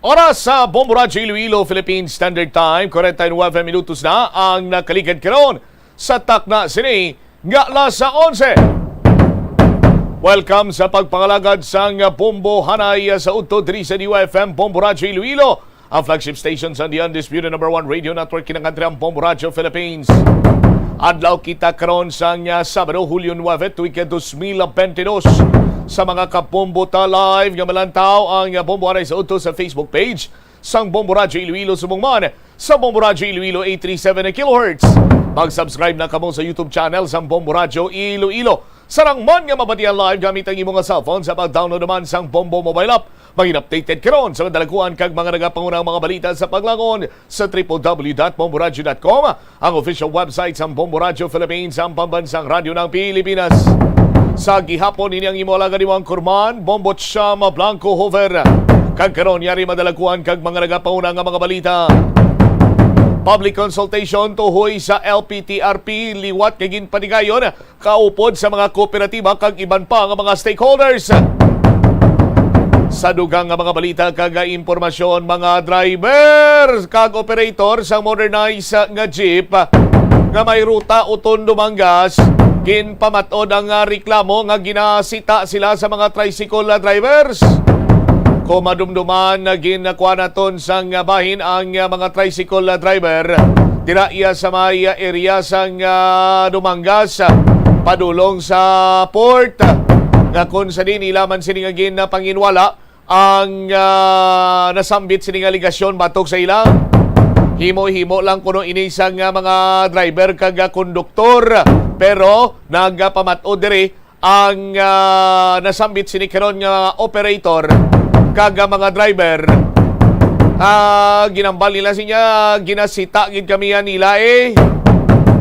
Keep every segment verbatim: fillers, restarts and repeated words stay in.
Oras sa Bombo Radyo Iloilo, Philippine Standard Time, forty-nine minutos na ang nakaligad karon sa takna sini nga alas onse. Welcome sa pagpangalagad sang Bombo Hanay sa udto diri sa D U F M Bombo Radyo Iloilo, ang flagship station sa The Undisputed Number One Radio Network, kinakantri ang Bombo Radyo Philippines. Adlaw kita karon sang, ah, Sabado, Hulyo nuebe, tuig ka dos mil bentidós. Sa mga kabombo ta live nga malantaw ang, ah, Bombo Hanay sa udto sa Facebook page sang Bombo Radyo Iloilo, subong man sa Bombo Radyo Iloilo eight three seven kilohertz. Mag-subscribe na kamo sa YouTube channel sang Bombo Radyo Iloilo. Sarang man nga mabatian live gamit ang imo nga cellphone sa pag-download naman sang Bombo mobile app. Maging updated karon sa madalaguan kag mga nagapangunang mga balita sa paglangon sa triple W dot bomboradyo dot com, ang official website sang Bombo Radyo Philippines, ang pambansang radyo ng Pilipinas. Sa gihapon, ini ang imo alagad, imo anchorman, Bombo Cham Blanco Hover. Kag karon, yari madalaguan kag mga nagapauna nga mga balita. Public consultation tuhoy sa L P T R P liwat nga ginpatigayon kaupod sa mga kooperatiba kag iban pa nga mga stakeholders. Sa dugang nga mga balita kag impormasyon, mga driver kag operator sang modernized nga jeep nga may ruta Oton Dumangas, ginpamat-od ang, ah, reklamo nga ginasita sila sa mga tricycle, ah, drivers. Kung madumduman, ah, ginakuha naton sang, ah, bahin ang, ah, mga tricycle, ah, driver dira iya sa may, ah, area sang, ah, Dumangas, ah, padulong sa port, ah, nga kung sa diin ila man sini nga ginpanginwala ang, ah, nasambit sining aligasyon batok sa ila. Himo-himo lang kuno ini sang, ah, mga driver kag, ah, konduktor, pero nagapamat-od diri ang, ah, nasambit sini karon nga operator kag, ah, mga driver. Ah, ginambal nila siya, ginasita gid kami yan nila eh.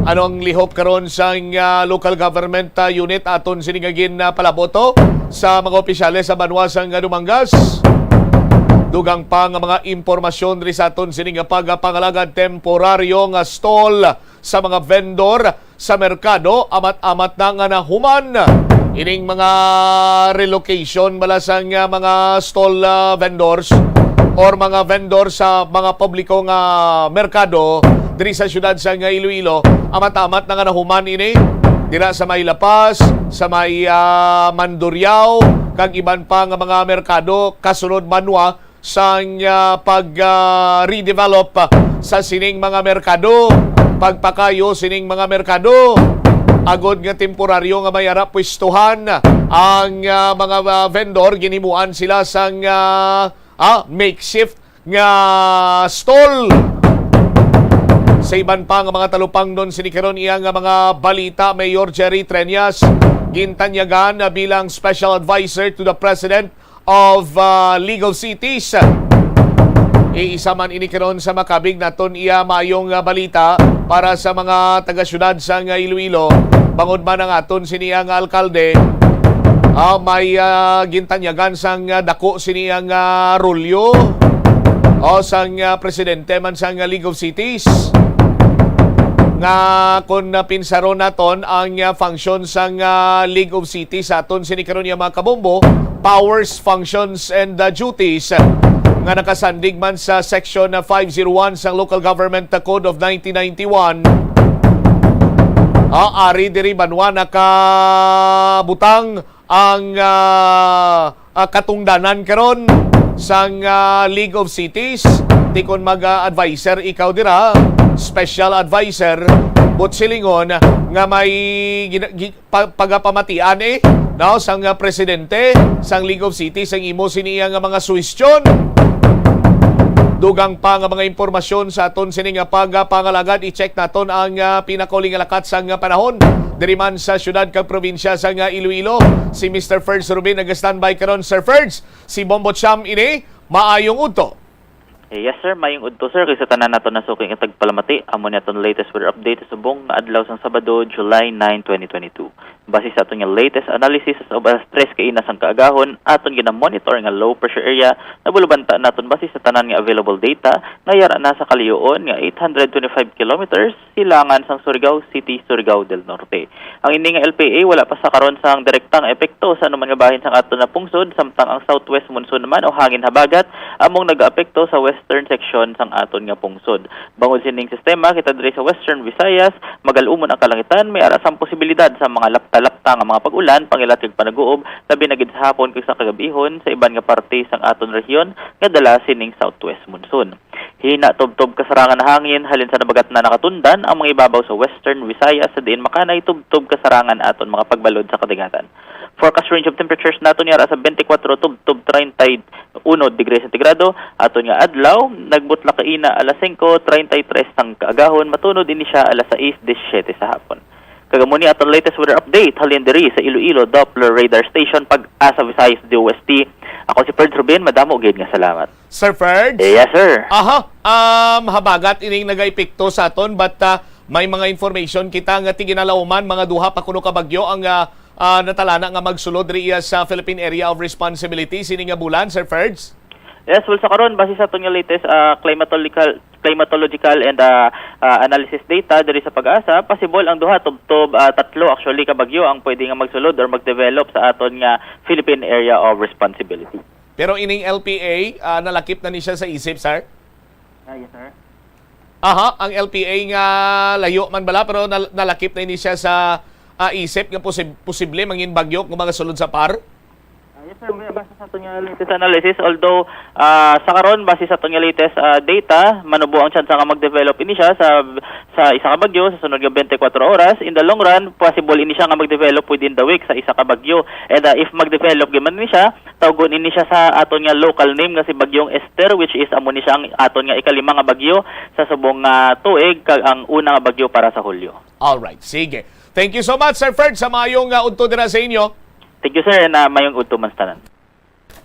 Ano ang lihok karon sang, ah, local government, ah, unit aton sini nga gin, ah, palaboto sa mga opisyales sa banwa sang, ah, Dumangas? Dugang pa nga mga impormasyon diri sa aton sini nga pagpangalagad, temporaryo nga stall sa mga vendor sa merkado, amat-amat na nga nahuman ining mga relocation bala sang, ah, mga stall, ah, vendors or mga vendor sa mga publiko nga merkado diri sa siyudad sang Iloilo. Amat-amat na nga nahuman ini dira sa may La Paz, sa may, ah, Mandurriao, kag iban pa nga mga merkado kasunod banwa sang, ah, pag, ah, redevelop, ah, sa sining mga merkado, pagpakayo sining mga merkado, agod nga temporaryo nga may ara pwestuhan ang, ah, mga, ah, vendor, ginhimuan sila sang, ah, ah, makeshift nga stall. Sa iban pa nga mga talupangnon sini karon, iya nga mga balita, Mayor Jerry Treñas gintanyagan na bilang special advisor to the President of, ah, League of Cities. Iisa man ini karon sa makabig naton iya maayong, ah, balita para sa mga taga-syudad sang Iloilo. Bangod man ang aton sini ang alkalde, ah, may, ah, gintanyagan sang, ah, dako sini ang, ah, rulyo, o sang, ah, presidente man sang, ah, League of Cities, nga kung, ah, pinsaron naton ang, ah, function sang, ah, League of Cities sa aton sini karon nga mga kabombo, powers, functions, and, ah, duties, ah, nga nakasandig man sa Section, ah, five zero one sang Local Government, ah, Code of nineteen ninety-one. Ah, ari diri banwa nakabutang ang, ah, ah, katungdanan karon sang, ah, League of Cities. Di kon mag, ah, advisor ikaw dira, special advisor, but silingon nga may gina-, gi-, pa-, pagapamatian, eh, no, sang, ah, presidente sang League of Cities ang imo sini nga mga suhestyon. Dugang pa nga mga impormasyon sa aton sini nga pagpangalagad, i-check naton ang, ah, pinakauli nga lakat sang, ah, panahon diri man sa siyudad kag probinsya sang, ah, Iloilo. Si Mister Ferds Rubin nag-standby karon. Sir Ferds, si Bombo Cham ini. Maayong udto. Yes, sir. Mayong udto, sir, kay sa tanan naton nasuki nga tagpalamati, amo ni aton latest weather update sa subong nga adlaw sang Sabado, July nine, twenty twenty-two. Base sa aton nga latest analysis, sa alas tres kaina sang kaagahon, aton gina-monitor nga low pressure area nabulabanta naton base sa tanan nga available data nga yara na sa kalayo-on nga eight hundred twenty-five kilometers silangan sang Surigao City, Surigao del Norte. Ang ini nga L P A wala pa sa karon sang direktang epekto sa anuman nga bahin sang aton nga pungsod, samtang ang southwest monsoon naman o hangin habagat among nagaapekto sa western section sang aton nga pungsod. Bangod sining sistema, kita diri sa Western Visayas, magal-umon ang kalangitan, may ara sang posibilidad sa mga lapta-lapta nga mga pag-ulan, pangilat kag panaguob, labi na gid sa hapon kag sa kagab-ihon sa iban nga parte sang aton rehiyon nga dala sining southwest monsoon. Hina tubtob kasarangan hangin halin sa nabagat na nakatundan ang mga ibabaw sa Western Visayas, sa diin makanay tubtob kasarangan aton mga pagbalod sa kadagatan. Forecast range of temperatures naton yara sa twenty-four tubtob thirty-one degree centigrado. Aton nga adlaw, nagbutlak kaina alas singko treinta y tres sang kaagahon, matunod ini siya alas sais disisiete sa hapon. Kag amo ni aton latest weather update halin diri sa Iloilo Doppler Radar Station, Pag-asa Visayas D O S T. Ako si Ferd Rubin, madamo gid nga salamat. Sir Ferds? Eh, yes, sir. Aha, um, habagat ining nagaepekto sa aton, but, ah, may mga information kita nga tiginalauman, mga duha pa kuno ka bagyo ang, ah, ah, natalana nga magsulod diri iya sa Philippine Area of Responsibility sini nga bulan, Sir Ferds? Yes, well, sa karon, base sa aton nga latest, ah, climatological, climatological and, ah, ah, analysis data diri sa Pag-asa, possible ang duha tubtob, ah, tatlo actually ka bagyo ang pwede nga magsulod or mag-develop sa aton nga Philippine Area of Responsibility. Pero ining L P A, ah, nalakip na ni siya sa isip, sir? Ah, yes, sir. Aha, ang L P A nga layo man bala, pero nal-, nalakip na ini siya sa, ah, isip nga posib-, posible mangin bagyo kung mga sulod sa par? Ah, yes, sir. May base sa aton nga latest analysis, although, ah, sa karon, base sa aton nga latest, ah, data, manubo ang tsansa nga mag-develop ini siya sa, sa isa ka bagyo sa sunod nga twenty-four oras. In the long run, possible ini siya nga mag-develop within the week sa isa ka bagyo. And, ah, if mag-develop gyud man ni siya, tawgon ini siya sa aton nga local name nga si Bagyong Esther, which is amo ni siya ang aton nga ikalima nga bagyo sa subong nga tuig, kag ang una nga bagyo para sa Hulyo. All right, sige. Thank you so much, Sir Ferd, sa maayong, ah, udto dira sa inyo. Thank you, sir, and, ah, mayong udto man sa tanan.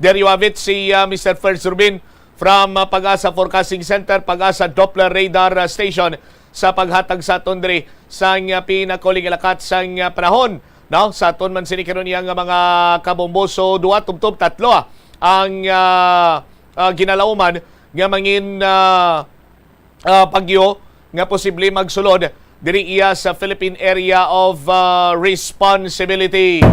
There you have it, si, ah, Mister Ferd Rubin from, ah, Pag-asa Forecasting Center, Pag-asa Doppler Radar, ah, Station sa paghatag sa aton diri sang, ah, pinakauling lakat sang, ah, panahon, no? Sa aton man sini karon iya nga mga kabombo. So, duha tubtob tatlo, ah, ang, ah, ah, ginalauman nga mangin, ah, ah, bagyo nga posible magsulod diri iya sa Philippine Area of, ah, Responsibility.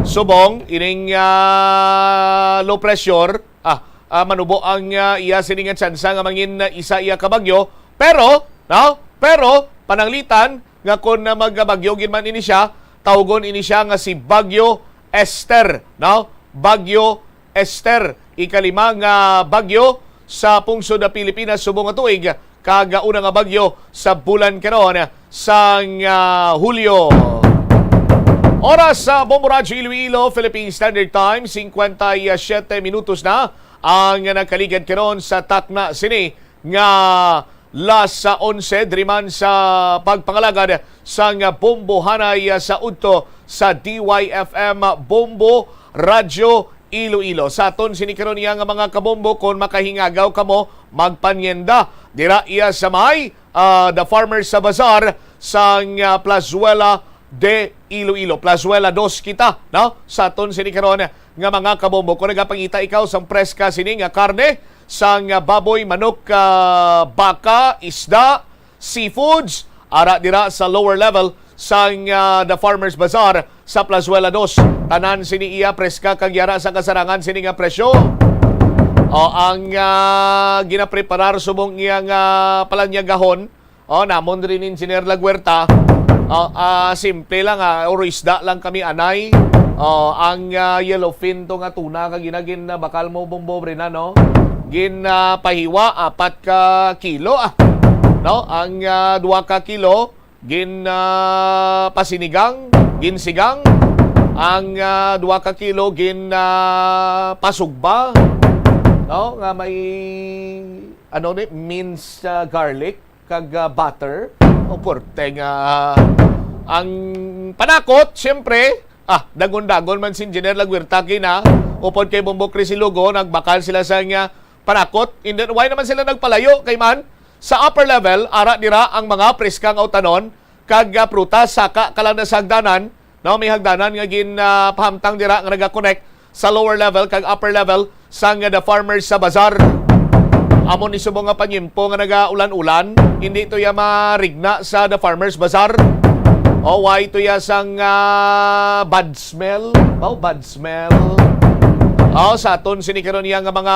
Subong ining, ah, low pressure, ah, ah, manubo ang, ah, iya sini nga tsansa nga mangin, ah, isa iya ka bagyo, pero, no? Pero pananglitan nga kon, ah, magabagyo gid man ini siya, tawgon ini siya nga si Bagyo Esther, no? Bagyo Esther, ikalima nga bagyo sa pungsod sa Pilipinas subong nga tuig, kag una nga bagyo sa bulan karon sang, ah, Hulyo. Oras sa Bombo Radyo Iloilo, Philippine Standard Time, cincuenta y siete minutos na ang nagkaligad karon sa takna sini nga las onse, diri man sa pagpangalagad sang Bombo Hanay sa udto sa D Y F M Bombo Radyo Iloilo. Sa aton sini karon iya nga mga kabombo, kon makahingagaw kamo, magpanyenda dira iya sa may, ah, The Farmers sa Bazaar sang, ah, Plazuela de Iloilo. Plazuela dos kita, no? Sa aton sini karon nga mga kabombo. Kung nagapangita ikaw sang preska sini nga karne, sang, ah, baboy, manok, ah, baka, isda, seafoods, ara dira sa lower level sang, ah, The Farmers Bazaar sa Plazuela dos. Tanan sini iya preska kag yara sa kasarangan sini nga presyo. O, ang, ah, ginapreparar subong iya nga palanyagahon, o, namon diri ni Engineer Laguerta. O, ah, simple lang, ah, or isda lang kami anay. O, ang, ah, yellowfin to nga tuna kag ina gin, ah, bakal mo bombo, Brina, no? Gin, ah, pahiwa, apat ka kilo, ah. No? Ang, ah, duha ka kilo, gin, ah, pasinigang, ginsigang. Ang, ah, duha ka kilo, gin, ah, pasugba. No? Nga may, ano ni, minced, ah, garlic kag, ah, butter. O, porte nga, ah, ang panakot, siyempre, ah, dagon-dagon man si Engineer Laguerta kina, upod kay Bombo Chris Ilogo, nagbakal sila sa nga panakot. And then, why naman sila nagpalayo? Kay man, sa upper level, ara dira ang mga preska nga utanon kag, ah, prutas, saka kalang na sa hagdanan, no, may hagdanan nga gin, ah, pahamtang dira nga naga-connect sa lower level kag upper level sang The Farmers sa Bazaar. Amo ni subong nga panyempo nga nagaulan-ulan, hindi to ya marigna sa The Farmers Bazaar. O, why to ya sang, ah, bad smell? Oh, bad smell. Oh, sa aton sini karon niya nga mga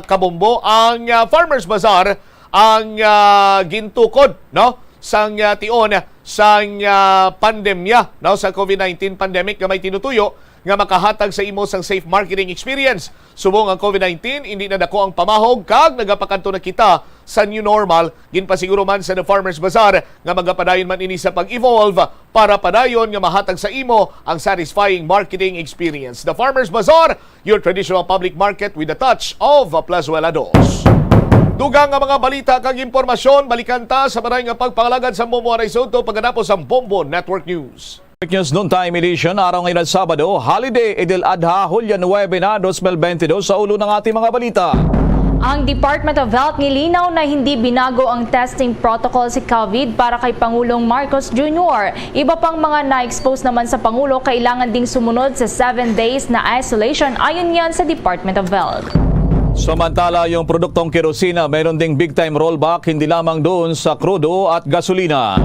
kabombo, ang, ah, Farmers Bazaar ang, ah, gintukod, no, sang, ah, tion sang, ah, pandemya, no, sa COVID nineteen pandemic nga may tinutuyo nga makahatag sa imo sang safe marketing experience. Subong ang COVID nineteen, hindi na dako ang pamahog kag nagapakadto na kita sa new normal. Ginpasiguro man sa The Farmers Bazaar nga magapadayon man ini sa pag-evolve para padayon nga mahatag sa imo ang satisfying marketing experience. The Farmers Bazaar, your traditional public market with a touch of Plazuela Dos. Dugang nga mga balita kag impormasyon, balikan ta sa balay nga pagpangalagad sa Bombo Aray Soto pagkatapos sang Bombo Network News. Fake News Noontime Edition, araw ngayon at Sabado, Holiday Idil Adha, Hulyo nuebe na, dos mil bente dos, sa ulo ng ating mga balita. Ang Department of Health nilinaw na hindi binago ang testing protocol sa COVID para kay Pangulong Marcos Junior. Iba pang mga na-expose naman sa Pangulo kailangan ding sumunod sa seven days na isolation, ayon yan sa Department of Health. Samantala, yung produktong kerosina, meron ding big time rollback, hindi lamang doon sa krudo at gasolina.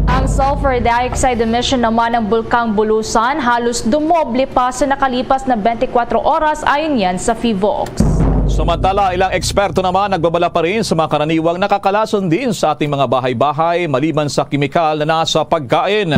Ang sulfur dioxide emission naman ng Bulkang Bulusan halos dumoble pa sa nakalipas na twenty-four oras, ayon yan sa PHIVOLCS. Samantala, ilang eksperto naman nagbabala pa rin sa mga karaniwang nakakalason din sa ating mga bahay-bahay maliban sa kemikal na nasa pagkain.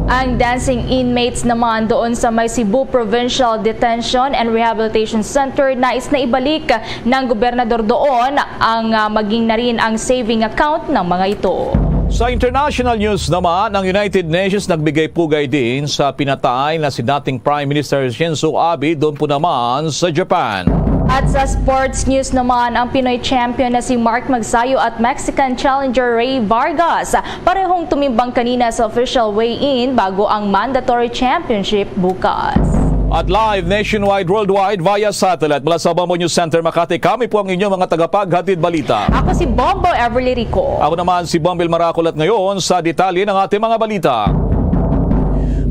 Ang dancing inmates naman doon sa may Cebu Provincial Detention and Rehabilitation Center nais na ibalik ng gobernador doon ang, ah, maging na rin ang saving account ng mga ito. Sa international news naman, ang United Nations nagbigay pugay din sa pinatay na si dating Prime Minister Shinzo Abe doon po naman sa Japan. At sa sports news naman, ang Pinoy champion na si Mark Magsayo at Mexican challenger Rey Vargas parehong tumimbang kanina sa official weigh-in bago ang mandatory championship bukas. At live nationwide, worldwide, via satellite mula sa Bombo News Center Makati, kami po ang inyong mga tagapaghatid balita. Ako si Bombo Everly Rico. Ako naman si Bombil Maracol at ngayon sa detalye ng ating mga balita.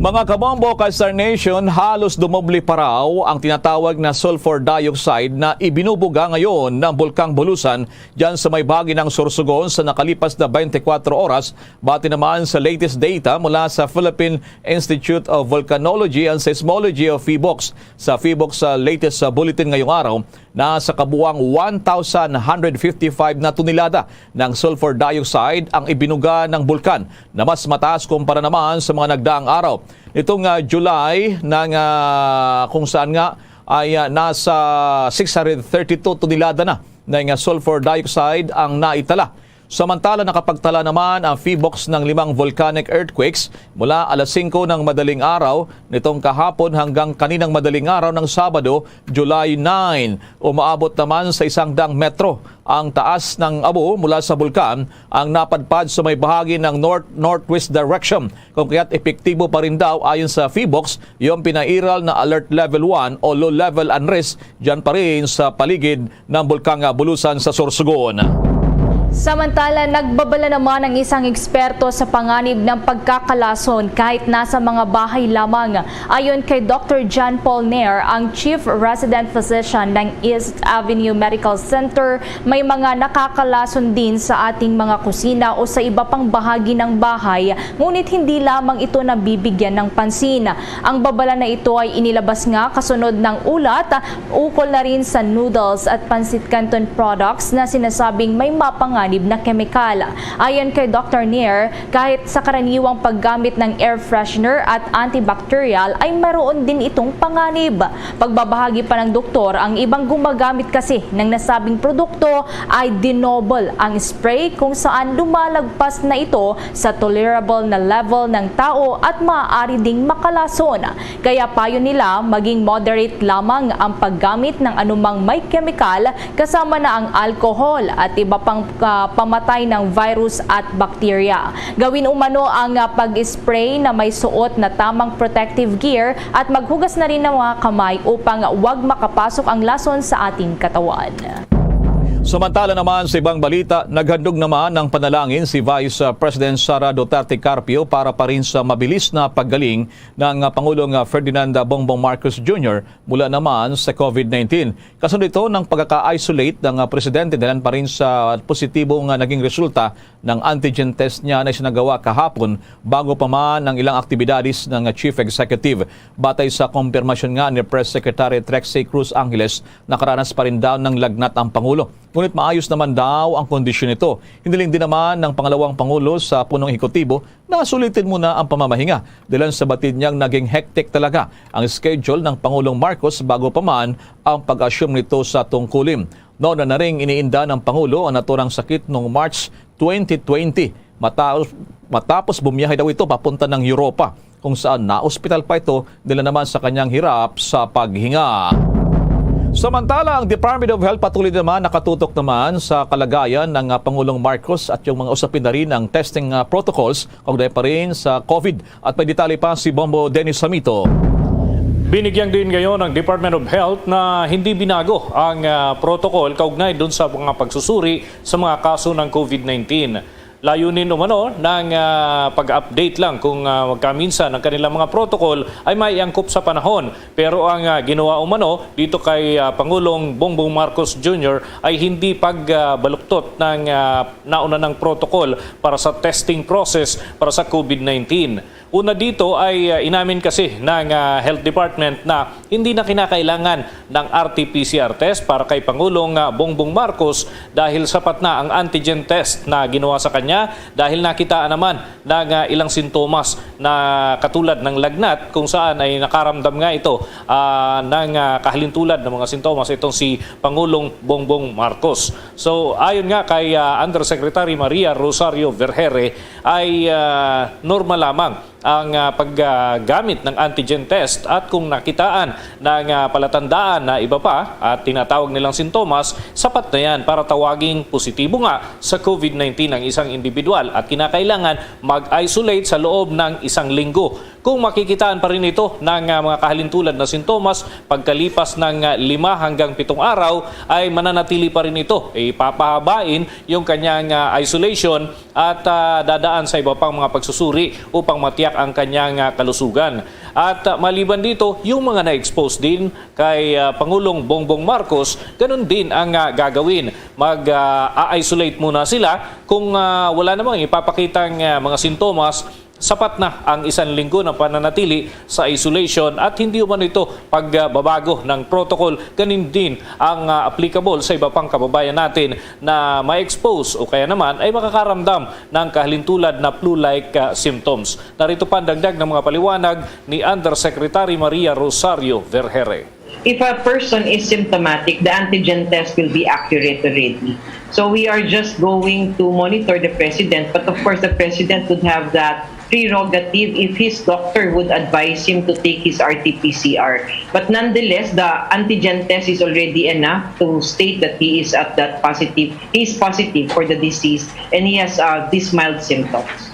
Mga kabombo, ka-Star Nation, halos dumoble pa raw ang tinatawag na sulfur dioxide na ibinubuga ngayon ng Bulkang Bulusan dyan sa may bahagi ng Sorsogon sa nakalipas na twenty-four oras, bati naman sa latest data mula sa Philippine Institute of Volcanology and Seismology o PHIVOLCS. Sa PHIVOLCS, sa latest sa bulletin ngayong araw, na sa kabuang one thousand one hundred fifty-five na tonelada ng sulfur dioxide ang ibinuga ng bulkan, na mas mataas kumpara naman sa mga nagdaang araw. Nitong, ah, July, nang, ah, kung saan nga ay, ah, nasa six hundred thirty-two tonelada na na nga sulfur dioxide ang naitala. Samantala, nakapagtala naman ang PHIVOLCS ng limang volcanic earthquakes mula alas singko ng madaling araw nitong kahapon hanggang kaninang madaling araw ng Sabado, July nine. Umaabot naman sa isang daang metro ang taas ng abo mula sa bulkan ang napadpad sa may bahagi ng north-northwest direction, kung kaya't epektibo pa rin daw, ayon sa PHIVOLCS, yung pinairal na Alert Level one o Low Level Unrest dyan pa rin sa paligid ng Bulkang Bulusan sa Sorsogon. Samantala, nagbabala naman ang isang eksperto sa panganib ng pagkakalason kahit nasa mga bahay lamang. Ayon kay Doctor John Paul Nair, ang Chief Resident Physician ng East Avenue Medical Center, may mga nakakalason din sa ating mga kusina o sa iba pang bahagi ng bahay, ngunit hindi lamang ito nabibigyan ng pansin. Ang babala na ito ay inilabas nga kasunod ng ulat ukol na rin sa noodles at pancit canton products na sinasabing may mapanganib na kemikal. Ayon kay Doctor Nair, kahit sa karaniwang paggamit ng air freshener at antibacterial ay mayroon din itong panganib. Pagbabahagi pa ng doktor, ang ibang gumagamit kasi ng nasabing produkto ay dinoble ang spray, kung saan lumalagpas na ito sa tolerable na level ng tao at maaari ding makalason. Kaya payo nila, maging moderate lamang ang paggamit ng anumang may kemikal, kasama na ang alcohol at iba pang, ah, pamatay ng virus at bakterya. Gawin umano ang, ah, pag-spray na may suot na tamang protective gear at maghugas na rin ng mga kamay upang wag makapasok ang lason sa ating katawan. Samantala naman, sa ibang balita, naghandog naman ng panalangin si Vice, uh, President Sara Duterte Carpio para pa rin sa mabilis na paggaling ng, uh, Pangulong, uh, Ferdinand Bongbong Marcos Junior mula naman sa COVID nineteen. Kasunod ito ng pagkaka-isolate ng, uh, presidente, dahilan pa rin sa positibong, uh, naging resulta ng antigen test niya na isinagawa kahapon bago pa man ang ilang aktibidades ng, uh, Chief Executive. Batay sa kumpirmasyon nga ni Press Secretary Trexie Cruz Angeles, nakaranas pa rin daw ng lagnat ang Pangulo. Ngunit maayos naman daw ang kondisyon nito. Hiniling din naman ng pangalawang Pangulo sa punong ehekutibo na sulitin muna ang pamamahinga, dahilan sa batid niyang naging hectic talaga ang schedule ng Pangulong Marcos bago pa man ang pag-assume nito sa tungkulin. Nauna na ring iniinda ng Pangulo ang naturang sakit noong March twenty twenty, matapos, matapos bumiyahe daw ito papunta ng Europa, kung saan naospital pa ito, dahil naman sa kanyang hirap sa paghinga. Samantala, ang Department of Health patuloy naman nakatutok naman sa kalagayan ng, ah, Pangulong Marcos at yung mga usapin na rin ang testing, ah, protocols kaugnay pa rin sa COVID. At may detalye pa si Bombo Dennis Samito. Binigyang din ngayon ang Department of Health na hindi binago ang, ah, protocol kaugnay dun sa mga pagsusuri sa mga kaso ng COVID nineteen. Layunin umano ng, ah, pag-update lang kung, ah, magkaminsan ang kanilang mga protocol ay maiangkop sa panahon. Pero ang, ah, ginawa umano dito kay, ah, Pangulong Bongbong Marcos Junior ay hindi pagbaluktot ng, ah, nauna ng protocol para sa testing process para sa COVID nineteen. Una dito ay, ah, inamin kasi ng, ah, Health Department na hindi na kinakailangan ng R T P C R test para kay Pangulong, ah, Bongbong Marcos dahil sapat na ang antigen test na ginawa sa kanya dahil nakitaan naman ng, ah, ilang sintomas na katulad ng lagnat kung saan ay nakaramdam nga ito, ah, ng, ah, kahalintulad ng mga sintomas itong si Pangulong Bongbong Marcos. So, ayon nga kay, ah, Undersecretary Maria Rosario Vergere ay, ah, normal lamang ang, ah, paggamit ng antigen test at kung nakitaan ng, ah, palatandaan na iba pa at tinatawag nilang sintomas, sapat na yan para tawaging positibo nga sa COVID nineteen ang isang individual at kinakailangan mag-isolate sa loob ng isang linggo. Kung makikitaan pa rin ito ng, ah, mga kahalintulad na sintomas pagkalipas ng, ah, lima hanggang pitong araw, ay mananatili pa rin ito. Ipapahabain yung kanyang, ah, isolation at, ah, dadaan sa iba pang mga pagsusuri upang matiyak ang kanyang, ah, kalusugan. At, ah, maliban dito, yung mga na-expose din kay, ah, Pangulong Bongbong Marcos, ganun din ang, ah, gagawin. Mag, ah, a-isolate muna sila kung, ah, wala namang ipapakitang, ah, mga sintomas. Sapat na ang isang linggo na pananatili sa isolation at hindi umano ito pagbabago ng protocol. Ganun din ang, ah, applicable sa iba pang kababayan natin na ma-expose o kaya naman ay makakaramdam ng kahalintulad na flu-like, ah, symptoms. Narito pa ang dagdag ng mga paliwanag ni Undersecretary Maria Rosario Vergere. If a person is symptomatic, the antigen test will be accurate already. So we are just going to monitor the president, but of course the president would have that prerogative if his doctor would advise him to take his R T P C R. But nonetheless, the antigen test is already enough to state that he is at that positive, he is positive for the disease, and he has, uh, these mild symptoms.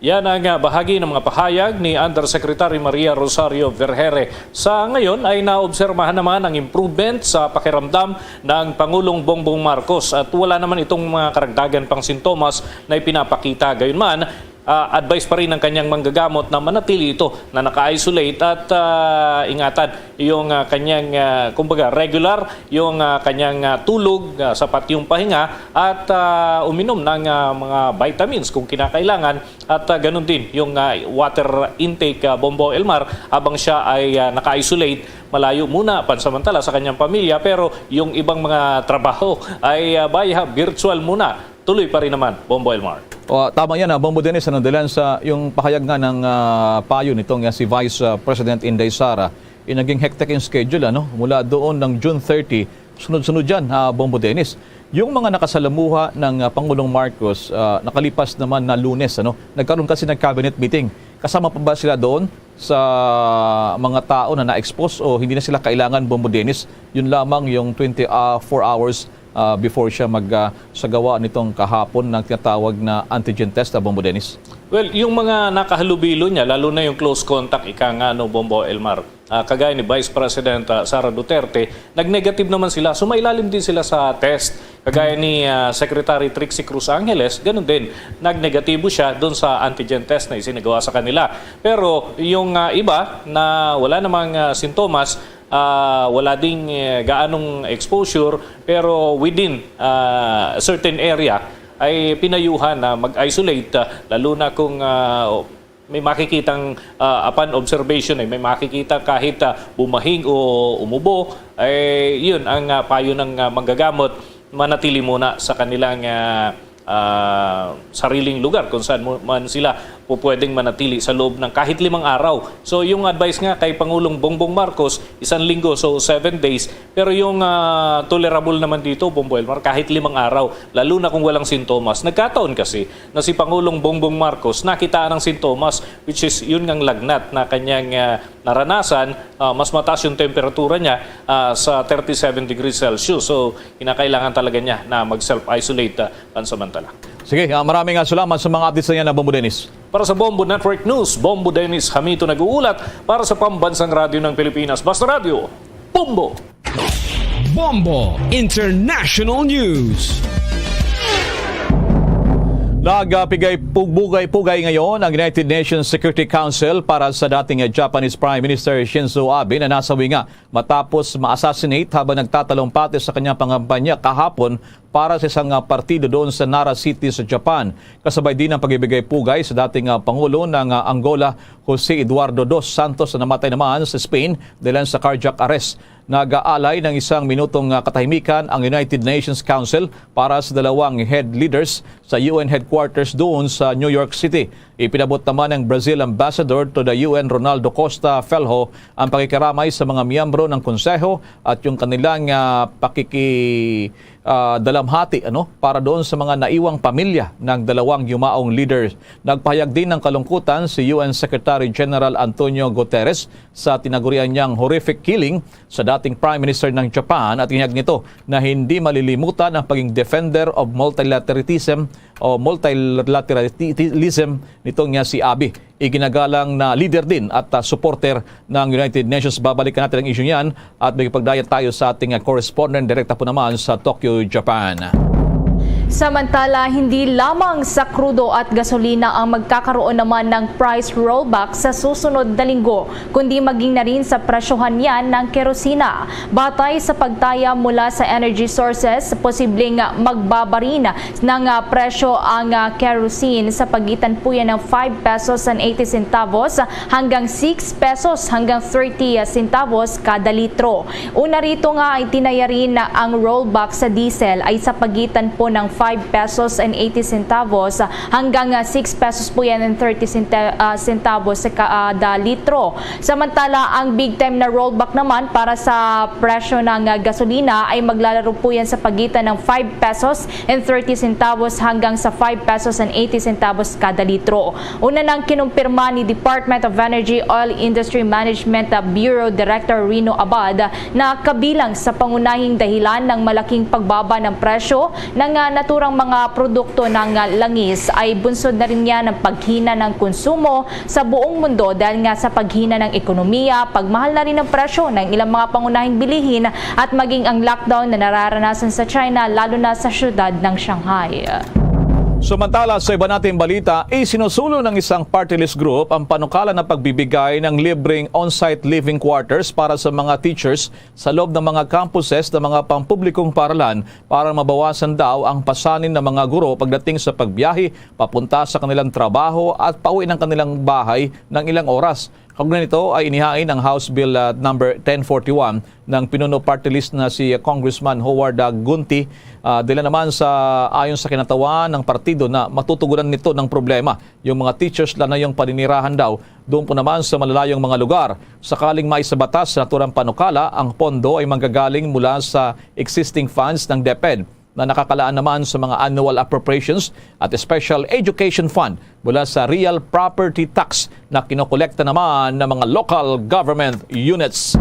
Yan ang, ah, bahagi ng mga pahayag ni Undersecretary Maria Rosario Vergere. Sa ngayon ay naobserbahan naman ang improvement sa pakiramdam ng Pangulong Bongbong Marcos at wala naman itong mga karagdagan pang sintomas na ipinapakita. Gayunman, ah, advice pa rin ng kanyang manggagamot na manatili ito na naka-isolate at, ah, ingatan yung, ah, kanyang, ah, kumbaga, regular yung, ah, kanyang, ah, tulog, ah, sapat yung pahinga at, ah, uminom ng, ah, mga vitamins kung kinakailangan. At, ah, ganun din yung, ah, water intake, ah, Bombo Elmar, habang siya ay, ah, naka-isolate, malayo muna pansamantala sa kanyang pamilya, pero yung ibang mga trabaho ay, ah, via virtual muna. Tuloy pa rin naman, Bombo Elmar. O, tama yan, ah, Bombo Dennis, ano, dahilan sa yung pahayag nga ng, ah, payo nitong, ah, si Vice, ah, President Inday Sara, yung naging hectic yung schedule, ano, mula doon ng June thirty, sunod-sunod yan, ah, Bombo Dennis. Yung mga nakasalamuha ng, ah, Pangulong Marcos, ah, nakalipas naman na Lunes, ano, nagkaroon kasi ng cabinet meeting. Kasama pa ba sila doon sa mga tao na na-expose o hindi na sila kailangan, Bombo Dennis? Yun lamang yung twenty, ah, four hours, ah, before siya mag, ah, sagawa nitong kahapon ng tinatawag na antigen test, ah, Bombo Dennis? Well, yung mga nakahalubilo niya, lalo na yung close contact, ika nga, no, Bombo Elmar, ah, kagaya ni Vice President, ah, Sara Duterte, nag-negative naman sila. So, mailalim din sila sa test. Kagaya ni, ah, Secretary Trixie Cruz Angeles, ganun din, nagnegatibo siya dun sa antigen test na isinagawa sa kanila. Pero yung, ah, iba na wala namang, ah, sintomas, ah, wala ding, eh, gaanong exposure, pero within, ah, certain area ay pinayuhan na mag-isolate, ah, lalo na kung, ah, may makikitang, ah, upon observation, eh, may makikita kahit, ah, bumahing o umubo, eh, yun ang, ah, payo ng, ah, manggagamot, manatili muna sa kanilang, ah, ah, sariling lugar kung saan mo-, man sila po pwedeng manatili sa loob ng kahit limang araw. So, yung advice nga kay Pangulong Bongbong Marcos, isang linggo, so seven days. Pero yung, ah, tolerable naman dito, Bombo Elmar, kahit limang araw, lalo na kung walang sintomas. Nagkataon kasi na si Pangulong Bongbong Marcos nakitaan ng sintomas, which is yun ngang lagnat na kanyang, ah, naranasan, ah, mas mataas yung temperatura niya, ah, sa thirty-seven degrees Celsius. So, kinakailangan talaga niya na mag-self-isolate, ah, pansamantala. Sige, ah, maraming, ah, salamat sa mga updates na yan, ah, Bombo Dennis. Para sa Bombo Network News, Bombo Dennis Hamito nag-uulat para sa Pambansang Radyo ng Pilipinas. Basta Radyo, Bombo! Bombo International News. Nagpigay pugay-pugay ngayon ang United Nations Security Council para sa dating Japanese Prime Minister Shinzo Abe na nasawi nga matapos ma-assassinate habang nagtatalumpati sa kanyang pangampanya kahapon para sa isang, ah, partido doon sa Nara City sa Japan. Kasabay din ang pagibigay pugay sa dating, ah, Pangulo ng, ah, Angola, Jose Eduardo dos Santos, na namatay naman sa Spain dahil sa cardiac arrest. Nag-aalay ng isang minutong, ah, katahimikan ang United Nations Council para sa dalawang head leaders sa U N headquarters doon sa New York City. Ipinabot naman ng Brazil Ambassador to the U N, Ronaldo Costa Felho, ang pakikiramay sa mga miyembro ng Konseho at yung kanilang, ah, pakiki-, ah, dalamhati, ano, para doon sa mga naiwang pamilya ng dalawang yumaong leaders. Nagpahayag din ng kalungkutan si U N Secretary General Antonio Guterres sa tinagurian niyang horrific killing sa dating Prime Minister ng Japan at inyag nito na hindi malilimutan ang paging defender of multilateralism o multilateralism nito nga si Abe. Iginagalang na leader din at, ah, supporter ng United Nations. Babalikan natin ang issue niyan at may pagdayat tayo sa ating, ah, correspondent direkta po naman sa Tokyo, Japan. Samantala, hindi lamang sa krudo at gasolina ang magkakaroon naman ng price rollback sa susunod na linggo, kundi maging na rin sa presyohan niyan ng kerosina. Batay sa pagtaya mula sa Energy Sources, posibleng magbabarin ng, ah, presyo ang, ah, kerosene sa pagitan po yan ng five pesos and eighty centavos hanggang six pesos hanggang thirty centavos kada litro. Una rito nga ay tinayarin na ang rollback sa diesel ay sa pagitan po ng five pesos and eighty centavos hanggang, ah, six pesos po yan and thirty centa-, ah, centavos sa kada litro. Samantala, ang big time na rollback naman para sa presyo ng, ah, gasolina ay maglalaro po yan sa pagitan ng five pesos and thirty centavos hanggang sa five pesos and eighty centavos kada litro. Una nang kinumpirma ni Department of Energy Oil Industry Management, ah, Bureau Director Rino Abad na kabilang sa pangunahing dahilan ng malaking pagbaba ng presyo ng, ah, naturang mga produkto ng, ah, langis ay bunsod na rin yan ang paghina ng konsumo sa buong mundo dahil nga sa paghina ng ekonomiya, pagmahal na rin ang presyo ng ilang mga pangunahing bilihin at maging ang lockdown na nararanasan sa China, lalo na sa siyudad ng Shanghai. Samantala, sa iba nating balita, isinusulong ng isang party list group ang panukala na pagbibigay ng libreng on-site living quarters para sa mga teachers sa loob ng mga campuses ng mga pampublikong paralan para mabawasan daw ang pasanin ng mga guro pagdating sa pagbiyahe papunta sa kanilang trabaho at pauwi ng kanilang bahay ng ilang oras. Kaugnay nito ay inihain ang House Bill, ah, number ten forty-one ng pinuno party list na si Congressman Howard, ah, Gunti. Ah, dila naman sa, ayon sa kinatawan ng partido na matutugunan nito ng problema yung mga teachers, lanayong paninirahan daw doon po naman sa malalayong mga lugar. Sakaling maisabatas sa naturang panukala, ang pondo ay manggagaling mula sa existing funds ng DepEd na nakakalaan naman sa mga annual appropriations at special education fund mula sa real property tax na kinokolekta naman ng mga local government units.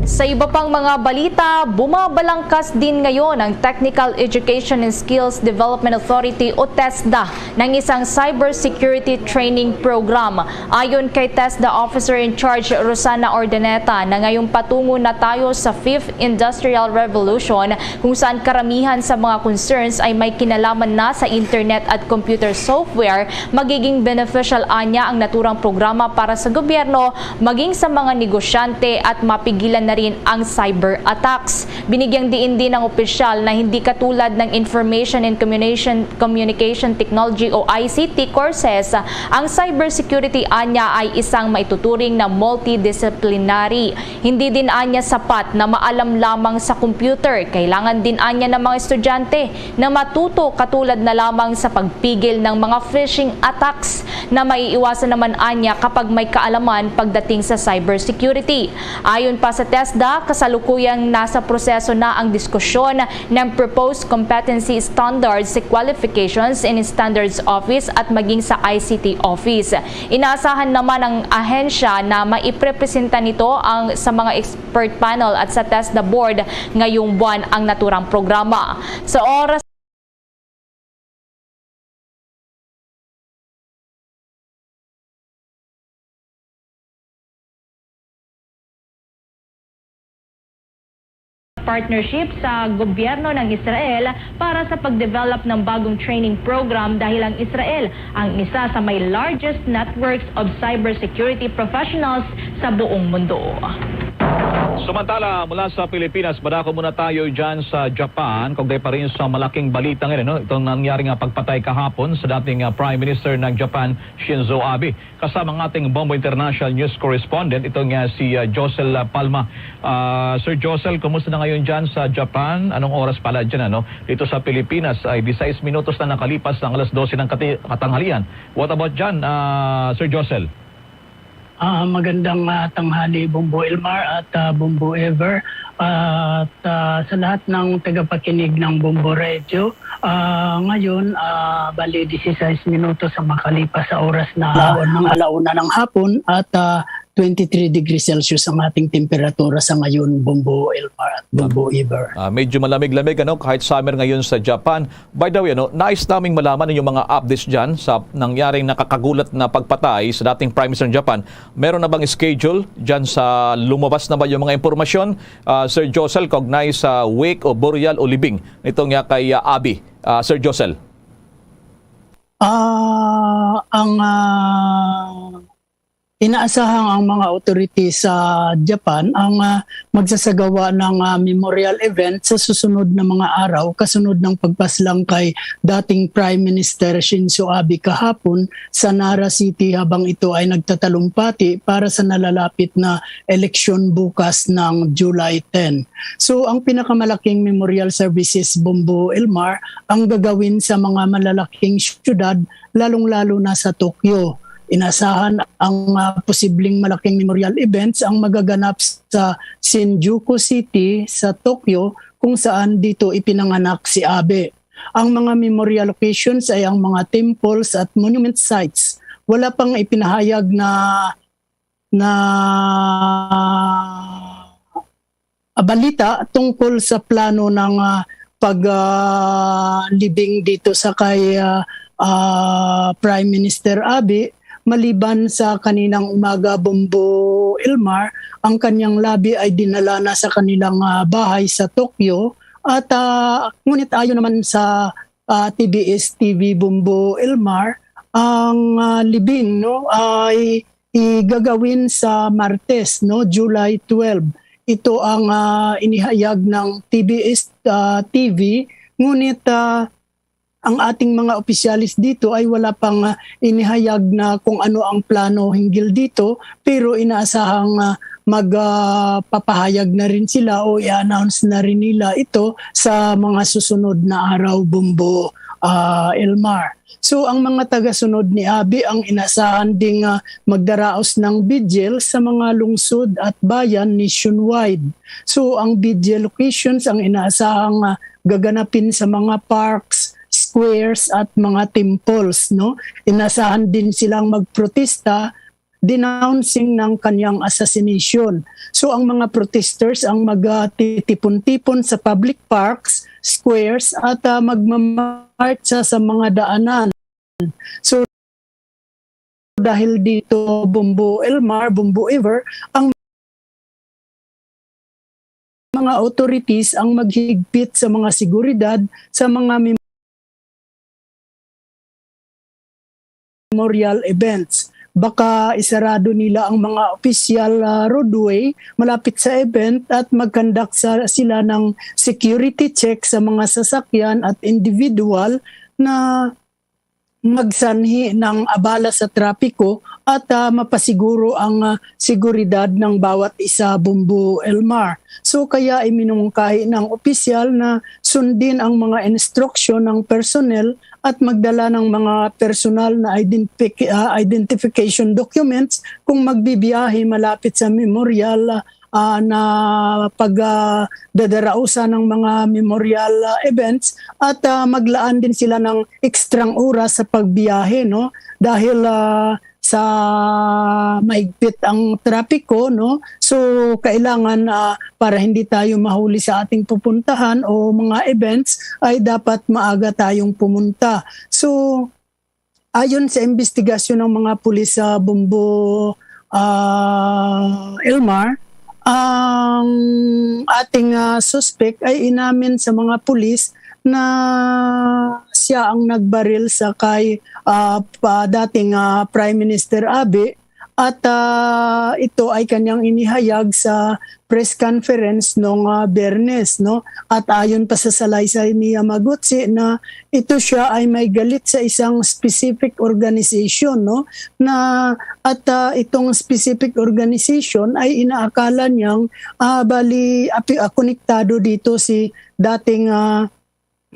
Sa iba pang mga balita, bumabalangkas din ngayon ang Technical Education and Skills Development Authority o TESDA ng isang cybersecurity training program. Ayon kay TESDA Officer in Charge Rosana Ordeneta, na ngayong patungo na tayo sa fifth industrial revolution, kung saan karamihan sa mga concerns ay may kinalaman na sa internet at computer software, magiging beneficial anya ang naturang programa para sa gobyerno, maging sa mga negosyante, at mapigilan na rin ang cyber attacks. Binigyang diin din ng opisyal na hindi katulad ng Information and Communication, Communication Technology o I C T courses, ang cybersecurity anya ay isang maituturing na multidisciplinary. Hindi din anya sapat na maalam lamang sa computer. Kailangan din anya ng mga estudyante na matuto, katulad na lamang sa pagpigil ng mga phishing attacks na maiiwasan naman anya kapag may kaalaman pagdating sa cybersecurity. Ayon pa sa TESDA, kasalukuyang nasa proseso na ang diskusyon ng proposed competency standards sa Qualifications and Standards Office at maging sa I C T Office. Inaasahan naman ang ahensya na maiprepresenta nito ang, sa mga expert panel at sa TESDA board ngayong buwan ang naturang programa. Sa oras partnership sa gobyerno ng Israel para sa pag-develop ng bagong training program, dahil ang Israel ang isa sa may largest networks of cybersecurity professionals sa buong mundo. Samantala, mula sa Pilipinas, madako muna tayo dyan sa Japan, kaugnay pa rin sa malaking balita ngayon, no? Itong nangyari nga pagpatay kahapon sa dating, ah, Prime Minister ng Japan, Shinzo Abe. Kasama ang ating Bombo International News correspondent, ito nga si, ah, Josel, ah, Palma. Ah, Sir Josel, kumusta na ngayon dyan sa Japan? Anong oras pala dyan, ano? Dito sa Pilipinas ay disisais minutos na nakalipas ng alas dose ng kati-, katanghalian. What about dyan, ah, Sir Josel? Ah, magandang, ah, tanghali, Bombo Elmar at, ah, Bombo Ever. At, ah, sa lahat ng tagapakinig ng Bombo Radio, ah, ngayon, ah, bali, disisais minutos ang makalipas sa oras na ng alauna ng hapon at, ah, twenty-three degrees Celsius ang ating temperatura sa ngayon, Bombo Elmar at Bombo Ever. Ah, medyo malamig-lamig, ano, kahit summer ngayon sa Japan. By the way, ano, nais naming malaman inyong mga updates dyan sa nangyaring nakakagulat na pagpatay sa dating Prime Minister ng Japan. Meron na bang schedule dyan sa lumabas na ba yung mga impormasyon, ah, Sir Josel, kaugnay sa wake o burial o libing nito nga kay, ah, Abe, ah, Sir Josel? Ah, ang, ah, inaasahang ang mga authorities sa Japan ang, ah, magsasagawa ng, ah, memorial event sa susunod na mga araw, kasunod ng pagpaslang kay dating Prime Minister Shinzo Abe kahapon sa Nara City, habang ito ay nagtatalumpati para sa nalalapit na eleksyon bukas ng July ten. So, ang pinakamalaking memorial services, Bombo Elmar, ang gagawin sa mga malalaking syudad, lalong-lalo na sa Tokyo. Inasahan ang, ah, posibleng malaking memorial events ang magaganap sa Shinjuku City sa Tokyo, kung saan dito ipinanganak si Abe. Ang mga memorial locations ay ang mga temples at monument sites. Wala pang ipinahayag na, na, ah, balita tungkol sa plano ng, ah, pag, ah, libing dito sa kay, ah, ah, Prime Minister Abe, maliban sa kaninang umaga, Bombo Elmar, ang kanyang labi ay dinala na sa kanilang, ah, bahay sa Tokyo. At, ah, ngunit ayon naman sa, ah, T B S T V, Bombo Elmar, ang, ah, libing, no, ay igagawin sa Martes, no, July twelve. Ito ang, ah, inihayag ng T B S, ah, T V, ngunit, ah, ang ating mga opisyalis dito ay wala pang, ah, inihayag na kung ano ang plano hinggil dito, pero inaasahang, ah, mag, ah, papahayag na rin sila o i-announce na rin nila ito sa mga susunod na araw, Bombo, ah, Elmar. So, ang mga tagasunod ni Abe ang inasahan ding, ah, magdaraos ng vigil sa mga lungsod at bayan nationwide. So, ang vigil locations ang inaasahang, ah, gaganapin sa mga parks, squares, at mga temples, no? Inasahan din silang magprotesta denouncing ng kanyang assassination. So ang mga protesters ang magtitipon-tipon sa public parks, squares at uh, magmamarcha sa mga daanan. So dahil dito, Bumbo Elmar, Bumbo Ever, ang mga authorities ang maghigpit sa mga seguridad sa mga memorial events. Baka isarado nila ang mga opisyal uh, roadway malapit sa event at magkandak sa sila ng security check sa mga sasakyan at individual na magsanhi ng abala sa trapiko at uh, mapasiguro ang uh, seguridad ng bawat isa, Bumbo Elmar. So kaya iminungkahi ng opisyal na sundin ang mga instruksyon ng personnel at magdala ng mga personal na identific- uh, identification documents kung magbibiyahe malapit sa memorial uh, na pagdadarausa uh, ng mga memorial uh, events at uh, maglaan din sila ng ekstrang oras sa pagbiyahe, no, dahil uh, sa maigpit ang trapiko, no, so kailangan uh, para hindi tayo mahuli sa ating pupuntahan o mga events ay dapat maaga tayong pumunta. So ayon sa investigasyon ng mga pulis sa Bumbo uh, Elmar, ang ating uh, suspect ay inamin sa mga pulis na siya ang nagbaril sa kay uh, pa dating uh, Prime Minister Abe at uh, ito ay kanyang inihayag sa press conference nung uh, Biyernes, no? At ayon pa sa salaysay ni Yamaguchi na ito siya ay may galit sa isang specific organization, no? Na at uh, itong specific organization ay inaakala niyang uh, bali api, uh, konektado dito si dating uh,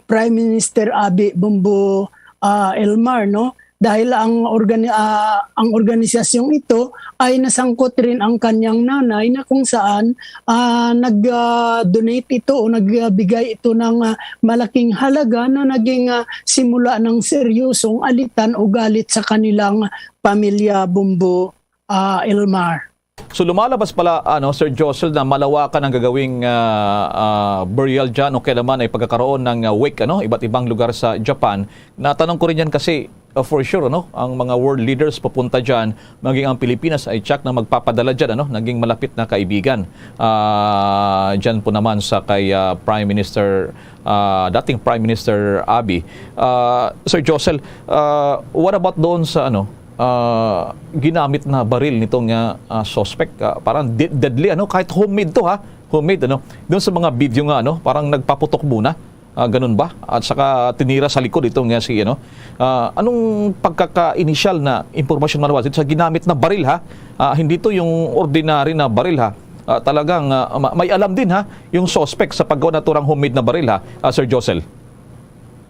Prime Minister Abi Bombo uh, Elmar, no? Dahil ang organi- uh, ang organisasyong ito ay nasangkot rin ang kanyang nanay na kung saan uh, nag-donate uh, ito o nagbigay ito ng uh, malaking halaga na naging uh, simula ng seryosong alitan o galit sa kanilang pamilya Bombo uh, Elmar. So lumalabas pala ano Sir Josel na malawakan ang gagawing uh, uh, burial diyan o kailanman ay pagkakaroon ng uh, wake ano iba't ibang lugar sa Japan. Natanong ko rin yan kasi uh, for sure ano ang mga world leaders papunta diyan maging ang Pilipinas ay tsak na magpapadala diyan ano naging malapit na kaibigan. Uh, diyan po naman sa kay uh, Prime Minister uh, dating Prime Minister Abe. Uh, Sir Josel, uh, what about doon sa ano uh, ginamit na baril nitong uh, uh, suspect. Uh, parang de- deadly ano kahit homemade to ha. Homemade ano. Doon sa mga video nga ano, parang nagpaputok muna. Uh, ganun ba? At saka tinira sa likod itong uh, si ano. Uh, anong pagkaka-initial na impormasyon manual dito sa ginamit na baril ha? Uh, hindi to yung ordinary na baril ha. Uh, talagang uh, may alam din ha yung suspect sa paggawa na turang homemade na baril ha, uh, Sir Josel.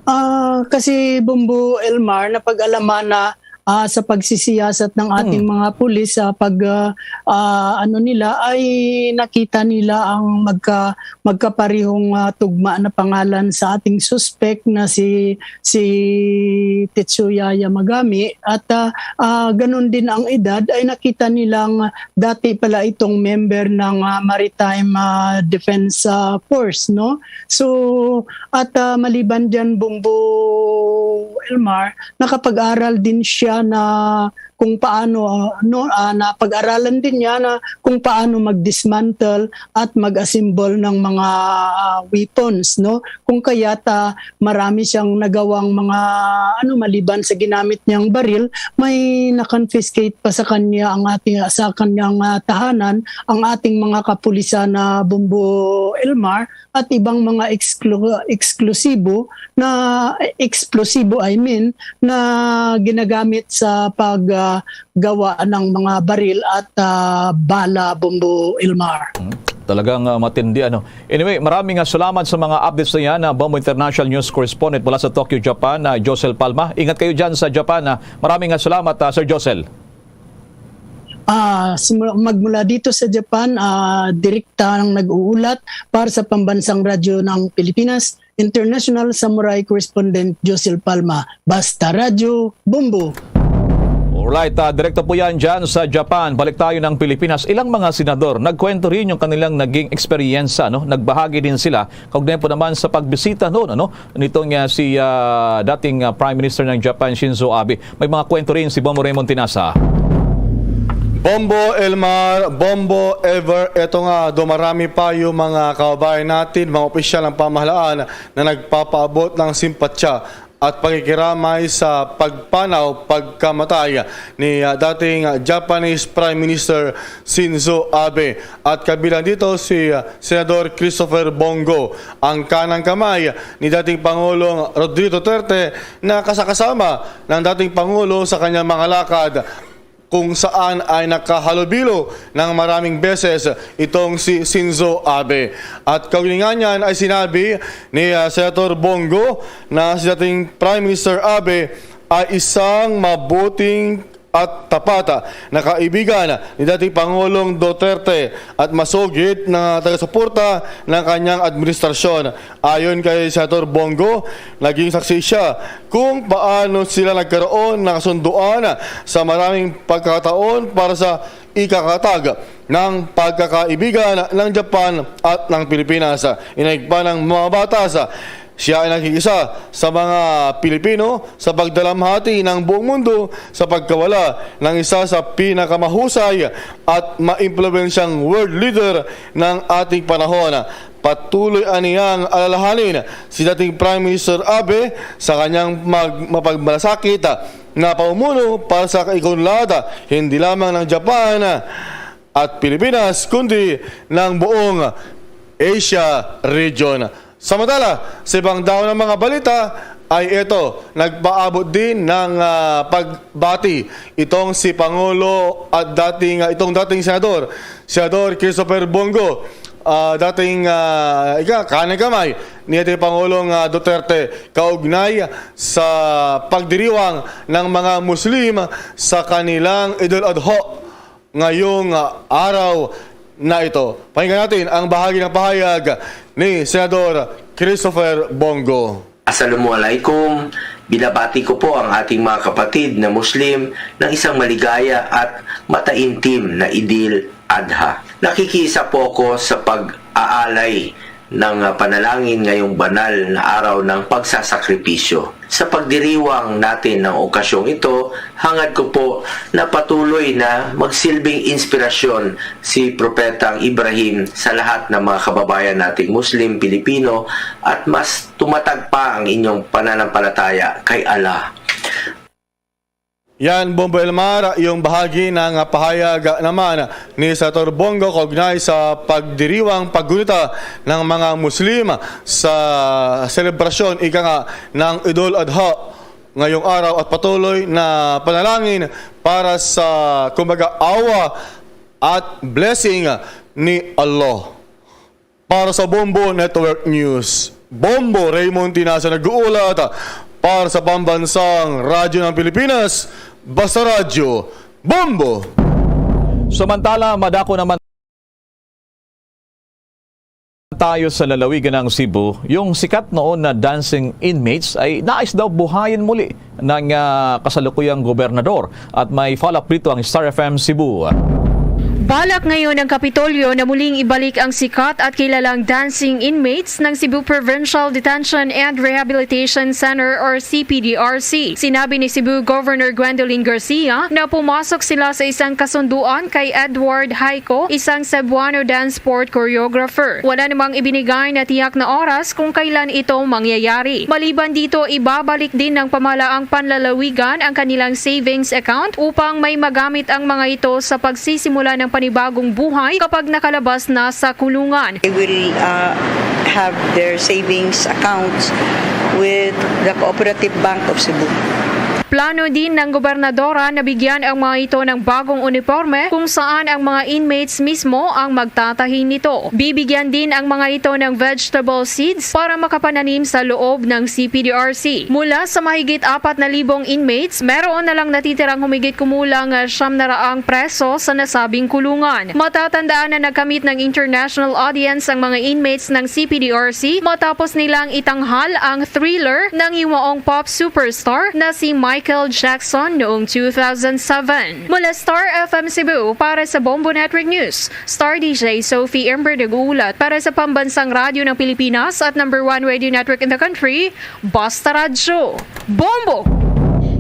Uh, kasi Bumbo Elmar, napag-alaman na uh, sa pagsisiyasat ng ating hmm. mga pulis sa pag uh, uh, ano nila ay nakita nila ang magka magkaparehong uh, tugma na pangalan sa ating suspect na si si Tetsuya Yamagami at uh, uh, ganun din ang edad ay nakita nilang dati pala itong member ng uh, Maritime uh, Defense uh, Force, no? So at uh, maliban diyan Bumbo Elmar, nakapag-aral din siya na kung paano uh, no uh, napag-aralan din niya na kung paano mag-dismantle at mag-assemble ng mga uh, weapons, no? Kung kaya ta marami siyang nagawang mga ano maliban sa ginamit niyang baril, may na-confiscate pa sa kanya ang ating sa kanyang uh, tahanan ang ating mga kapulisan na Bumbo Elmar at ibang mga eksklu- eksklusibo na eksplosibo I mean na ginagamit sa pag uh, gawa ng mga baril at uh, bala, Bombo Elmar. Hmm. Talagang uh, matindi ano. Anyway, maraming uh, salamat sa mga updates na yan. Uh, Bombo International News Correspondent mula sa Tokyo, Japan, uh, Josel Palma. Ingat kayo dyan sa Japan. Uh, maraming uh, salamat, uh, Sir Josel. Ah, uh, magmula dito sa Japan, uh, direkta ang nag-uulat para sa Pambansang Radyo ng Pilipinas, International Samurai Correspondent Josel Palma. Basta Radyo, Bombo! Right, ah, direkto po yan dyan sa Japan. Balik tayo ng Pilipinas. Ilang mga senador nagkwento rin yung kanilang naging eksperyensya, no? Nagbahagi din sila kaugnay po naman sa pagbisita noon, ano, nitong, ah, si, ah, dating, ah, Prime Minister ng Japan, Shinzo Abe. May mga kwento rin si Bombo Raymond Tinasa. Bombo Elmar, Bombo Ever, eto nga, dumarami pa yung mga kababayan natin, mga opisyal ng pamahalaan na nagpapaabot ng simpatya at pakikiramay sa pagpanaw pagkamatay ni, ah, dating, ah, Japanese Prime Minister Shinzo Abe, at kabilang dito si, ah, Senador Christopher Bongo, ang kanang kamay ni dating Pangulong Rodrigo Duterte, na kasakasama ng dating Pangulo sa kanyang mga lakad, kung saan ay nakahalubilo ng maraming beses itong si Shinzo Abe. At kaugnay niyan ay sinabi ni, ah, Senator Bongo na si dating Prime Minister Abe ay isang mabuting at tapat na kaibigan ni dating Pangulong Duterte at masugid na taga-suporta ng kanyang administrasyon. Ayon kay Senator Bongo, naging saksi siya kung paano sila nagkaroon ng kasunduan sa maraming pagkakataon para sa ikakatag ng pagkakaibigan ng Japan at ng Pilipinas. Inayag pa ng mga batas, siya ay nakikisa sa mga Pilipino sa pagdalamhati ng buong mundo sa pagkawala ng isa sa pinakamahusay at maimpluwensyang world leader ng ating panahon. Patuloy aniyang alalahanin si dating Prime Minister Abe sa kanyang mag-, mapagmalasakit na pamumuno para sa kaikunlad, hindi lamang ng Japan at Pilipinas, kundi ng buong Asia region. Samantala, sa ibang dahon ng mga balita, ay ito, nagpaabot din ng, ah, pagbati itong si Pangulo at dating, ah, itong dating senador, Senador Christopher Bongo, ah, dating, ah, ika, kanang kamay ni dating Pangulong, ah, Duterte, kaugnay sa pagdiriwang ng mga Muslim sa kanilang Idul Adha ngayong, ah, araw na ito. Pakinggan natin ang bahagi ng pahayag ni Senador Christopher Bongo. Assalamualaikum. Binabati ko po ang ating mga kapatid na Muslim ng isang maligaya at mataimtim na Idil Adha. Nakikisa po ako sa pag-aalay ng, ah, panalangin ngayong banal na araw ng pagsasakripisyo. Sa pagdiriwang natin ng okasyong ito, hangad ko po na patuloy na magsilbing inspirasyon si Propetang Ibrahim sa lahat ng mga kababayan nating Muslim Pilipino at mas tumatag pa ang inyong pananampalataya kay Allah. Yan, Bombo Elmar, yung bahagi ng pahayag naman ni Senator Bongo kaugnay sa pagdiriwang paggunita ng mga Muslim sa selebrasyon, ika nga, ng Idul Adha ngayong araw at patuloy na panalangin para sa, kumbaga, awa at blessing ni Allah. Para sa Bombo Network News, Bombo Raymond Tinasa nag-uulat para sa Pambansang Radyo ng Pilipinas, Basta Radyo, Bombo! Samantala, madako naman tayo sa lalawigan ng Cebu. Yung sikat noon na dancing inmates ay nais daw buhayin muli ng, ah, kasalukuyang gobernador. At may follow-up dito ang Star F M Cebu. Balak ngayon ng Kapitolyo na muling ibalik ang sikat at kilalang dancing inmates ng Cebu Provincial Detention and Rehabilitation Center or C P D R C. Sinabi ni Cebu Governor Gwendolyn Garcia na pumasok sila sa isang kasunduan kay Edward Haico, isang Cebuano dance sport choreographer. Wala namang ibinigay na tiyak na oras kung kailan ito mangyayari. Maliban dito, ibabalik din ng pamahalaang panlalawigan ang kanilang savings account upang may magamit ang mga ito sa pagsisimula ng panibagong buhay kapag nakalabas na sa kulungan. They will, uh, have their savings accounts with the Cooperative Bank of Cebu. Plano din ng gobernadora na bigyan ang mga ito ng bagong uniporme kung saan ang mga inmates mismo ang magtatahi nito. Bibigyan din ang mga ito ng vegetable seeds para makapananim sa loob ng C P D R C. Mula sa mahigit apat na libong inmates, meron na lang natitirang humigit kumulang, ah, siyam na raang preso sa nasabing kulungan. Matatandaan na nagkamit ng international audience ang mga inmates ng C P D R C matapos nilang itanghal ang thriller ng hiwaong pop superstar na si Mike Michael Jackson noong two thousand seven. Mula Star F M Cebu para sa Bombo Network News, Star D J Sophie Ember nag-uulat para sa Pambansang Radyo ng Pilipinas at number one radio network in the country, Basta Radyo. Bombo!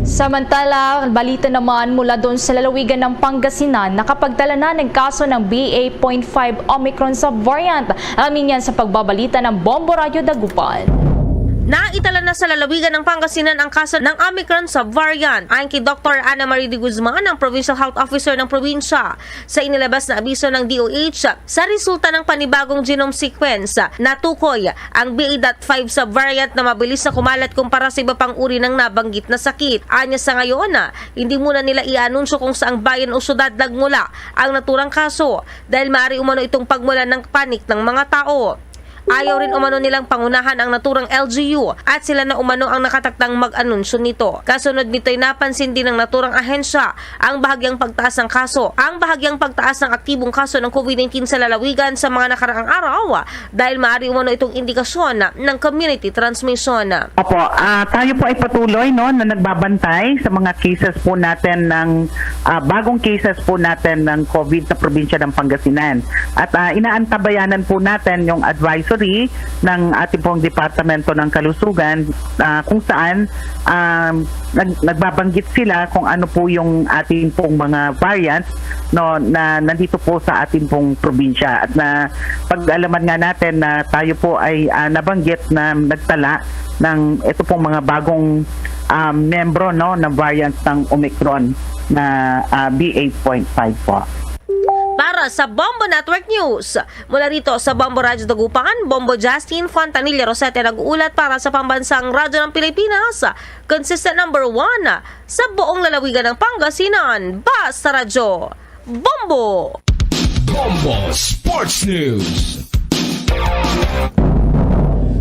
Samantala, balita naman mula doon sa lalawigan ng Pangasinan, nakapagtala na ng kaso ng B A point five Omicron subvariant. Alamin yan sa pagbabalita ng Bombo Radyo Dagupan. Naitala na sa lalawigan ng Pangasinan ang kaso ng Omicron subvariant. Ayon kay Doktor Ana Marie de Guzman, ang Provincial Health Officer ng probinsya, sa inilabas na abiso ng D O H, sa resulta ng panibagong genome sequence, natukoy ang B A dot five subvariant na mabilis na kumalat kumpara sa iba pang uri ng nabanggit na sakit. Anya sa ngayon, hindi muna nila i-anunsyo kung saang bayan o syudad nagmula ang naturang kaso dahil maaari umano itong pagmula ng panik ng mga tao. Ayaw rin umano nilang pangunahan ang naturang L G U at sila na umano ang nakatakdang mag-anunsyo nito. Kasunod nito'y napansin din ng naturang ahensya ang bahagyang pagtaas ng kaso, ang bahagyang pagtaas ng aktibong kaso ng COVID nineteen sa lalawigan sa mga nakaraang araw dahil maaari umano itong indikasyon ng community transmission. Opo, ah, tayo po ay patuloy, no, na nagbabantay sa mga cases po natin ng, ah, bagong cases po natin ng COVID sa probinsya ng Pangasinan. At, ah, inaantabayanan po natin yung advisory ng ating pong Departamento ng Kalusugan, ah, kung saan, um, nag-, nagbabanggit sila kung ano po yung ating pong mga variants, no, na nandito po sa ating pong probinsya. At na pag-alaman nga natin na tayo po ay, ah, nabanggit na nagtala ng ito pong mga bagong, ah, membro, no, na variants ng Omicron na, ah, B A point five po. Para sa Bombo Network News, mula rito sa Bombo Radyo Dagupan, Bombo Justin Fontanilla Rosete nag-uulat para sa Pambansang Radyo ng Pilipinas, consistent number one sa buong lalawigan ng Pangasinan. Basta Radyo, Bombo! Bombo Sports News.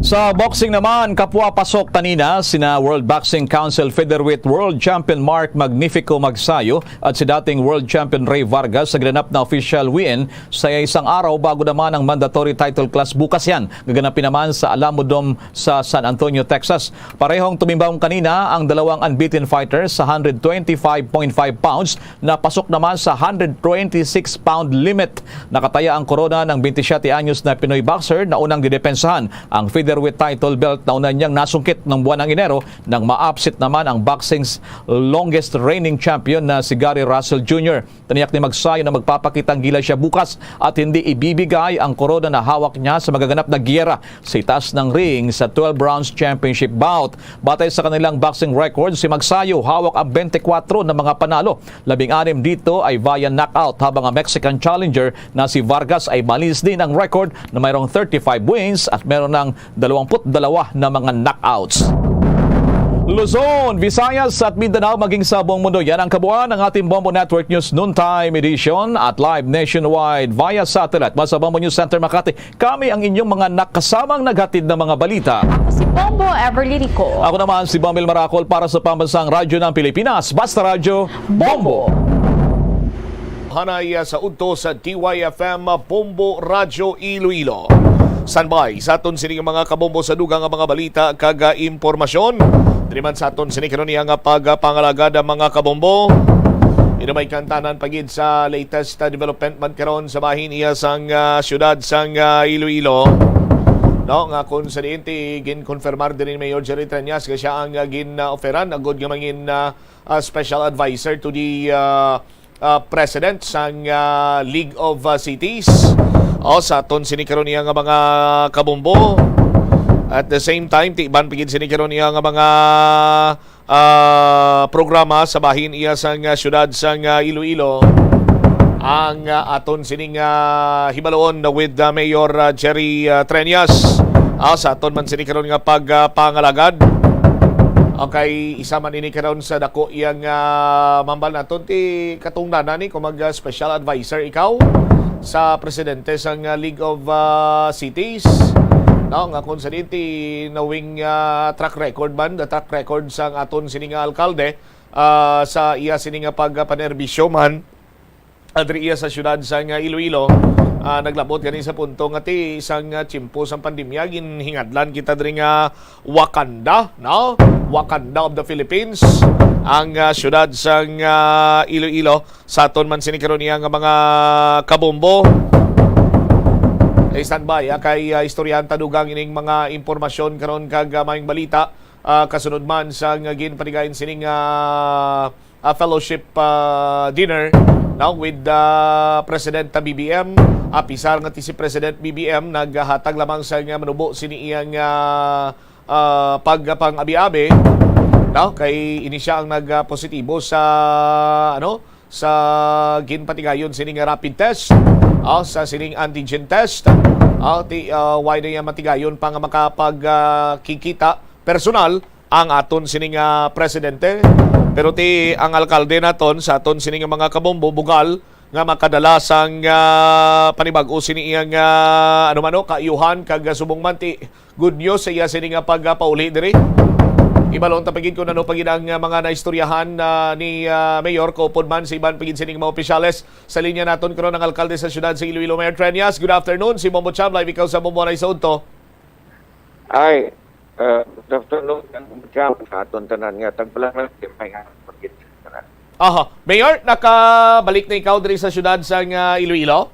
Sa boxing naman, kapwa pasok kanina sina World Boxing Council Featherweight World Champion Mark Magnifico Magsayo at si dating World Champion Ray Vargas sa ginanap na official weigh-in sa isang araw bago naman ang mandatory title clash bukas yan. Gaganapin naman sa Alamo Dome sa San Antonio, Texas. Parehong tumimbang kanina ang dalawang unbeaten fighters sa hundred twenty-five point five pounds na pasok naman sa hundred twenty-six pound limit. Nakataya ang korona ng twenty-seven anyos na Pinoy boxer na unang didepensahan ang featherweight title belt na una niyang nasungkit ng buwan ng Enero nang ma-upset naman ang boxing's longest reigning champion na si Gary Russell Junior. Tiniyak ni Magsayo na magpapakita ang gila siya bukas at hindi ibibigay ang korona na hawak niya sa magaganap na giyera sa itaas ng ring sa twelve rounds championship bout. Batay sa kanilang boxing record, si Magsayo hawak ang twenty-four na mga panalo. Labing-anim dito ay via knockout, habang ang Mexican challenger na si Vargas ay malinis din ang record na mayroong thirty-five wins at meron ng dalawampu't dalawa na mga knockouts. Luzon, Visayas at Mindanao, maging sa buong mundo. Yan ang kabuuan ng ating Bombo Network News Noontime Edition at live nationwide via satellite. Mula sa Bombo News Center Makati, kami ang inyong mga nakasamang naghatid ng mga balita. Ako si Bombo Everly Rico. Ako naman si Bomel Maracol para sa Pambansang Radyo ng Pilipinas. Basta Radyo, Bombo! Hanay, ah, sa udto sa D Y F M Bombo Radyo Iloilo. Standby sa aton sini nga mga kabombo sa dugang nga mga balita kag, ah, impormasyon. Diri man sa aton sini karon nga pagpangalagad, ah, mga kabombo. Inumay kantanan pa gid sa latest, ah, development man karon sa bahin iya sang, ah, siyudad sang, ah, Iloilo. No, nga kung sa diin ti ginkonfirmar diri ni Mayor Jerry Treñas nga siya ang, ah, gin-offeran agud nga mangin, ah, ah, special advisor to the, ah, ah, president sang, ah, League of, ah, Cities. O, sa aton sini karon niya nga mga kabombo. At the same time, tiban pa gid sini karon niya nga mga, ah, programa sa bahin iya sang, ah, siyudad sang, ah, Iloilo. Ang, ah, aton sining, ah, hibaloon with, ah, Mayor, ah, Jerry, ah, Treñas. Ah, sa aton man sini karon nga pag, ah, pangalagad. Okay, isa man ini karon sa dako iyang, ah, mambal naton ti katungdanan ni kung mag, ah, special advisor ikaw sa presidente sang, ah, League of, ah, Cities. No, nga kung sa diin ti nawing, ah, track record man, the track record sang aton sini nga alkalde, ah, sa iya sini nga pagpanerbisyo man. Ah, diri iya sa siyudad sang, ah, Iloilo, ah, naglabot gani sa punto nga ti isang, ah, tiyempo sang pandemya, ginhingadlan kita diri nga Wakanda, no? Wakanda of the Philippines. ang, ah, siyudad sang, ah, Iloilo. Sa aton man sini karon iya nga mga kabombo. Ay, standby, ah, kay, ah, istoryahan ta dugang ining mga impormasyon karon kag, ah, maayong balita, ah, kasunod man sang ginpatigayon sining, ah, ah, fellowship, ah, dinner, no, with, ah, President, ah, B B M. Apisar nga ti si President B B M naghatag lamang sang manubo sini iyang, ah, ah, pagpang-abi-abi, no? Kay ini siya ang nag, ah, positibo sa, ano, sa ginpatigayon sini nga rapid test, ah, sa sining antigen test. Ah, ti, ah, why na iya matigayon pa nga makapag, ah, kikita personal ang aton sini nga presidente? Pero ti ang alkalde naton sa aton sini nga mga kabombo bugal nga makadala sang, ah, panibag-o sini iyang, ah, ano man, no, kaayuhan kag, ah, subong man ti good news sa iya sini nga pagpauli diri. Ibalon ta pa gid kung ano pa gid ang, ah, mga naistoryahan, ah, ni, ah, Mayor kaupod man sa iban pa gid sining mga opisyales. Sa linya naton karon ang alkalde sa siyudad sa Iloilo, Mayor Treñas. Good afternoon. Si Bombo Cham, live ikaw sa Bombo Anay sa Udto. Ay, uh, good afternoon, Bombo Cham, sa aton tanan nga tagpalamati, may nga pagkita sa tanan. Aha. Mayor, nakabalik na ikaw diri sa siyudad sa nga Iloilo?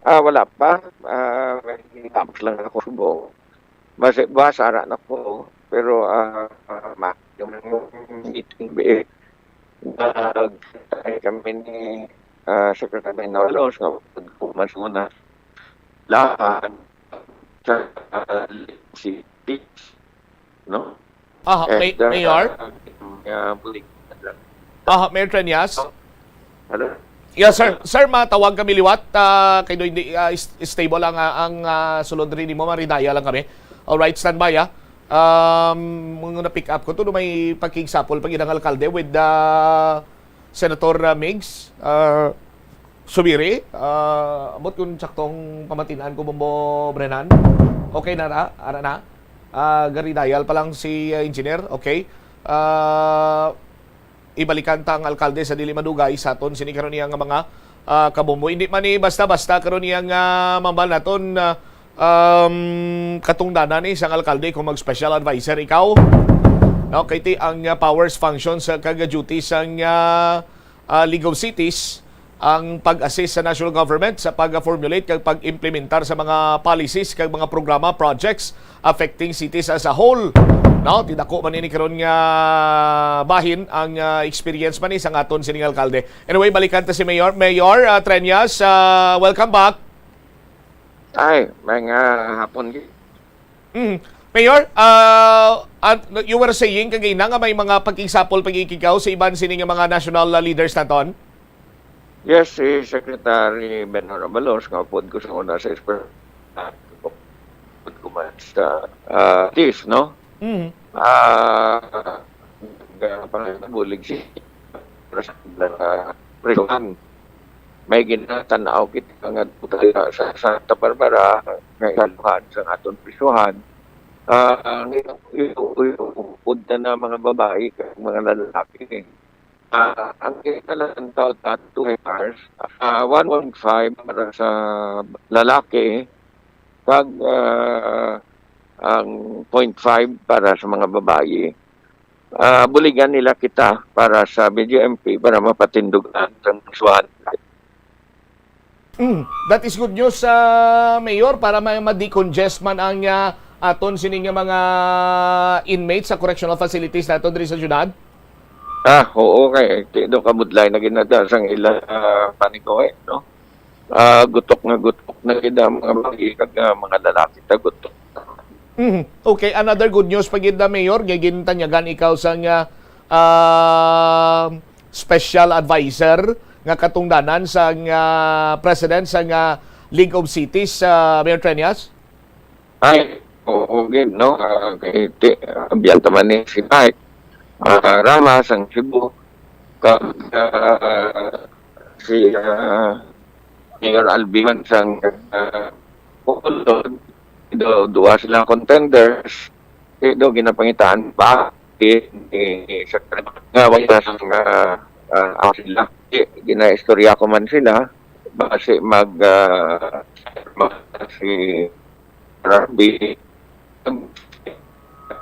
Ah, wala pa. Ah, may tapos lang ako subo. Base, basa ra na ko. Pero, ah, ah, ma-, yung meeting, eh, nag-, ay kami ni, ah, Secretary Navarro, sa kumas muna. Lahat sa, ah, city, no? Aha, And, May-, ah, Mayor? Ah, bulig na lang. Aha, Mayor Treñas? Hello? Yes, sir. Sir, matawag kami liwat. Ah, kay do hindi, ah, is-, stable ang, ah, ang, ah, sulod rin mo, maridaya lang kami. Alright, standby, ah. Um, muna pick up ko to, do may pakigsapol pag inang alkalde with the Senator, ah, Migs, ah, Subiri. Ah, abot kung saktong pamatinan ko, Bombo Brenan. Okay na ra? Ara na? Ah, gari dial pa lang si, ah, engineer. Okay. Ah, ibalikan ta ang alkalde sa dili madugay sa aton sini karon niya nga mga, ah, kabombo. Hindi man ni basta-basta karon niya nga mambal naton, ah, um, katungdanan ni sang alkalde kung mag-special advisor ikaw. No, kay ti ang, ah, powers functions sa kag duty sang, ah, ah, League of Cities ang pag-assist sa national government sa pag-formulate kag pag-implementar sa mga policies kag mga programa, projects affecting cities as a whole. No, ti dako man ini karon nga bahin ang, ah, experience man ni sang aton sining alkalde. Anyway, balikan ta si Mayor. Mayor, ah, Treñas, ah, welcome back. Ay, may nga hapon, gi-, Mm. Mayor, ah, at you were saying kagina nga may mga pakigsapol, pag-ikigaw sa iban sini nga mga national, ah, leaders naton? Yes, si Secretary Ben Abalos, nga pod ko sa una sa esper-, pod ko man sa, ah, tis, no? Mm. Ah, nga pangabulig si, ah, prisuhan. May ginatanaw kita nga duta sa Santa Barbara, nga ikaluhan sa aton prisuhan. Ah, ang ilo-, ilo-, ilo-, upod na na mga babayi kag mga lalaki. Ah, ang kita lang tawo tato hectares, ah, one point five para sa lalaki, kag, ah, ang point five para sa mga babayi. Ah, buligan nila kita para sa B J M P para mapatindog ang transuhan. Mm, that is good news, ah, Mayor, para ma-, ma-decongest man ang, ah, aton sini nga mga inmates sa correctional facilities nato diri sa syudad. Ah, oo, kay ti do kabudlay na ginada sang ila, ah, panikoy, no? Ah, gutok nga gutok na gid ang mga babayi kag, ah, mga lalaki ta gutok. Mhm. Okay, another good news pa gid na, Mayor, nga gintanyagan ikaw sang, ah, ah, special advisor nga katungdanan sang, ah, president sang, ah, League of Cities, ah, Mayor Treñas? Ay, oo gid, no? Ah, kay ti-, ah, abyan ta man ni si Mike, ah, Rama sang Cebu, kag, ah, si, ah, Mayor Albi man sang, ah, Bacolod, do-, duha sila contenders, eh, do ginapangitaan pa, eh, eh, sa nga wala sa nga, ah, ako sila. Eh, ginaistorya ko man sila, basi mag, ah, mag-, si Rabi,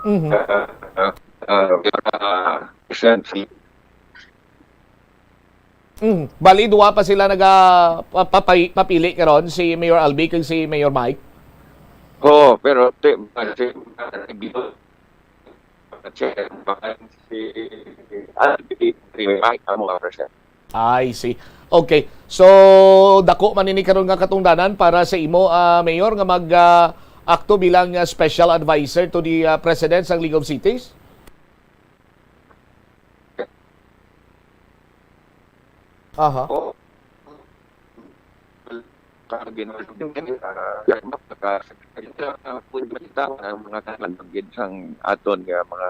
Mhm. ah, ah, ah, ah, election. Mm. Bali, duwa pa sila naga pa-, papay-, papili karon, si Mayor Albi kag si Mayor Mike. Oo, pero ti-, si, si, si Albi, si Mike, amo nga, President. I see. Okay. So, dako man ini karon nga katungdanan para sa imo, ah, Mayor, nga mag, ah, akto bilang, ah, special advisor to the, ah, President sang League of Cities? Aha. Oo. Kag gin-, ah, ang mga kalan gid sang aton nga mga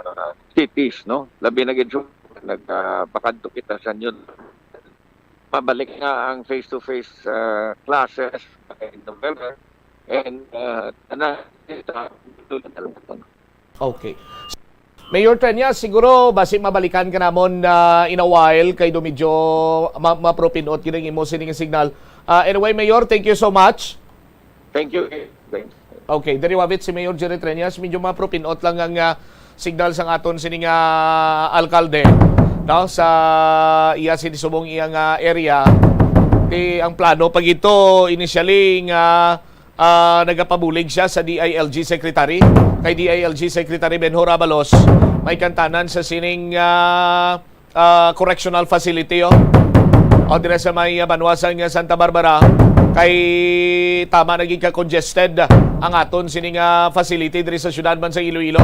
cities, no? Labi na gid sa nagpakadto kita sa New, mabalik na ang face-to-face, ah, classes in November. And, ah, tanan kita. Okay. Mayor Treñas, siguro basi mabalikan ka namon, ah, in a while, kay do medyo ma-, mapro-pinot gid ang imo sining signal. Ah, anyway, Mayor, thank you so much. Thank you. Thanks. Okay, diri wavit si Mayor Jerry Treñas, medyo mapro-pinot lang ang, ah, signal sang aton sining, ah, alkalde, no, sa iya sini subong iya nga area. Ti ang plano pa gid to initially nga, ah, nagapabulig siya sa D I L G Secretary. Kay D I L G Secretary Benhur Abalos, may kantanan sa sining, ah, ah, correctional facility, oh. O, dire sa may, ah, banwa sang, ah, Santa Barbara, kay tama na gid ka congested ang aton sining, ah, facility diri sa syudad man sa Iloilo.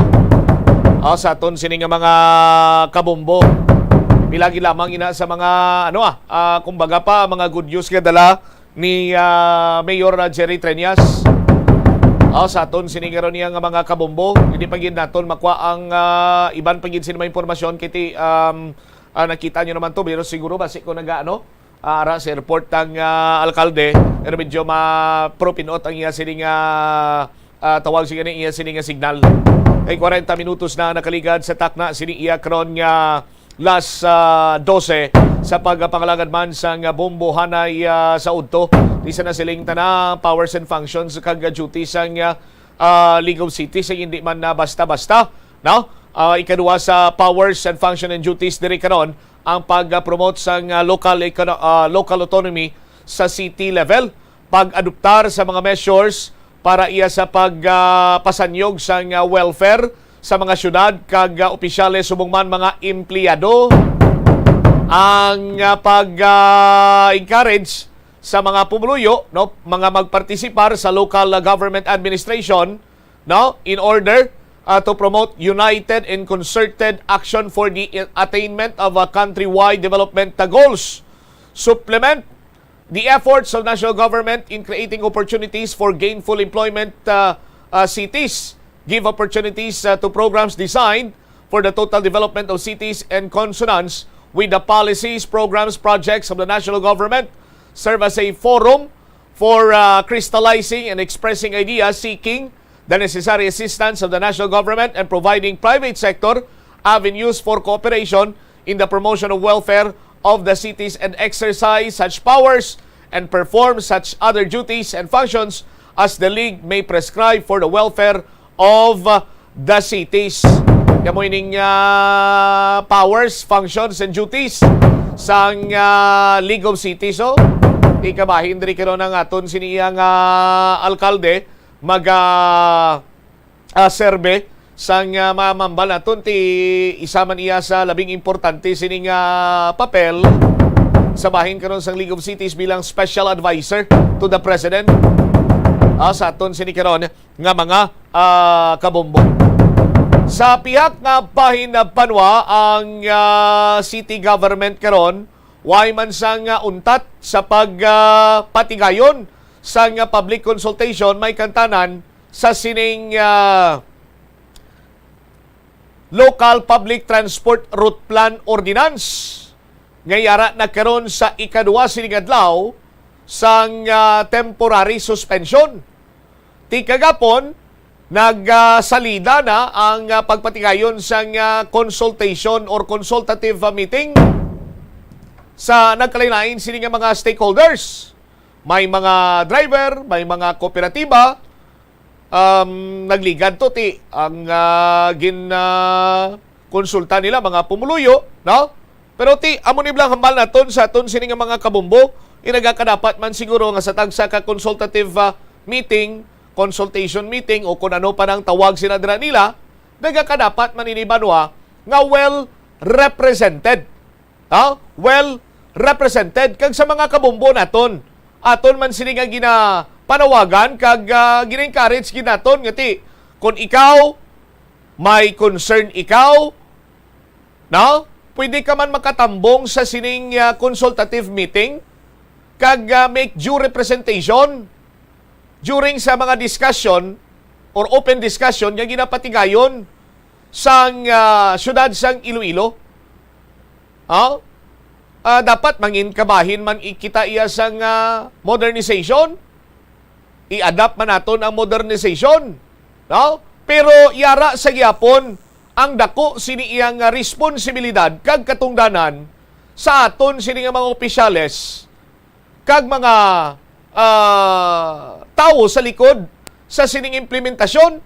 O, sa aton sining, ah, mga kabombo. Pila gid lamang ina sa mga, ano, ah, ah, kumbaga pa, mga good news nga dala ni, ah, Mayor, ah, Jerry Treñas. Ah, sa aton sini karon niya nga mga kabombo, hindi pa gid naton makuha ang, ah, iban pa gid sini mga impormasyon kay ti, um, ah, nakita nyo naman to, pero siguro basi ko naga, ano, ah, ara sa airport ang, ah, alkalde, pero medyo ma-, pro-pinot ang iya sini nga, ah, tawag siya ni iya sini nga signal. Kay kwarenta minutos na nakaligad sa takna sini iya karon nga las, ah, dose sa pagpangalagad man sang bombohanay, ah, sa udto. Di sa nasiling tana powers and functions kag duty sang, ah, ah, League of Cities ay hindi man na basta-basta, no? Ah, ikaduha sa powers and function and duties diri karon ang pag-promote sang, ah, local econo-, ah, local autonomy sa city level, pag-adoptar sa mga measures para iya sa pag, ah, pasanyog sang, ah, welfare sa mga syudad kag, ah, opisyales subong man mga empleyado, ang, ah, pag, ah, encourage sa mga pumuluyo, no, mga magpartisipar sa local, ah, government administration, no, in order, ah, to promote united and concerted action for the attainment of, ah, countrywide development, ah, goals. Supplement the efforts of national government in creating opportunities for gainful employment, uh, uh, cities, give opportunities, uh, to programs designed for the total development of cities in consonance with the policies, programs, projects of the national government, serve as a forum for, uh, crystallizing and expressing ideas, seeking the necessary assistance of the national government, and providing private sector avenues for cooperation in the promotion of welfare of the cities and exercise such powers and perform such other duties and functions as the League may prescribe for the welfare of, uh, the cities. Kamo ining, ah, powers, functions, and duties sang, ah, League of Cities, oh. Ikabahin diri karon ang aton sini iya nga alkalde, mag, ah, ah, serbe sang, ah, mamambal naton ti isa man iya sa labing importante sini nga papel sa bahin karon sang League of Cities bilang special advisor to the president, ah, sa aton sini karon nga mga, ah, kabombo. Sa pihak nga bahin na banwa ang, ah, city government karon, way man sang, ah, untat sa pag, ah, patigayon sang, ah, public consultation may kantanan sa sining, ah, Local Public Transport Route Plan Ordinance nga yara na karon sa ikaduha sining adlaw sang, ah, temporary suspension. Ti kagapon, nagsalida na ang, ah, pagpatigayon sang, ah, consultation or consultative, ah, meeting sa nagkalain-lain sini nga mga stakeholders. May mga driver, may mga kooperatiba, um, nagligad to ti ang, ah, gin, ah, konsulta nila mga pumuluyo, no? Pero ti, amo ni bala ang hambal naton sa aton sini nga mga kabombo, inagakadapat man siguro nga sa tagsa ka consultative, ah, meeting, consultation meeting, o kung ano pa nang tawag sina dira nila, nagakadapat man ini, Banwa, nga well represented. Ha? Well represented. Kag sa mga kabombo naton, aton man sini nga ginapanawagan kag, ah, gina-encourage gid naton nga ti, kung ikaw may concern ikaw, no? Pwede ka man makatambong sa sining, ah, consultative meeting kag, ah, make due representation during sa mga discussion or open discussion nga ginapatigayon sang, ah, siyudad sang Iloilo. Ha? Ah, dapat mangin kabahin man i-, kita iya sang, ah, modernization. I-adapt man naton ang modernization, no? Pero yara sa gihapon ang dako sini iya nga responsibilidad kag katungdanan sa aton sini nga mga opisyales kag mga, ah, tawo sa likod sa sining implementasyon.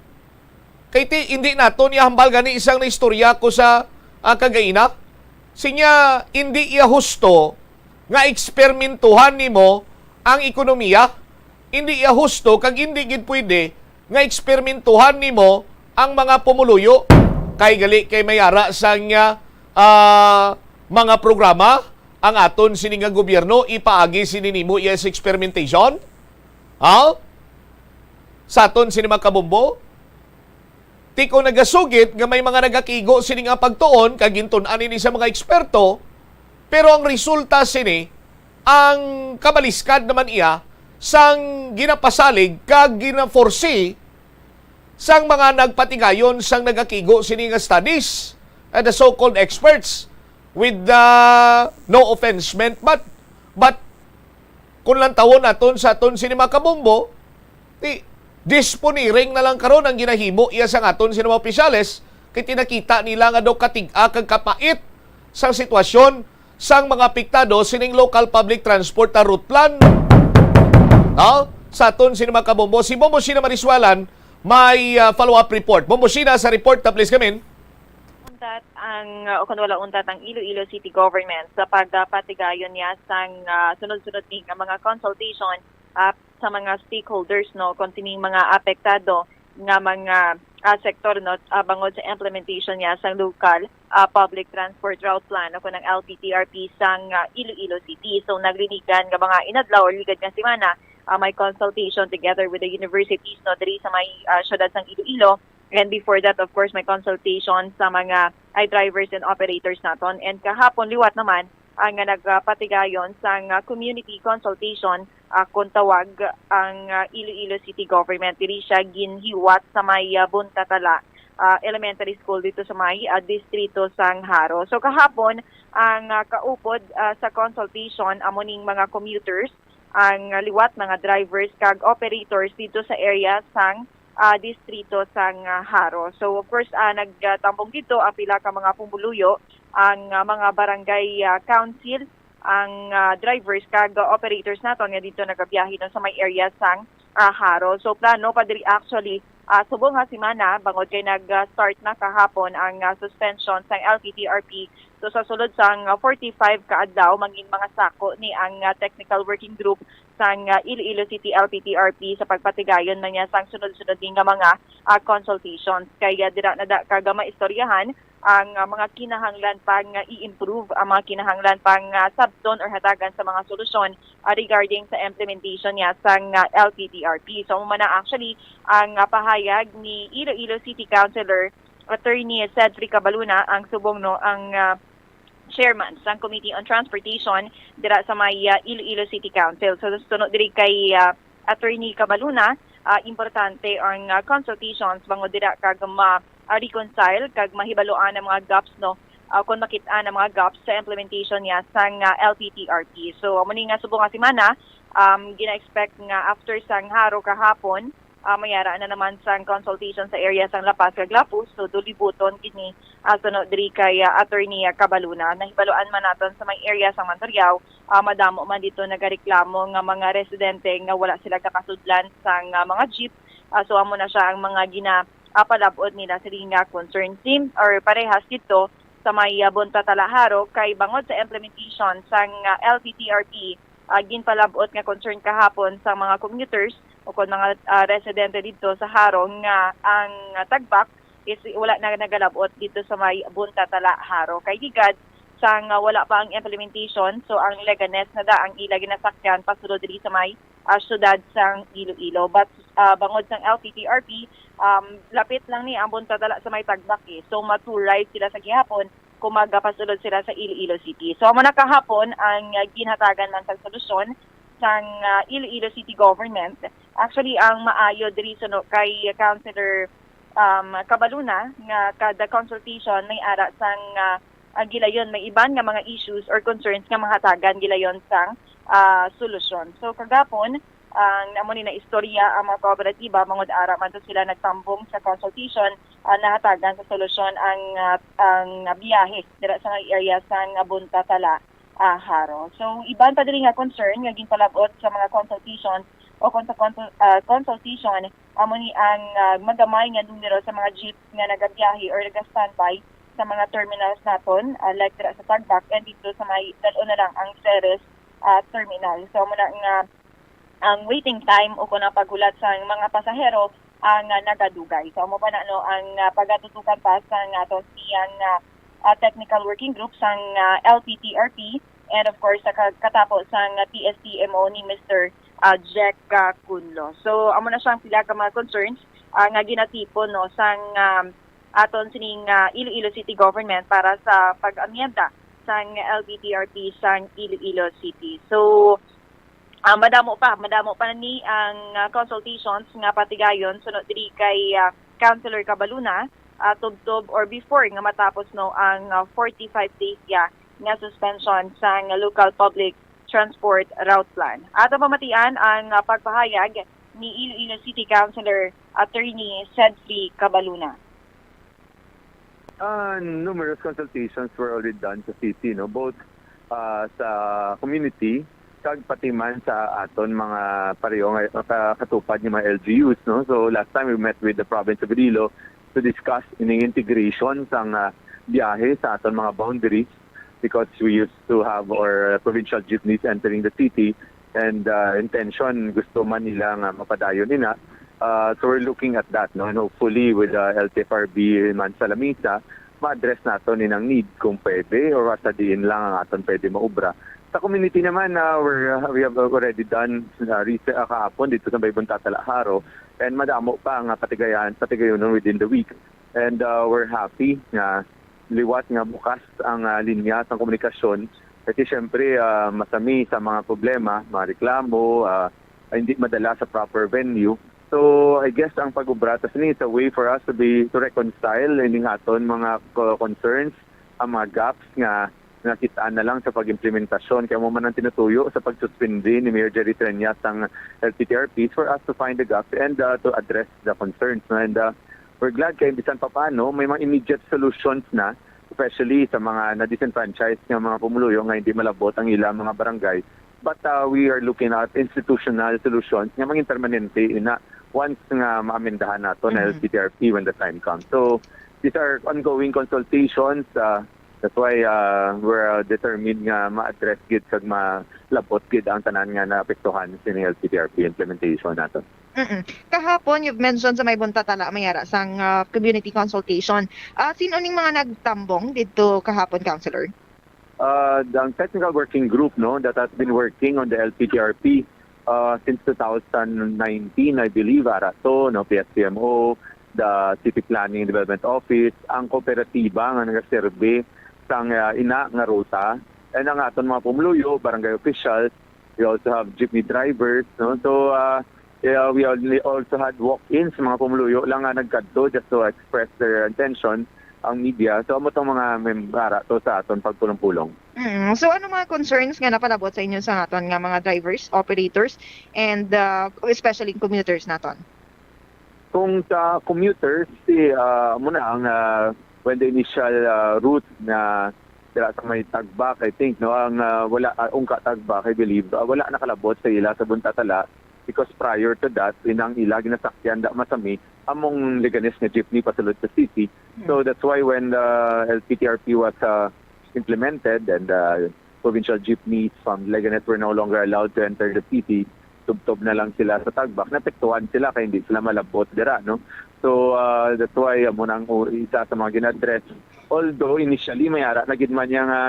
Kay ti, hindi naton ihambal gani isang naistorya ko sa, ah, kagaina. Sinya, hindi iya husto nga ekspermentuhan nimo ang ekonomiya. Hindi iya husto kag hindi gid pwede nga ekspermentuhan nimo ang mga pumuluyo. Kay gali kay may ara sang, ah, ah, mga programa ang aton sini nga gobyerno, ipaagi sini nimo iya sa experimentation? Ha? Sa aton sini mga kabombo? Ti kon nagasugid nga may mga nagakigo sini nga pagtuon kag gintun-an ini sa mga eksperto, pero ang resulta sini, ang kabaliskad naman iya sang ginapasalig kag gina-foresee sang mga nagpatigayon sang nagakigo sini nga studies, eh, the so-called experts, with the, no offense meant, but, but kung lantawon naton sa aton sini mga kabombo, ti, disponiring na lang karon ang ginahimo iya sang aton sini mga opisyales, kay tinakita nila nga daw katig-a kag kapait sang sitwasyon sang mga apektado sining local public transport na route plan. No? Sa aton sini mga kabombo, si Bombo Sheena Marisuelan may, ah, follow-up report. Bombo Sheena, sa report na, please, gamin. Untat ang, uh, o kung wala untat ang Iloilo City Government sa pagpatigayon niya sang, uh, sunod-sunod ni nga mga consultation, uh, sa mga stakeholders, no, kung sining mga apektado nga mga, uh, sektor, no, uh, bangod sa implementation niya sang local, uh, public transport route plan o kung ang L P T R P sang, uh, Iloilo City. So, naglinigan nga mga inadlaw o ligad nga semana, uh, may consultation together with the universities, no, diri sa may, uh, syudad sang Iloilo. And before that, of course, may consultation sa mga, ay, drivers and operators naton. And kahapon, liwat naman ang, ah, nagpatigayon sang, ah, community consultation, ah, kung tawag ang, ah, Iloilo City Government. Diri siya ginhiwat sa may, ah, Buntatala, ah, Elementary School dito sa may, ah, distrito sang Jaro. So kahapon, ang, ah, kaupod, ah, sa consultation amo ning mga commuters, ang, ah, liwat mga drivers kag operators dito sa area sang, ah, distrito sang, ah, Jaro. So, of course, ah, nagtambong dito ang pila ka mga pumuluyo, ang, ah, mga barangay, ah, council, ang, ah, drivers kag operators naton nga dito nagabiyahe, no, sa may area sang, ah, Jaro. So, plano pa diri actually, ah, subong nga semana, bangod kay nag-start na kahapon ang, ah, suspension sang L P T R P. So, sa sulod sang, ah, forty-five ka adlaw, mangin mga sako ni ang, ah, technical working group sang, ah, Iloilo City L P T R P sa pagpatigayon man niya sang sunod-sunod ni nga mga, ah, consultations. Kaya dira na da kaga maistoryahan ang, ah, mga kinahanglan pang, ah, i-improve, ang mga kinahanglan pang, ah, sabton or hatagan sa mga solusyon, ah, regarding sa implementation niya sang, ah, L P T R P. So, amo man na actually ang, ah, pahayag ni Iloilo City Councilor Attorney Cedric Cabaluna, ang subong, no, ang, ah, chairman sang Committee on Transportation dira sa may, ah, Iloilo City Council. So, suno diri kay, ah, Attorney Cabaluna, ah, importante ang, ah, consultations bangod dira kag ma, ah, reconcile kag mahibaluan ang mga gaps, no, ah, kung makit-an ang mga gaps sa implementation niya sang, ah, L P T R P. So, amo ni nga subong nga semana, um, gina-expect nga after sang Jaro kahapon, ah, mayara na naman sang consultation sa area sang La Paz kag Lapuz. So, dulibuton kini, ah, suno diri kay, ah, Attorney, ah, Cabaluna. Nahibaluan man naton sa may area sang Mandurriao, ah, madamo man dito nagareklamo nga mga residente nga wala sila gakasudlan sang, ah, mga jeep. Ah, so, amo na siya ang mga gina, ah, palab-ot nila sini nga concern. Same or parehas didto sa may, ah, Bunta Tala, Jaro, kay bangod sa implementation sang, ah, L P T R P, ah, ginpalab-ot nga concern kahapon sa mga commuters o kon mga, ah, residente didto sa Jaro nga ang, ah, tagbak is wala na nagalab-ot didto sa may Bunta Tala, Jaro. Kay gigad sang, ah, wala pa ang implementation, so ang Leganes na da ang ila ginasakyan pasulod diri sa may, ah, siyudad sang Iloilo. But, ah, bangod sang L P T R P, um, lapit lang ni ang Bunta Tala sa may tagbak, eh. So, ma-two rides sila sa gihapon kung magapasulod sila sa Iloilo City. So, amo na kahapon ang, ah, ginhatagan man sang solusyon sang, ah, Iloilo City Government. Actually, ang maayo diri suno kay Councilor, um, Cabaluna nga kada consultation may ara sang, ah, ah, gilayon, may iban nga mga issues or concerns nga mahatagan gilayon sang, ah, solusyon. So, kagapon, ang amo ni na istorya ang mga kooperatiba, bangod ara man to sila nagtambong sa consultation, ah, nahatagan sa solusyon ang, ah, ang biyahe dira sa mga area sang Bunta Tala, ah, Jaro. So, iban pa diri nga concern nga ginpalab-ot sa mga consultations o kon sa consul-, ah, consultation, amo ni ang, ah, magamay nga numero sa mga jeeps nga nagabiyahe or naga-standby sa mga terminals naton, ah, like dira sa Tagbak and dito sa may dal-o na lang ang Ceres, ah, terminal. So, amo na nga ang waiting time o kon ang paghulat sa mga pasahero ang, ah, nagadugay. So, amo pa na, no, ang, ah, pagatutukan pa sa nga aton siyang, ah, ah, technical working group sang, ah, L P T R P and of course sa ka-, katapo sang, ah, T S T M O ni Mister, ah, Jack, ah, Cunlo. So, amo na siyang pila ka mga concerns, ah, nga ginatipon, no, sang, ah, aton sining, ah, Iloilo City Government para sa pag-amyenda sang L P T R P sang Iloilo City. So, ah, madamo pa, madamo pa ni ang, ah, consultations nga patigayon suno diri kay, ah, Councilor Cabaluna, ah, tubtob or before nga matapos, no, ang, ah, forty-five days ya nga suspension sang local public transport route plan. Ato pamatian ang, ah, pagpahayag ni Iloilo City Councilor Attorney Sedfrey Cabaluna. Uh, numerous consultations were already done sa city, no, both uh, sa community kag pati man sa aton mga pareho nga ka-, katupad nga mga L G Us, no. So last time we met with the province of Iloilo to discuss ining integration sang uh, biyahe sa aton mga boundaries, because we used to have our provincial jeepneys entering the city, and uh, intention, gusto man nila nga mapadayon ina. Uh, so we're looking at that, no? And hopefully with uh, L T F R B man sa lamisa, ma-address nato ni ang need kung pwede or sa diin lang ang aton pwede maubra. Sa community naman, uh, we're, uh, we have already done uh, recent, uh, kahapon dito sa may Bunta Tala, Jaro, and madamo pa nga patigayan, patigayonon within the week. And uh, we're happy nga liwat nga bukas ang uh, linya sang komunikasyon. Kasi syempre, uh, masami sa mga problema, mga reklamo, uh, hindi madala sa proper venue. So I guess ang pag-ubra ta sini is a way for us to be, to reconcile ining aton mga co-, concerns, ang mga gaps nga nakit-an na lang sa pag-implementasyon. Kaya mo man ang tinutuyo sa pagsuspindi ni Mayor Jerry Treñas ang L P T R Ps for us to find the gaps and uh, to address the concerns, no? And uh, we're glad kay bisan pa paano may mga immediate solutions na, especially sa mga na-disenfranchised nga mga pumuluyo nga hindi malabot ang ilang mga barangay. But uh, we are looking at institutional solutions nga maging permanente ina once nga maamendahan nato na Mhm. L P T R P when the time comes. So these are ongoing consultations. Uh, that's why uh, we're uh, determined nga ma-address gid kag malabot gid ang tanan nga naapektuhan sini L P T R P implementation nato. Mm-mm. Kahapon, you've mentioned sa may Bunta Tala, may ara sang ah, community consultation. Ah, sino ning mga nagtambong didto kahapon, Councilor? Uh, ang technical working group, no, that has been working on the L P T R P uh, since two thousand nineteen, I believe, ara to, no, P S P M O, the City Planning and Development Office, ang kooperatiba nga nagaserbe sang uh, ina nga ruta, and ang aton mga pumuluyo, barangay officials, we also have jeepney drivers, no. So uh, yeah, we only also had walk-ins, mga pumuluyo lang nga nagkadto just to express their intention ang media. So amo tong mga membara to sa aton pagpulong-pulong. Mm. So ano mga concerns nga napalabot sa inyo sa aton nga mga drivers, operators, and uh, especially commuters naton? Kung sa commuters, si uh, muna ang uh, when the initial uh, route na dira sa may Tagbak, I think, no, ang uh, wala uh, ungka Tagbak, I believe, uh, wala nakalabot sa ila sa Bunta Tala. because prior to that, inang ila ginasakyan da masami among Leganes nga jeepney pasulod sa city. So that's why when the L P T R P was uh, implemented and uh, provincial jeepneys from Leganes were no longer allowed to enter the city, tubtob na lang sila sa Tagbak. Napektuhan sila kay hindi sila malabot dira, no? So uh, that's why amo nang u- isa sa mga gin-address. Although initially may ara na gid man niya nga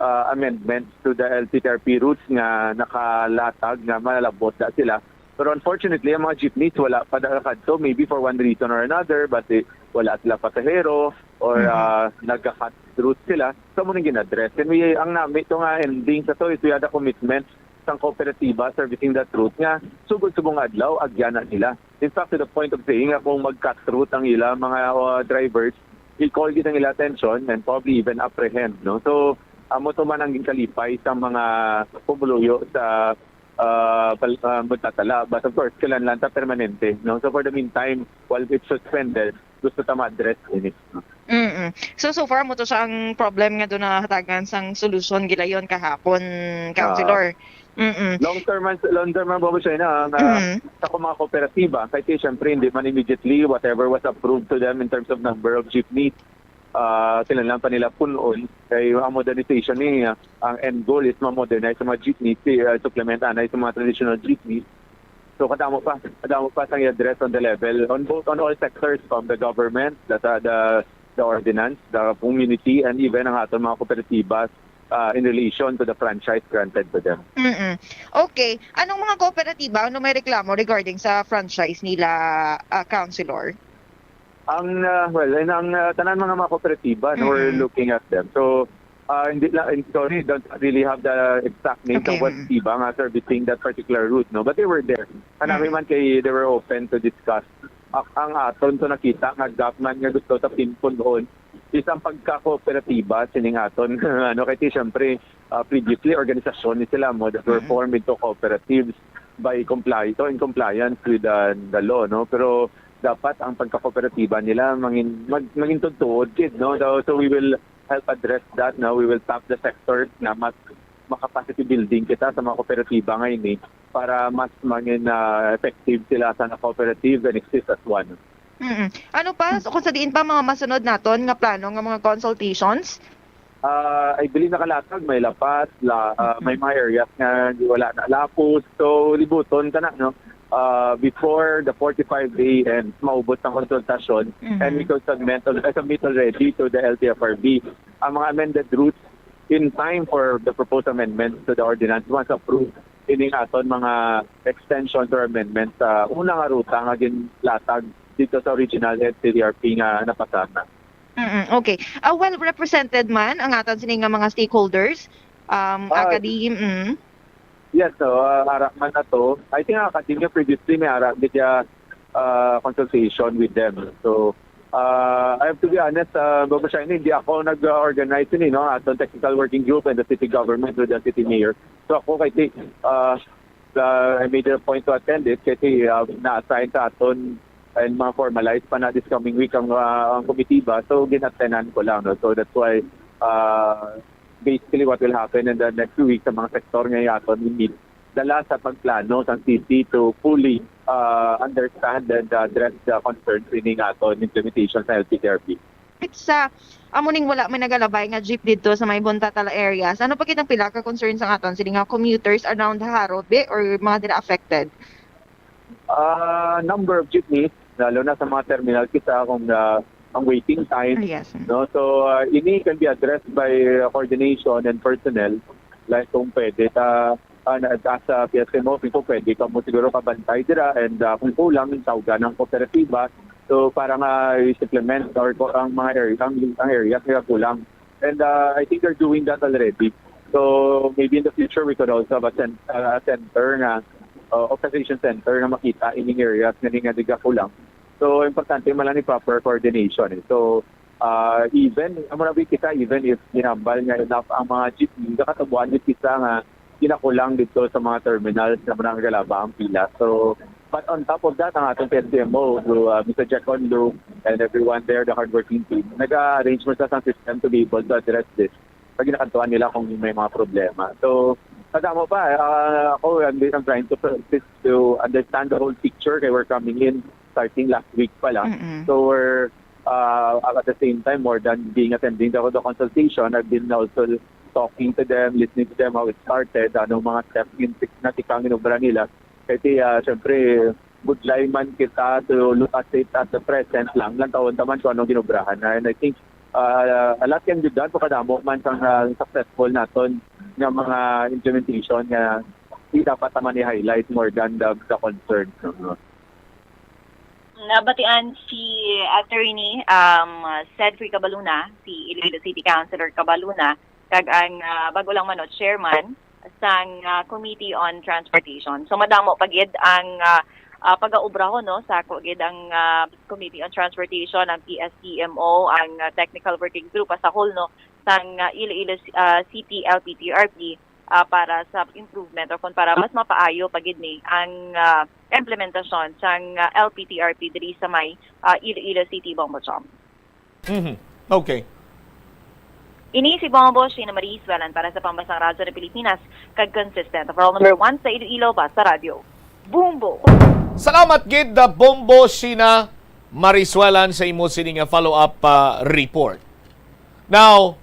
uh, amendments to the L P T R P routes nga nakalatag nga malabot na sila. Pero unfortunately, ang mga jeepneys wala pa nakadto, maybe for one reason or another, but eh, wala sila pasahero or Mhm. uh, nagka-cut route sila. So, mo nang gin-address. And we, ang nami to nga ending sa to is we had a commitment sang kooperatiba servicing that route nga sugod subong adlaw, agyana nila. In fact, to the point of saying nga kung mag-cut route ang ila mga uh, drivers, i-call gid ang ila attention and probably even apprehend, no? So, amo to man ang ginkalipay sa mga pumuluyo sa uh, pal- uh, magtatala. But of course, kinahanglan ta permanente, no? So for the meantime, while it's suspended, gusto ta ma-address ini. Mm. So, so far mo to siya ang problem nga doon nahatagan sang solusyon gilayon kahapon, Councilor. Mm. Long term man, long term man, Bobo China, ang uh, Mm. sa akong mga kooperatiba, kay ti, syempre, hindi man immediately whatever was approved to them in terms of number of jeepneys, uh, kinahanglan pa nila punon. Kay ang modernization ni, uh, ang end goal is ma-modernize sa mga jeepneys, si, uh, supplement anay sa mga traditional jeepneys. So kadamo pa, kadamo pa sang i-address on the level, on both, on all sectors, from the government, the the, the ordinance, the community, and even ang aton mga kooperatibas uh, in relation to the franchise granted to them. Mm-mm. Okay. Anong mga kooperatiba ano may reklamo regarding sa franchise nila, ah, Councilor? Ang uh, well, and ang uh, tanan mga mga kooperatiba, no, we're Mm-mm. looking at them. So uh, hindi lang, and sorry, don't really have the exact name Okay, ng what mm. iba nga servicing that particular route, no, but they were there. Kanami Mm. man kay they were open to discuss. Ak- ang aton to nakita nga gap man nga gusto ta pinpun-on is ang pagkakooperatiba sining aton ano kay ti syempre uh, previously organisasyon ni sila mo that were Mm. formed into cooperatives by comply so in compliance with uh, the law, no, pero dapat ang pagkakooperatiba nila mangin mag, mangin tuod kid, no. So, so we will help address that, no, we will tap the sectors na mas makapacity building kita sa mga kooperatiba nga ini para mas mangin uh, effective sila sa cooperative and exist as one. Mm-mm. Ano pa? So, kung sa diin pa mga masunod naton nga plano nga mga consultations? Uh, I believe nakalatag may lapas, la, uh, may mga areas nga wala na lapos. So libuton kana, no. Uh, before the forty-five day ends, maubos ang konsultasyon Mhm. and we could submit, uh, submit already to the L T F R B ang mga amended routes in time for the proposed amendments to the ordinance once approved. Ining aton mga extensions or amendments sa una nga ruta nga ginlatag dito sa original L T F R B nga napasana. Mm, okay. Ah, well represented man ang atan sini nga mga stakeholders, um, Ah, academe, mm. Yes, so uh, ara man na to. I think ang academia previously may ara gid ya uh, consultation with them. So uh, I have to be honest, uh, Bobo Shiny, hindi ako nag-organize ni, no, aton technical working group and the city government with the city mayor. So ako kay ti- uh, uh, I made a point to attend it kasi uh, na-assign sa aton and mga formalized pa na this coming week ang uh, ang komitiba. So gin-attendan ko lang, no. So that's why uh, basically what will happen in the next few weeks sa mga sektor nga aton i-meet dala sa pagplano sang city to fully uh, understand and address the concerns ini nga aton implementation sa L T T R B. Sa amo ning wala may nagalabay nga jeep didto sa may Buntatala areas, ano pa kitang pila ka concerns ang aton sini nga commuters around Jaro, be, or mga dira affected? Uh, number of jeepneys, lalo na sa mga terminal kita kung uh, ang waiting time, Ah, yes. No, so uh, ini can be addressed by uh, coordination and personnel. Like kung pwede ta uh, na- as a P S M O, kung pwede ka mo siguro kabantay dira and uh, kung kulang tawgan ng kooperatiba. So para nga i-supplement or ko- ang mga area ang, ang area kaya kulang. And uh, I think they're doing that already. So maybe in the future we could also have a, cen- uh, a center nga uh, observation center nga makita ining areas nga nga diga kulang. So importante man lang ni proper coordination. Eh. So uh, even amo na kita even if ginambal nga enough ang mga jeepney, nakatabuan gid kita nga ginakulang dito sa mga terminals na mga galaba ang pila. So but on top of that, ang atong P S M O, through uh, Mister Jack Onlu and everyone there, the hardworking team, nag-arrange mo sa isang system to be able to address this pag ginakadtuan nila kung may mga problema. So Madamo pa. Ah, ako, I'm, I'm trying to, to understand the whole picture kay we're coming in starting last week pa lang. Mm-mm. So we're, uh, at the same time, more than being attending the, the consultation, I've been also talking to them, listening to them, how it started, anong mga steps in, na tikang inubra nila. Kasi, ah, syempre, budlay man kita to look at it at the present lang, lang taon taman kung anong ginubrahan na. And I think, ah, a lot can be done, pagkadamo man sang, ah, successful naton nga mga implementation nga di dapat naman i-highlight more than the, the concerns, no? Nabatian si Attorney, um, Cedric Cabaluna, si Iloilo City Councilor Cabaluna, kag ang, ah, bago lang man, no, chairman sang, ah, Committee on Transportation. So, madamo pa gid ang, ah, ah, pagaubraho, no, sa ako gid ang, ah, Committee on Transportation, ang P S T M O, ang, ah, Technical Working Group as a whole, no, sang, ah, Iloilo, ah, City L P T R P, ah, para sa improvement or kung para mas mapaayo pa gid ni ang, ah, implementasyon sang, ah, L P T R P diri sa may, ah, Iloilo City, Bongbong Chom. Mhm. Okay. Ini si Bongbong Sheena Marie Suelan para sa Pambasang Radyo ng Pilipinas, kag consistent overall number one sa Iloilo, Basta Radyo. Bombo! Salamat gid, uh, Bombo Sheena Marie Suelan, sa imo sini nga follow-up, uh, report. Now,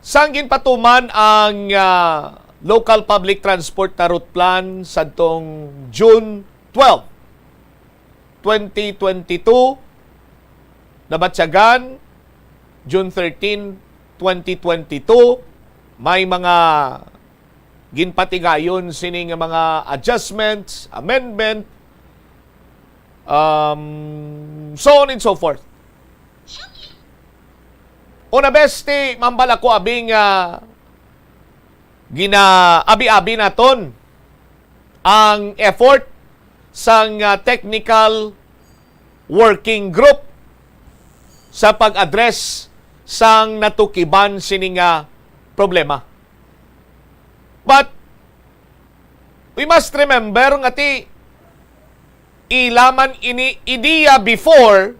sang ginpatuman ang, uh, local public transport na route plan sadtong June twelve, twenty twenty-two, nabatyagan, June thirteen, twenty twenty-two, may mga ginpatigayon sini nga mga adjustments, amendment, um, so on and so forth. Una, bes, ti mambal ako, abi, nga ginaabi-abi naton ang effort sang, ah, technical working group sa pag-address sang natukiban sini nga problema. But we must remember nga ti ila man ini ideya before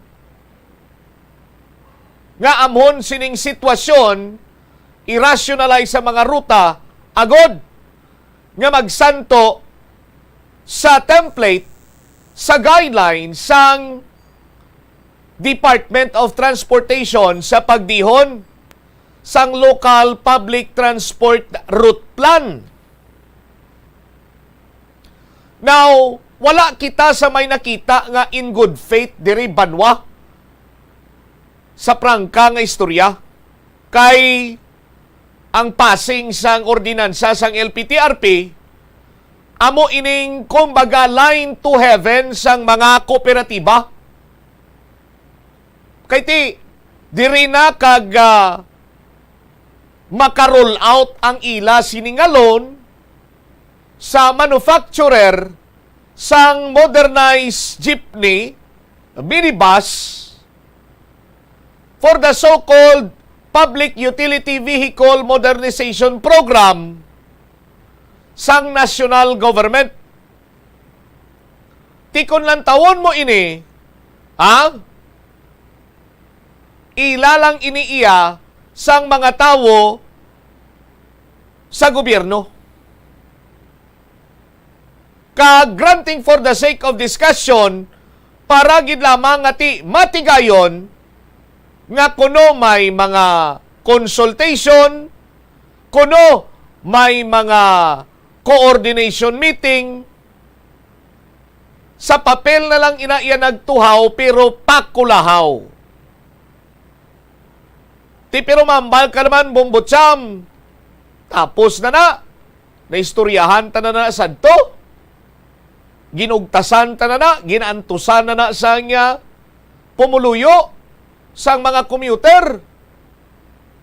nga amhon sining sitwasyon, i-rationalize sa mga ruta agod nga magsanto sa template, sa guidelines sang Department of Transportation sa pagdihon sang local public transport route plan. Now, wala kita sa may nakita nga in good faith diri banwa sa prangka nga istorya, kay ang passing sang ordinansa sang L P T R P amo ining, kumbaga, line to heaven sang mga kooperatiba. Kay ti, diri na kag, ah, maka-roll out ang ila sini nga loan sa manufacturer sang modernized jeepney, minibus, for the so-called Public Utility Vehicle Modernization Program sang national government. Ti kon lantawon mo ini, ha? Ila lang ini iya sang mga tawo sa gobyerno. Kag granting for the sake of discussion, para gid lamang nga ti matigayon nga kuno may mga consultation, kuno may mga coordination meeting, sa papel na lang ina iya nagtuhaw, pero pakulahaw. Ti, pero mambal ka naman, Bombo Cham. Tapos na na. Naistoryahan ta na na sadto. Ginugtasan ta na na, ginaantusan na na sang, ah, pumuluyo sang mga commuter.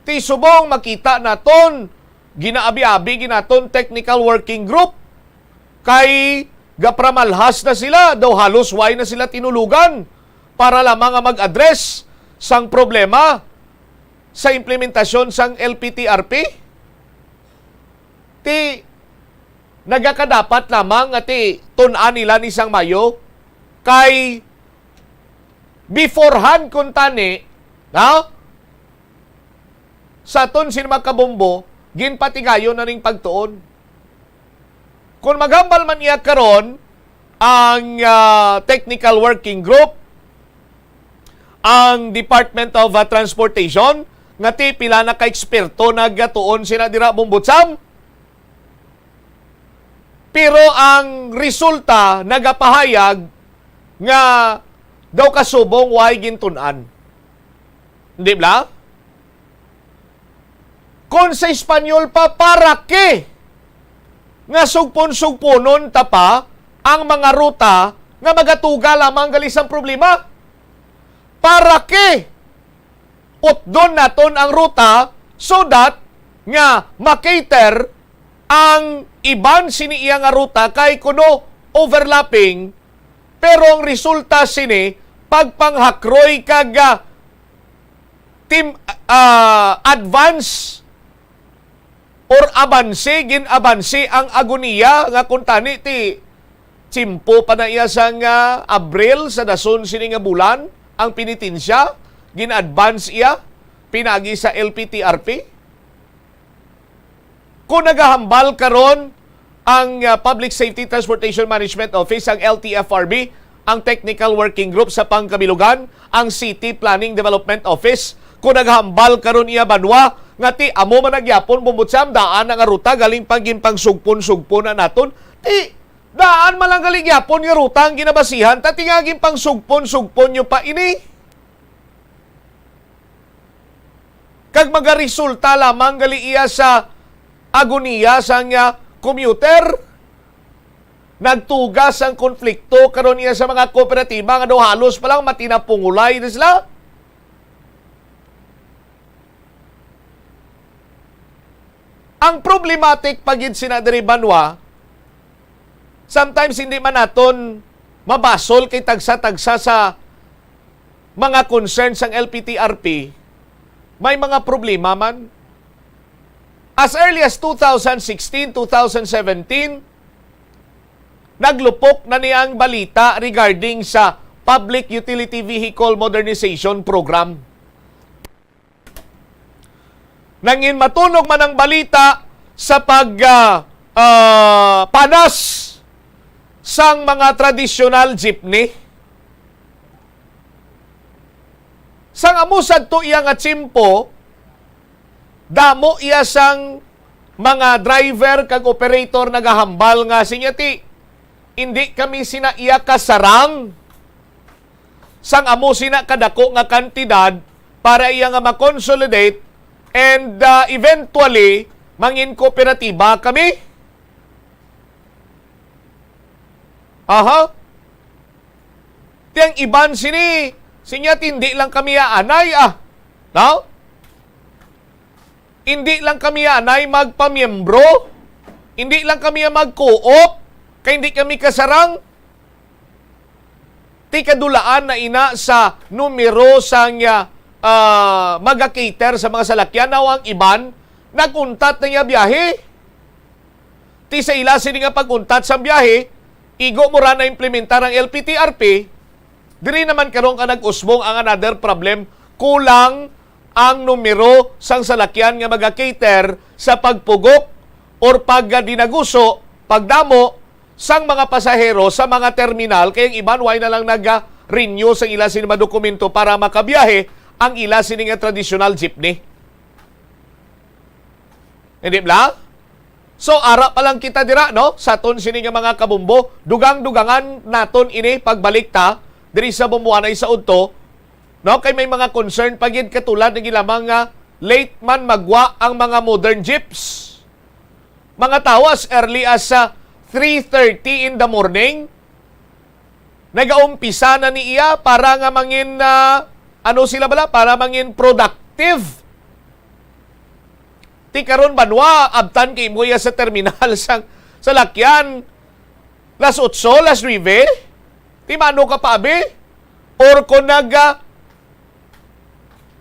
Ti subong makita naton, ginaabi-abi ginaton technical working group, kay gapramalhas na sila, daw halos way na sila tinulugan para lamang nga mag-address sang problema sa implementasyon sang L P T R P. Ti nagakadapat lamang nga ti tun-an nila ni sang Mayo, kay beforehand kuntani, ha? Sa aton sini mga kabombo, Ginpatigayon na ning pagtuon. Kung maghambal man iya karon ang, ah, technical working group, ang Department of, ah, Transportation, nga ti pila na ka eksperto nagatuon sina dira, Bombotsam. Pero ang resulta nagapahayag nga daw kasubong way gintun-an. Di ba? Kon sa Espanyol pa, para ke nga sugpon-sugponon ta pa ang mga ruta nga magatuga lamang gali sang problema? Para ke utdon naton ang ruta so that nga makater ang iban sini iya nga ruta kay kuno overlapping, pero ang resulta sini pagpanghakroy kag, ah, tim-, ah, advance or abanse, gin-abanse ang agoniya nga kuntani ti tiyempo pa na iya sang, ah, Abril sa dason sini nga bulan ang penitensya, gin-advance iya pinagi sa L P T R P. Kung nagahambal karon ang, ah, Public Safety Transportation Management Office, ang L T F R B, ang Technical Working Group sa Pangkabilugan, ang City Planning Development Office, kung naghambal karon iya banwa nga ti amo man na gyapon, Bombotsam, daan na nga ruta galing pang ginpangsugpon-sugpon na naton, ti daan man lang gali gyapon nga ruta ang ginabasihan ta, ti nga ginpangsugpon-sugpon nyo pa ini. Kag magaresulta lamang gali iya sa agoniya sang, ah, commuter. Nagtuga sang konflikto karon iya sa mga kooperatiba nga daw halos pa lang matinapungulay na sila. Ang problematic pa gid sina diri, banwa, sometimes hindi man naton mabasol kay tagsa-tagsa sa mga concern sang L P T R P, may mga problema man. As early as two thousand sixteen, two thousand seventeen, naglupok na ni ang balita regarding sa Public Utility Vehicle Modernization Program. Nangin matunog man ang balita sa pag, ah, ah, panas sang mga tradisyonal jeepney. Sang amo sadto iya nga tiyempo, damo iya sang mga driver kag operator nagahambal nga, sinya ti, indi kami sina iya kasarang sang amo sina kadako nga kantidad para iya nga ma-consolidate and, ah, eventually mangin kooperatiba kami. Aha. Ti ang iban sini, sinya ti indi lang kami aanay, ah. No? Indi lang kami anay magpamiyembro. Indi lang kami mag-co-op. Kay indi kami kasarang. Ti kadulaan na ina sa numero sang, ah, ah, maga-cater sa mga salakyan. Now, ang iban, nag-untat na niya biyahe. Ti sa ila sini nga pag-untat sang biyahe, igo mo ra na-implementar ang L P T R P, diri naman karon ka nag-usbong ang another problem, kulang ang numero sang salakyan nga maga-cater sa pagpugok or pagdinaguso, pagdamo sang mga pasahero sa mga terminal, kay ang iban way na lang naga-renew sang ila sini mga dokumento para makabiyahe ang ila sini nga traditional jeepney. Hindi bala? So, ara pa lang kita dira, no? Sa aton sini nga mga kabumbo, dugang-dugangan naton ini pagbalik ta diri sa Bumboanay sa udto, no? Kay may mga concern pa gid, katulad na gid lamang nga late man magwa ang mga modern jeeps. Mga tawo as early as, ah, three thirty in the morning, nagaumpisa na ni iya para nga mangin, ah, ano sila bala? Para mangin productive. Ti karon, banwa, abtan kay mo iya sa terminal sang salakyan las otso, las nuebe? Ti mano ka pa, abi? Or kung nag, ah,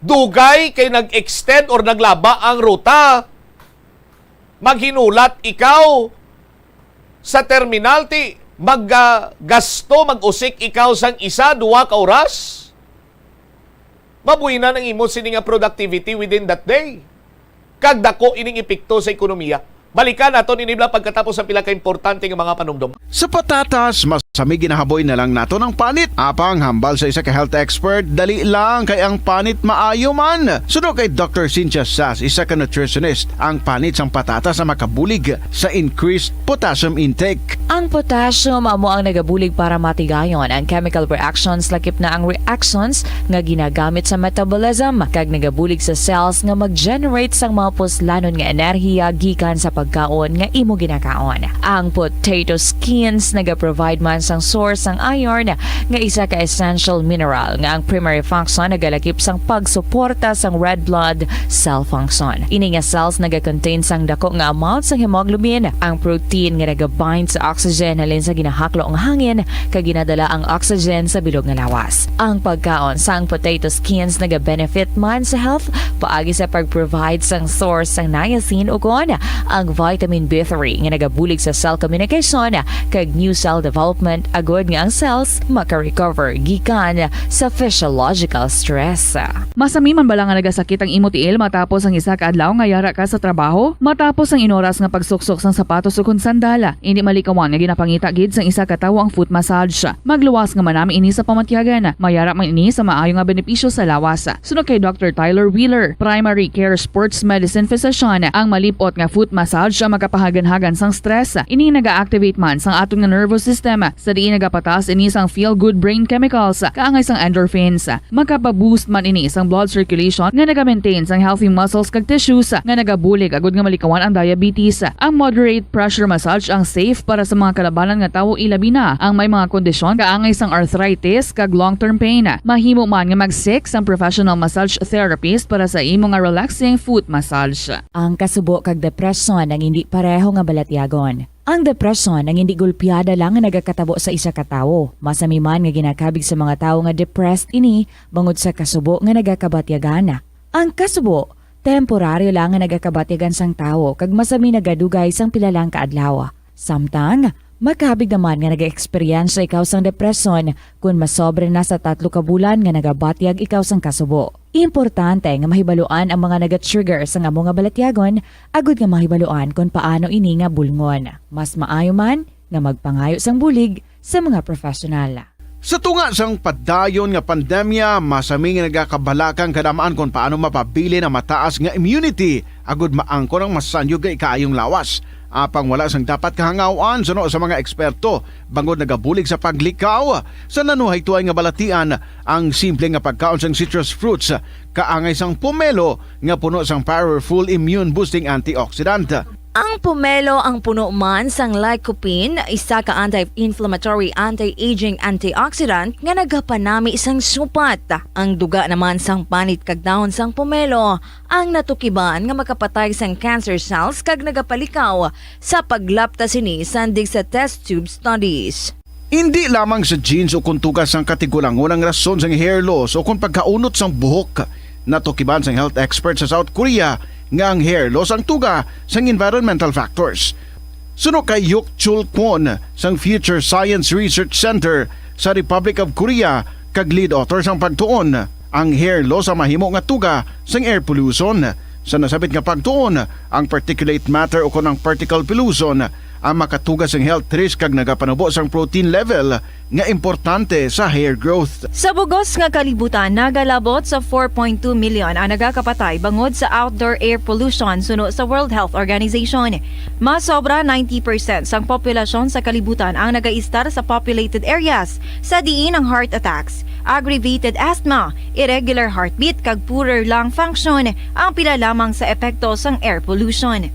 dugay kay nag-extend or naglaba ang ruta, maghinulat ikaw sa terminal, ti mag, ah, gasto, mag-usik ikaw sang isa, duha ka oras. Mabuhinan ang imo sini nga productivity within that day. kag dako ining epekto sa ekonomiya. Balikan naton ini, Bla, pagkatapos ang pila ka importante nga mga panumdom. Sa patatas, masami ginahaboy na lang naton ang panit. Apang hambal sa isa ka health expert, dali lang kay ang panit maayo man. Suno kay Doctor Cynthia Sas, isa ka nutritionist, ang panit sang patatas ang makabulig sa increased potassium intake. Ang potassium amo ang nagabulig para matigayon ang chemical reactions, lakip na ang reactions nga ginagamit sa metabolism, kag nagabulig sa cells nga mag-generate sang mga puslanon nga enerhiya gikan sa pagkaon nga imo ginakaon. Ang potato skins nagaprovide man sang source sang iron, nga isa ka essential mineral nga ang primary function nagalakip sang pagsuporta sang red blood cell function. Ini nga cells nagakontain sang dako nga amount sang hemoglobin, ang protein nga nagabind sa oxygen halin sa ginahaklo nga hangin, kag ginadala ang oxygen sa bilog nga lawas. Ang pagkaon sang potato skins nagabenefit man sa health paagi sa pag-provide sang source sang niacin ukon ang vitamin B three nga nagabulig sa cell communication kag new cell development, agod nga ang cells maka-recover gikan sa physiological stress. Masami man bala nga nagasakit ang imo tiil matapos ang isa ka adlaw nga yara ka sa trabaho? Matapos ang inoras nga pagsuksok sang sapatos ukon sandal, indi malikawan nga ginapangita gid sang isa ka tawo ang foot massage. Magluwas nga manami ini sa pamatyagan. Mayara man ini sa maayo nga benepisyo sa lawas. Suno kay Doctor Tyler Wheeler, primary care sports medicine physician, ang malip-ot nga foot massage ang makapahaganhagan sang stress. Ini naga-activate man sang aton nga nervous system, sa diin nagapataas ini sang feel-good brain chemicals, kaangay sang endorphins. Makapa-boost man ini sang blood circulation nga naga-maintain sang healthy muscles kag tissues, nga nagabulig agud nga malikawan ang diabetes. Ang moderate pressure massage ang safe para sa mga kalabanan nga tawo, ilabi na ang may mga kondisyon kaangay sang arthritis kag long-term pain. Mahimo man nga mag-seek sang professional massage therapist para sa imo nga relaxing foot massage. Ang kasubo kag depresyon ang indi pareho nga balatyagon. Ang depresyon ang indi gulpiada lang nga nagakatabo sa isa ka tawo. Masami man nga ginakabig sa mga tawo nga depressed ini bangod sa kasubo nga nagakabatyagan. Ang kasubo, temporaryo lang nga nagakabatyagan sang tawo kag masami nagadugay sang pila lang ka adlaw. Samtang, makabig naman nga nag-eksperyensya ikaw sang depresyon kon masobra na sa tatlo ka bulan nga nagabatyag ikaw sang kasubo. Importante nga mahibaluan ang mga naga-trigger sang amo nga balatyagon agud nga mahibaluan kon paano ini nga bulngon. Mas maayo man nga magpangayo sang bulig sa mga professional. Sa tunga sang padayon nga pandemya, masami nga nagakabalakang kadamaan kon paano mapabilin ang mataas nga immunity agud maangkon ang masanyog nga ikaayong lawas. Apang wala sang dapat kahangaw-an suno sa mga eksperto, bangod nagabulig sa paglikaw sa nanuhaytoay nga balatian ang simple nga pagkaon sang citrus fruits, kaangay sang pomelo nga puno sang powerful immune-boosting antioxidant. Ang pomelo ang puno man sang lycopene, isa ka anti-inflammatory, anti-aging antioxidant nga nagapanami sang supat. Ang duga naman sang panit kag dahon sang pomelo ang natukiban nga makapatay sang cancer cells kag nagapalikaw sa paglapta sini sandig sa test tube studies. Indi lamang sa genes o kon tugas sang katigulangon ang rason sang hair loss o kon pagkaunot sang buhok. Natukiban sang health expert sa South Korea nga ang hair loss ang tuga sang environmental factors. Suno kay Yuk Chul Kwon sang Future Science Research Center sa Republic of Korea kag lead author sang pagtuon, ang hair loss ang mahimo nga tuga sang air pollution. Sa nasabit nga pagtuon, ang particulate matter o kon ang particle pollution ang makatuga sang health risk kag nagapanubo sang protein level nga importante sa hair growth. Sa bugos nga kalibutan, nagalabot sa four point two million ang nagakapatay bangod sa outdoor air pollution, suno sa World Health Organization. Mas sobra ninety percent sang populasyon sa kalibutan ang nagaistar sa populated areas, sa diin ang heart attacks, aggravated asthma, irregular heartbeat, kag poorer lung function ang pila lamang sa epekto sang air pollution.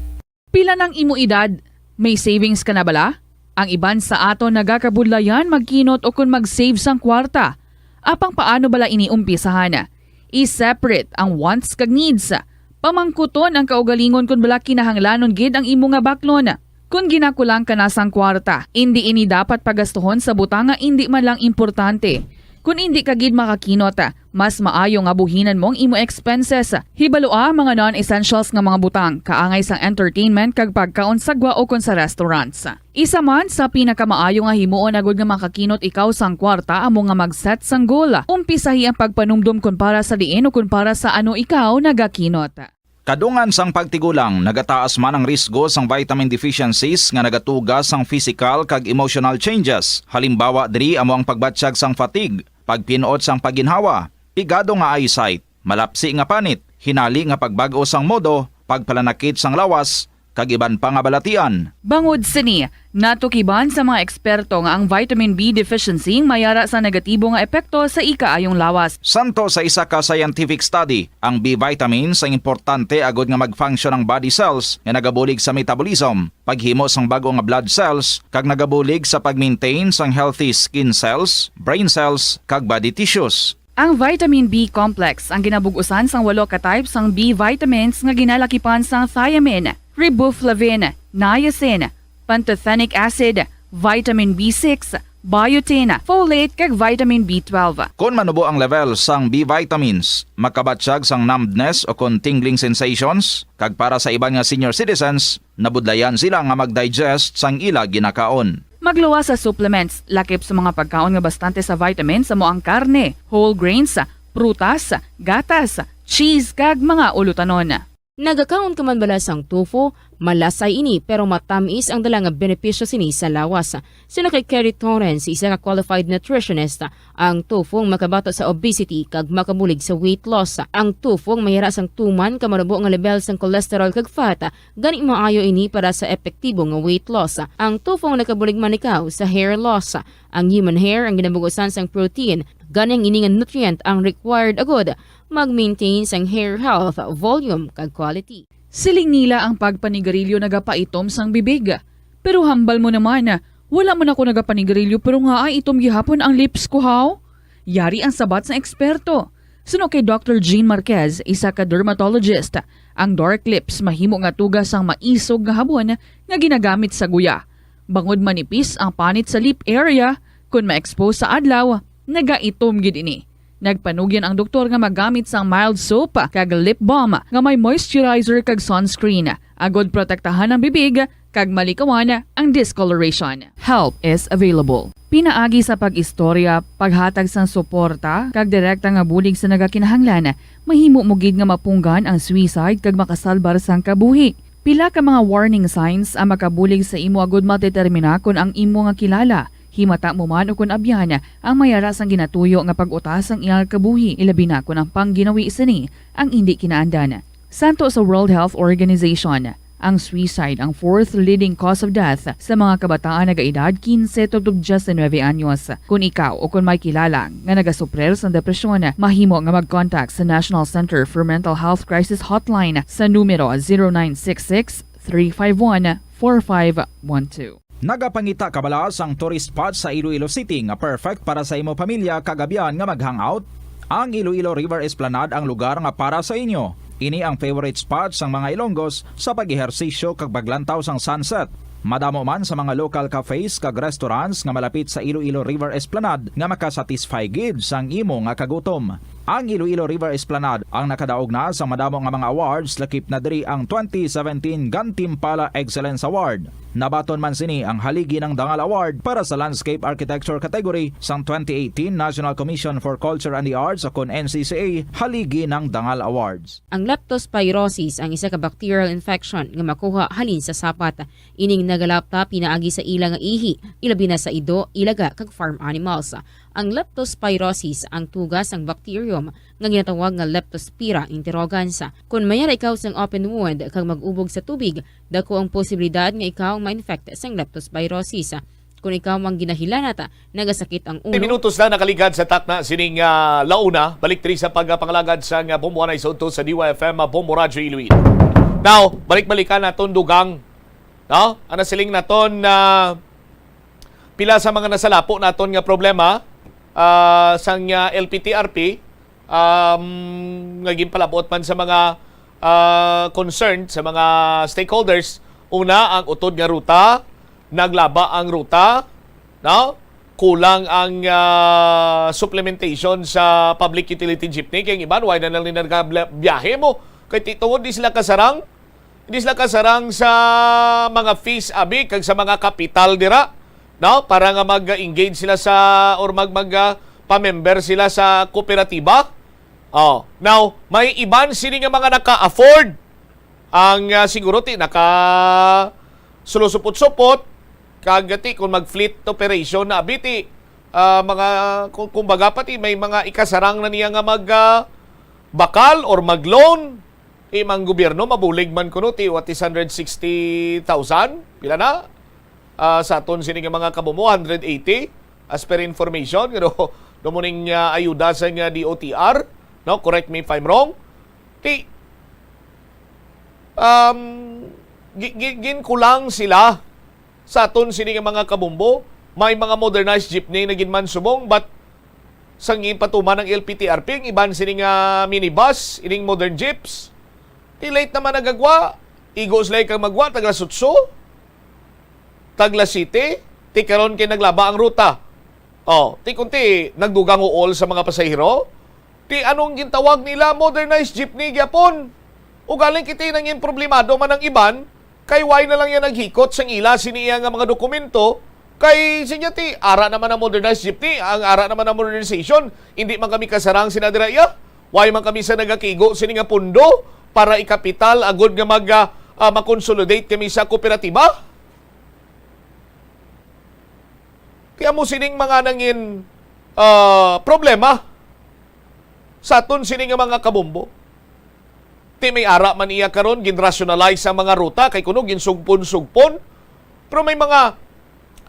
Pila nang imo edad? May savings ka na bala? Ang iban sa aton nagakabudlayan magkinot ukon mag-save sang kwarta. Apang paano bala ini umpisahan? I-separate ang wants kag needs. Pamangkuton ang kaugalingon kon bala kinahanglanon gid ang imo nga baklon. Kon ginakulang ka na sang kwarta, indi ini dapat pagastuhon sa butang nga indi man lang importante. Kon indi ka gid makakinot, mas maayo nga buhinan mo ang imo expenses. Hibalua ang mga non-essentials nga mga butang, kaangay sang entertainment kag pagkaon sa gwa ukon sa restaurants. Isa man sa pinakamaayo nga himuon agud nga makakinot ikaw sang kwarta amo nga mag-set sang goal. Umpisahi ang pagpanumdom kon para sa diin ukon para sa ano ikaw nagakinot. Kadungan sang pagtigulang, nagataas man ang risgo sang vitamin deficiencies nga nagatuga sang physical kag emotional changes. Halimbawa diri amo ang pagbatyag sang fatigue, pagpinot sang pagginhawa, pigado nga eyesight, malapsi nga panit, hinali nga pagbag-o sang modo, pagpalanakit sang lawas, kag iban pa nga balatian. Bangod sini, natukiban sa mga eksperto nga ang vitamin B deficiency may ara sa negatibo nga epekto sa ikaayong lawas. Santo sa isa ka scientific study, ang B vitamins ang importante agod nga mag-function ang body cells nga nagabulig sa metabolism, paghimo sang bag-o nga blood cells, kag nagabulig sa pag-maintain sang healthy skin cells, brain cells, kag body tissues. Ang vitamin B complex ang ginabug-usan sang walo ka type sang B vitamins nga ginalakipan sang thiamine, riboflavin, niacin, pantothenic acid, vitamin B six, biotin, folate, kag vitamin B twelve. Kon manubo ang level sang B vitamins, makabatyag sang numbness o kon tingling sensations, kag para sa iban nga senior citizens, nabudlayan sila nga mag-digest sang ila ginakaon. Magluwas sa supplements, lakip sa mga pagkaon nga bastante sa vitamins amo ang karne, whole grains, prutas, gatas, cheese, kag mga ulutanon. Nagakaon ka man bala sang tofu? Malasay ini, pero matamis ang dala nga benepisyo sini sa lawas. Suno kay Kerry Torrens, isa ka qualified nutritionist, ang tofu ang makabato sa obesity kag makabulig sa weight loss. Ang tofu ang may ara sang tuman ka manubo nga level sang cholesterol kag fat, gani maayo ini para sa epektibo nga weight loss. Ang tofu ang nakabulig man ikaw sa hair loss. Ang human hair ang ginabug-usan sang protein, gani ang ini nga nutrient ang required agud mag-maintain sang hair health, volume, kag quality. Siling nila ang pagpanigarilyo nagapaitom sang bibig. Pero hambal mo naman, wala man ako nagapanigarilyo pero ngaa itom gihapon ang lips ko, haw? Yari ang sabat sang eksperto. Suno kay Doctor Jean Marquez, isa ka dermatologist, ang dark lips mahimo nga tuga sang maisog nga habon nga ginagamit sa guya. Bangod manipis ang panit sa lip area, kon ma-expose sa adlaw, nagaitom gid ini. Nagpanugyan ang doktor nga magamit sang mild soap kag lip balm nga may moisturizer kag sunscreen, agod protektahan ang bibig kag malikawan ang discoloration. Help is available. Pinaagi sa pag-istorya, paghatag sang suporta, kag direkta nga bulig sa nagakinahanglan, mahimo mo gid nga mapunggan ang suicide kag makasalbar sang kabuhi. Pila ka mga warning signs ang makabulig sa imo agud madetermina kon ang imo nga kilala, himata mo man ukon abyan, ang may ara sang ginatuyo nga pag-uta sang iyang kabuhi, ilabi na kon ang pangginawi sini ang indi kinaandan. Santo sa World Health Organization, ang suicide ang fourth leading cause of death sa mga kabataan nagaedad kinse tubtob diyes nuebe anyos. Kon ikaw o kon may kilala nga nagasuprir sang depresyon, mahimo nga mag-contact sa National Center for Mental Health Crisis Hotline sa numero zero nine six six, three five one, four five one two. Nagapangita ka bala sang tourist spot sa Iloilo City nga perfect para sa imo pamilya kag abyan nga mag-hangout? Ang Iloilo River Esplanade ang lugar nga para sa inyo. Ini ang favorite spot sang mga Ilonggos sa pag-ehersisyo kag paglantaw sang sunset. Madamo man sa mga local cafes kag restaurants nga malapit sa Iloilo River Esplanade nga makasatisfy gid sang imo nga kagutom. Ang Iloilo River Esplanade ang nakadaog na sa madamo nga mga awards, lakip na diri ang twenty seventeen Gantimpala Excellence Award. Nabaton man sini ang Haligi ng Dangal Award para sa Landscape Architecture category sang twenty eighteen National Commission for Culture and the Arts o kon N C C A Haligi ng Dangal Awards. Ang leptospirosis ang isa ka bacterial infection nga makuha halin sa sapat. Ining nagalapta pinaagi sa ila nga ihi, ilabi na sa ido, ilaga, kag farm animals. Ang leptospirosis ang tuga sang bacterium nga ginatawag nga Leptospira interrogans. Kon may ara ikaw sang open wound kag mag-ubog sa tubig, dako ang posibilidad nga ikaw ma-infect sang leptospirosis. Kon ikaw ang ginahilanat, nagasakit ang ulo, minutos na nakaligad sa takna sining, ah, launa, balik diri sa pagpangalagad sang, ah, Bombo Anay sa udto sa D Y F M, ah, Bombo Radyo Iloilo. Now, balik-balikan naton, dugang, no? Ang nasiling naton na pila sa mga nasalapo naton nga problema, ah, sang, ah, L P T R P, um, nga ginpalabot man sa mga, ah, concerned, sa mga stakeholders. Una, ang utod nga ruta, naglaba ang ruta, no? Kulang ang, ah, supplementation sa public utility jeepney. Kay ang iban, wala na lang nagbiyahe mo. Kay ti-, tungod di sila kasarang, di sila kasarang sa mga fees, abi, kag sa mga kapital dira, no? Para nga mag-engage sila sa, or mag, mag, ah, pa-member sila sa kooperatiba. Oh, now, may iban sini nga mga naka-afford Ang, ah, siguro ti naka sulusupot-supot, kag ti kung mag-fleet operation na abi ti, ah, mga, kung, kumbaga pa ti may mga ikasarang na niya nga mag, ah, bakal or mag-loan, ti mang gobyerno mabulig man kuno ti what is hundred sixty thousand? Pila na? Ah, sa aton sini nga mga kabumbo, hundred eighty, as per information, you know, no mo ning, ah, ayuda sa nga D O T R, no? Correct me if I'm wrong. Ti, um, gi-, gi-, ginkulang sila sa aton sini nga mga kabumbo. May mga modernized jeepney na gid man subong, but sang ginpatuman ang L P T R P, ang iban sini nga minibus, ining modern jeeps, ti late naman nagagwa. Igo sila kag magwa, taga Sutso, taga City, ti karon kay naglaba ang ruta. Oh, ti kunti nagdugang uol sa mga pasahero. Ti anong gintawag nila, modernized jeepney gyapon. Ugaling kiti nangin problemado man ang iban, kay why na lang yan naghikot sang ila sini iya nga mga dokumento, kay sinya ti ara naman ang modernized jeepney, ang ara naman ang modernization, hindi man kami kasarang sina dira iya. Why man kami sa nagakigo sini nga pundo para ikapital agud nga mag, ah, ah, makonsolidate kami sa kooperatiba? Kaya mo sining mga nangin, ah, problema sa aton sini nga mga kabombo. Ti may ara man iya karon, gin-rationalize ang mga ruta kay kuno ginsugpon-sugpon. Pero may mga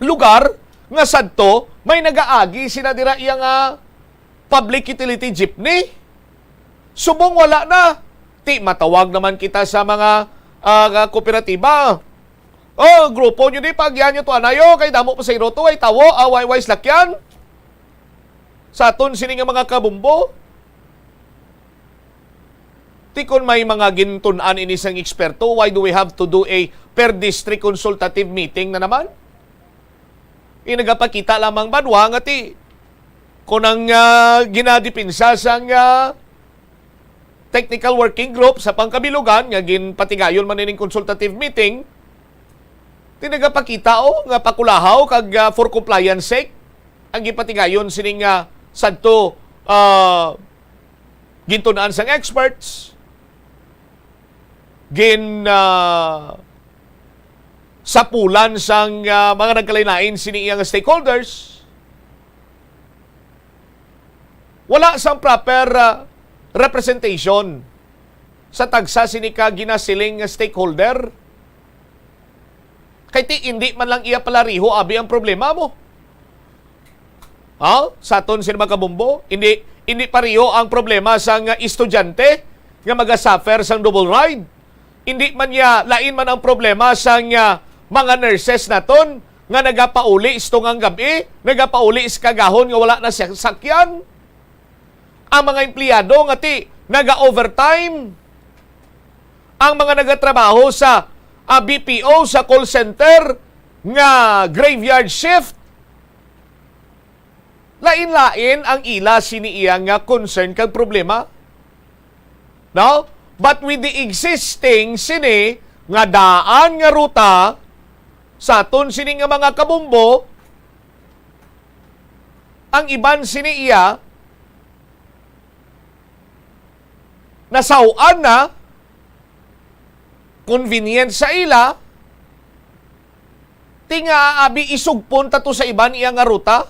lugar nga sadto may nagaagi sina dira iya nga public utility jeepney. Subong wala na, ti matawag naman kita sa mga, ah, kooperatiba. Oh, grupo nyo di, pagyan nyo to, anayo, kay damo pa sa iroto, ay tawo, away-way slakyan. Sa aton sini nga mga kabumbo, ti kon may mga gintun-an ini sang eksperto, why do we have to do a per district consultative meeting na naman? Inagapakita lamang banwa nga ti kon ang, ah, ginadipinsa sang, ah, technical working group sa pangkabilugan nga ginpatigayon man ining consultative meeting, ti nagapakita, oh, nga pakulahaw kag, ah, for compliance sake ang ginpatigayon sining, ah, sadto, ah, gintun-an sang experts, gin, ah, sapulan sang, ah, mga nagkalain-lain sini iya nga stakeholders. Wala sang proper, ah, representation sa tagsa sini ka ginasiling nga stakeholder. Kay ti indi man lang iya palariho abi ang problema mo. Ha? Sa aton sini mga kabumbo, hindi, hindi pariho ang problema sang estudyante nga magasuffer sang double ride. Hindi man niya, lain man ang problema sang, ah, mga nurses naton nga nagapauli sa tungang gab-i, nagapauli sa kagahon nga wala na siya sakyan. Ang mga empleyado nga ti naga-overtime, ang mga nagatrabaho sa, ah, B P O, sa call center nga graveyard shift, lain-lain ang ila sini iya nga concern kag problema. No? But with the existing sini nga daan nga ruta sa aton sini nga mga kabumbo, ang iban sini iya nasaw-an na, convenient sa ila, ti nga abi isugpon ta to sa iban iya nga ruta,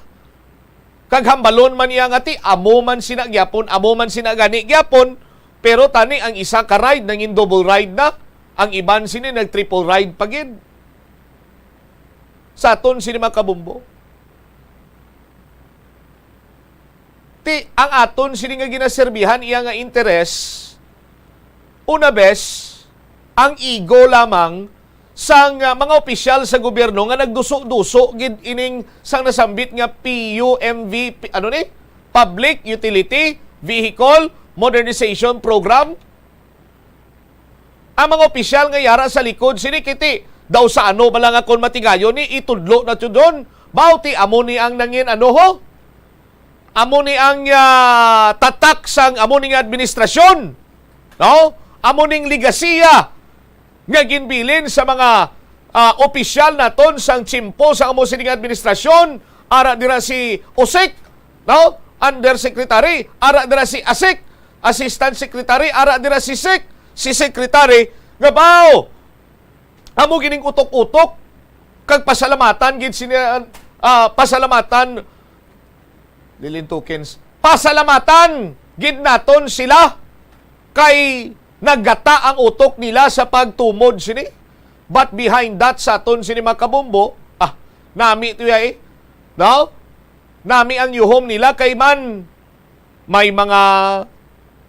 kag hambalon man niya nga ti amo man sina gyapon, amo man sina gani gyapon, pero tani ang isa ka ride nangin double ride na, ang iban sini nag triple ride pa gid. Sa aton sini mga kabumbo, ti ang aton sini nga ginaserbihan iya nga interes, una bes, ang ego lamang sang, ah, mga opisyal sa gobyerno nga nagduso-duso gid ining sang nasambit nga P U M V, P-, ano ni? Public Utility Vehicle Modernization Program. Ang mga opisyal nga yara sa likod sini, kiti daw sa ano bala nga kon matigayon ni itudlo na to doon. Baw ti amo ni ang nangin ano ho? Amo ni ang, ah, tatak sang amo ni nga administrasyon. No? Amo ning legasiya nga ginbilin sa mga, ah, opisyal naton sang tiyempo sa amo sining administrasyon, ara dira si Usik, no? Undersecretary, ara dira si Asik, Assistant Secretary, ara dira si Sik, si Secretary, Kabaw! Amo gining utok-utok. Kag pasalamatan gid sini, ah, pasalamatan, Lilin Tukins, pasalamatan gid naton sila kay naggata ang utok nila sa pagtumod sini. But behind that, sa aton sini, mga kabombo, ah, nami to ya, eh. No? Nami ang yuhom nila kay man may mga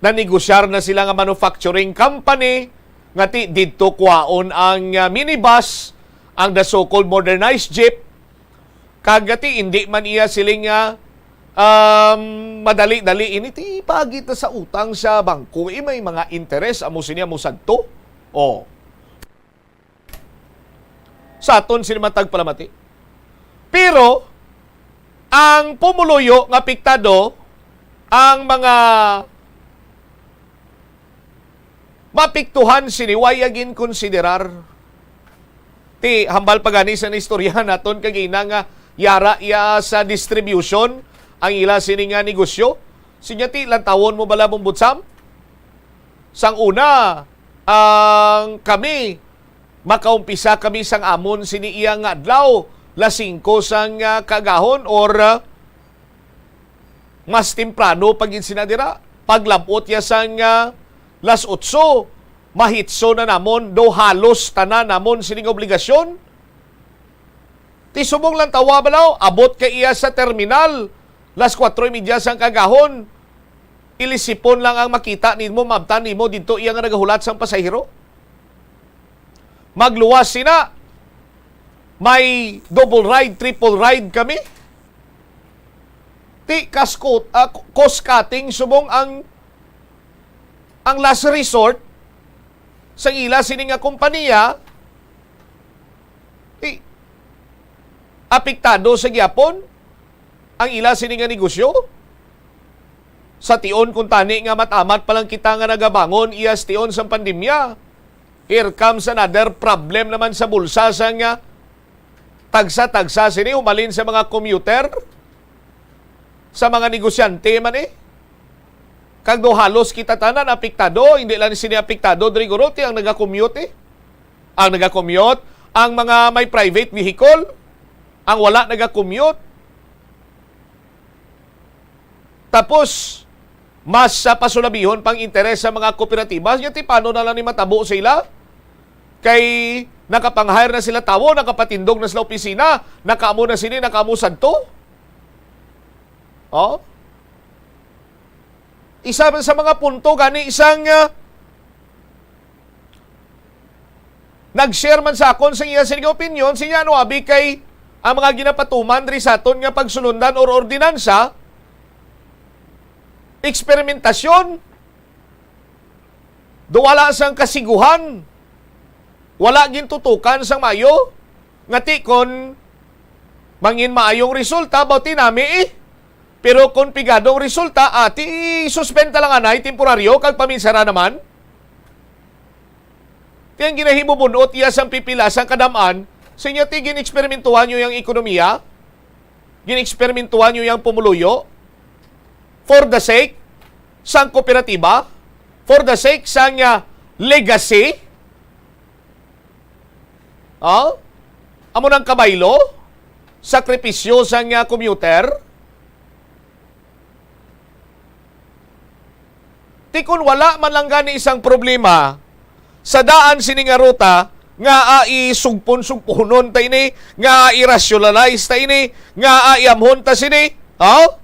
nanegosyar na sila nga manufacturing company nga ti didto kuhaon ang, ah, minibus, ang the so-called modernized jeep, kag nga ti indi man iya siling nga, um, madali-dali ini ti pagita sa utang sa bangko, eh, may mga interes amo sini amo sadto. Oh. Sa aton sini man tagpalamati. Pero ang pumuluyo nga apektado, ang mga maapektuhan sini, way ya ginkonsiderar. Ti hambal pa gani sa naistoryahan naton kagina nga yara iya sa distribution ang ila sini nga negosyo. Sinya ti lantawon mo bala, Bombutsam? Sang una, ang kami, makaumpisa kami sang amon sini iya nga adlaw, las singko sang, ah, kaagahon or, ah, mas temprano pa gid sina dira. Paglab-ot ya sang, ah, las otso, mahitso na namon, do halos tanan namon sini nga obligasyon. Ti subong lang tawa balaw, abot ka iya sa terminal, las kuwatro y media sang kaagahon, ilisipon lang ang makita nimo, maabtan nimo didto iya nga nagahulat sang pasahero. Magluwas sina, may double ride, triple ride kami. Ti kaskot, ah, cost cutting subong ang, ang last resort sang ila sini nga kompanya. Ti apektado sa gyapon ang ila sini nga negosyo. Sa tion kuntani nga mat-amat pa lang kita nga nagabangon iya sa tion sang pandemya, here comes another problem naman sa bulsa sang, ah, tagsa-tagsa sini umalin sa mga commuter, sa mga negosyante man, eh. Kag do halos kita tanan apektado, hindi lang sini apektado diri guro ti ang naga-commute, eh. Ang naga-commute, ang mga may private vehicle, ang wala naga-commute. Tapos, mas, ah, pasulabihon pang interes sa mga kooperatiba. Nya, ti paano na lang ni matabo sa ila? Kay nakapang-hire na sila tawo, nakapatindog na sila opisina, nakaamo na sini, nakaamo sadto. Oh? Isa man sa mga punto gani isang, ah, nag-share man sa akon sa iya sini nga opinyon, siya, ano, abi kay ang mga ginapatuman diri sa aton nga pagsulundan or ordinansa, eksperimentasyon, do wala sang kasiguhan, wala gintutukan sang maayo, nga ti kon mangin maayong resulta, baw ti nami, eh. Pero kon pigadong resulta, ati, suspend ta lang anay, temporaryo, kag paminsara naman. Ti ang ginahimo bunot iya sang pipila sang kadam-an, sa inyo ti gin-eksperimentuhan nyo yang ekonomiya, gin-eksperimentuhan nyo yang pumuluyo, for the sake sang kooperatiba, for the sake sang, ah, legacy, oh, amo nang kabaylo, sakripisyo sang, ah, commuter. Ti kon wala man lang gani isang problema sa daan sini nga ruta, nga, ah, isugpon-sugponon ta ini, nga, ah, i-rationalize ta ini, nga, ah, iamhon ta sini, oh?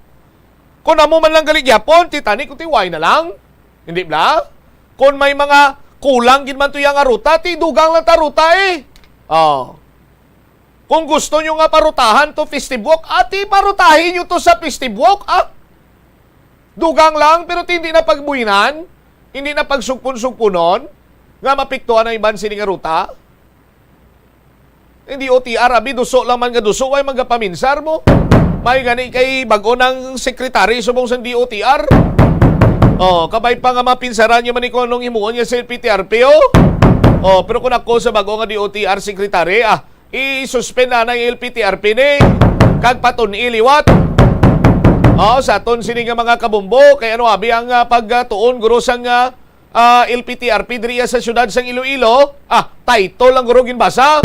Kon amo man lang gali gyapon, ti tani ko ti why na lang. Hindi bla? Kon may mga kulang gid man to iya nga ruta, ti dugang lang ta ruta, eh. Oh. Kung gusto nyo nga parutahan to Festive Walk, ati parutahin nyo to sa Festive Walk, ah. Dugang lang, pero ti hindi na pagbuhinan, hindi na pagsugpon-sugpunon, nga mapiktuan ang iban sini nga ruta. Hindi O T R, abi, duso lang man nga duso, way magapaminsar mo. May gani kay bag-o nang secretary subong sang D O T R. Oh, kabay pa nga mapinsaran nyo man ni kung anong himuon niya sa L P T R P, oh. Oh, pero kung ako sa bag-o nga D O T R secretary, ah, i-suspend na ang L P T R P ni, kag patun-i liwat. Oh, sa aton sini nga mga kabumbo, kay ano abi ang, ah, pagtuon guro sang, ah, ah, L P T R P diriya sa siyudad sang Iloilo. Ah, title lang guro ginbasa.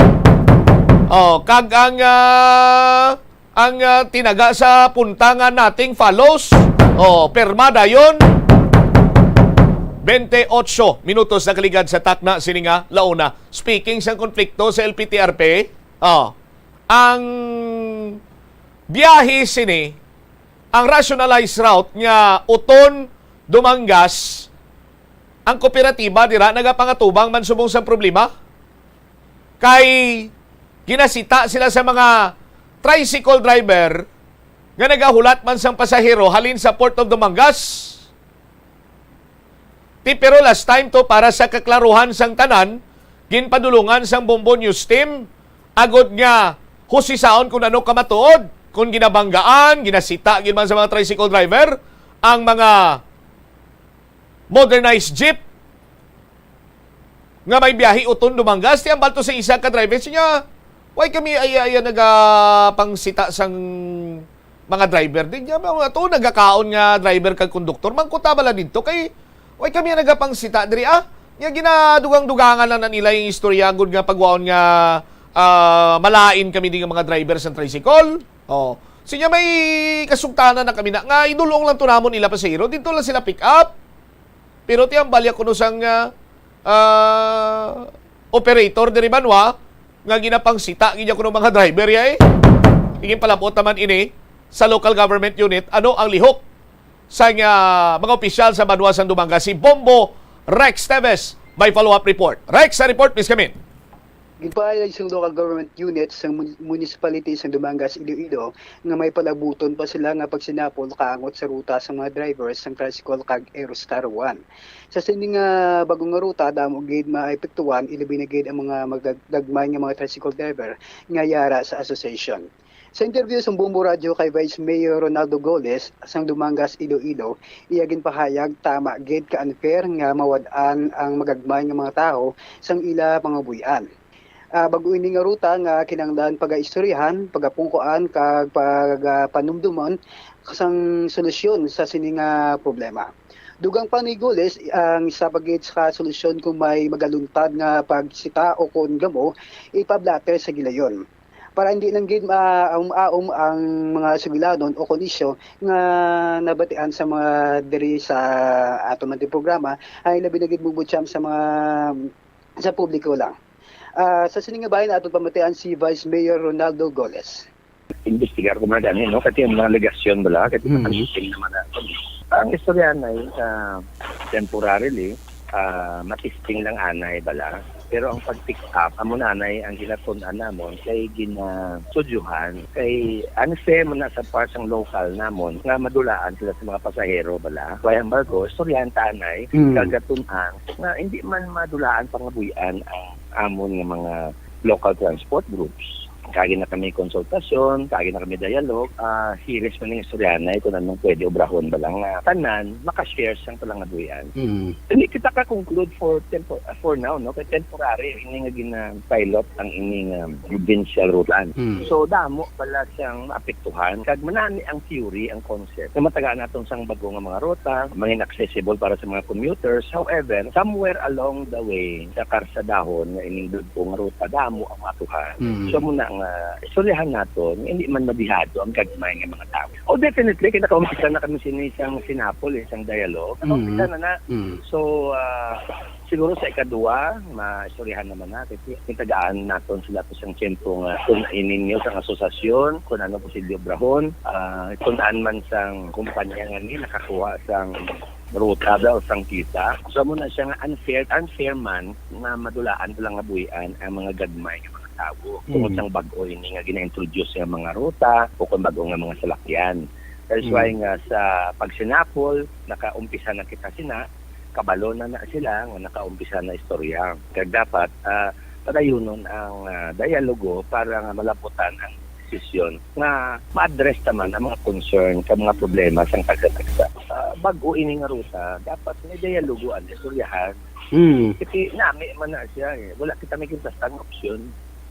Oh, kag ang, ah, ang, ah, tinaga sa punta nga nothing follows. Oh, perma dayon. Twenty-eight minutos na kaligad sa takna sini nga launa. Speaking sang konflikto sa L P T R P, oh, ang biyahe sini, ang rationalized route nga Oton, Dumangas, ang kooperatiba dira nagapangatubang man subong sang problema. Kay ginasita sila sa mga tricycle driver nga nagahulat man sang pasahero halin sa Port of Dumangas. Ti, pero last time to, para sa kaklaruhan sang tanan, ginpadulungan sang Bombo News Team agod nga husisaon kung ano kamatuod, kung ginabanggaan, ginasita gid man sa mga tricycle driver ang mga modernized jeep nga may biyahe Oton, Dumangas. Ti, ang balto sa isa ka driver, siya, "Why kami ay, ay, ay nagapangsita sang mga driver din niya? Mga to, nagakaon nga driver kag konduktor. Mangkuta bala didto kay, why kami nagapangsita diri, ah?" Nga ginadugang-dugangan lang na nila yung istorya, gud nga pagwaon nga, ah, malain kami din nga mga driver sa tricycle. Oh. Sinya, may kasugtanan na kami na nga idulong lang to namon ila pasahero. Dito lang sila pick up. Pero ti ang balya kuno sang, ah, ah, operator diri banwa nga ginapangsita gid kuno mga driver ya, eh. Igin palabot naman ini sa local government unit, ano ang lihok sa nga mga opisyal sa banwa sang Dumangas, si Bombo Rex Teves. May follow-up report. Rex, sa report, please come in. Ginpahayag sang local government unit sang mun- municipality sang Dumangas, Iloilo, nga may palabuton pa sila nga pagsinapol kaangot sa ruta sang mga drivers sang tricycle kag Aerostar One. Sa sini nga bago nga ruta, damo gid maepektuhan, ilabi na gid ang mga magagmay nga mga tricycle driver nga yara sa association. Sa interview sang Bombo Radyo kay Vice Mayor Ronaldo Goles sang Dumangas, Iloilo, iya ginpahayag, tama gid ka unfair nga mawad-an ang magagmay nga mga tawo sang ila pangabuy-an. Ah, bag-o ini nga ruta nga kinahanglan pagaistoryahan, pagapungkuan, kag pagapanumdumon sang solusyon sa sini nga problema. Dugang pa ni Goles, ang isa pa gid ka solusyon kung may magaluntad nga pagsita o kon gamo, ipablatter sa gilayon. Para hindi lang gid maaum-aum ang mga sugilanon o kon isyu nga nabatian sa mga diri sa aton man din programa, ay labi na gid mubutyam sa mga sa publiko lang. Ah, sa sini nga bahin, aton pamatian si Vice Mayor Ronaldo Goles. Imbestigar ko man gani, no? Kasi yung mga alegasyon bala, kasi mm-hmm. Ang istorya na yun sa temporarily, ah, matisting lang anay bala. Pero ang pag-pick up, amo nanay ang ginatun-an namon kay ginasudyuhan. Kay unfair mo na sa part sang local namon nga madulaan sila sa mga pasahero bala. Kaya ang bago, istoryahan tanay, mm. Kagatun-an nga hindi man madulaan pangabuyan ang amon nga mga local transport groups. Kagi na kami konsultasyon, kagi na kami dialogue, ah, hiris man ning istoryanay kung anong pwede obrahon ba lang nga tanan makashare sang palangabuhian. Mm. Hindi kita ka-conclude for tempo, ah, for now, no? Kay temporary ini nga gina-pilot ang ining, um, provincial road plan. Mm. So damo pala siyang maapektuhan kag manani ang theory, ang concept. Nga matagaan naton sang bago nga mga ruta, mangin accessible para sa mga commuters. However, somewhere along the way, sa karsadahon nga ining bag-o nga ruta, damo ang matuhan. Mm. So, muna nga, istoryahan naton, hindi man madihado ang gagmay nga mga tawo. Oh, definitely, kaya nakaumpisa na kami sini isang sinapol, isang dialogue. Nakaumpisa mm. na na. Mm. So, ah, siguro sa ikaduha, maistoryahan naman na. Kasi kitagaan naton sila po siyang tiyempo nga kung ininyo sa asosasyon, kung ano po si Diobrahon, ah, kung saan man sang kumpanya nga ni nakakuha sang ruta daw sang kita. So, amo na siya nga unfair, unfair man nga madulaan, palangabuhian ang mga gagmay nga mga tawo. Tungod mm. sang bag-o ini nga gina-introduce nga mga ruta o kung bag-o nga mga salakyan. That's mm. why nga sa pagsinapol, nakaumpisa na kita sina, kabalo na na sila nga nakaumpisa na istorya. Kag dapat, ah, padayunon ang, ah, dialogo para nga malabutan ang desisyon nga ma-address naman ang mga concern kag mga problema sang tagsa-tagsa. Ah, bag-o ini nga ruta, dapat may dialogo ang istoryahan. Mm. Kasi nami man na siya eh. Wala kita may basta nga opsyon.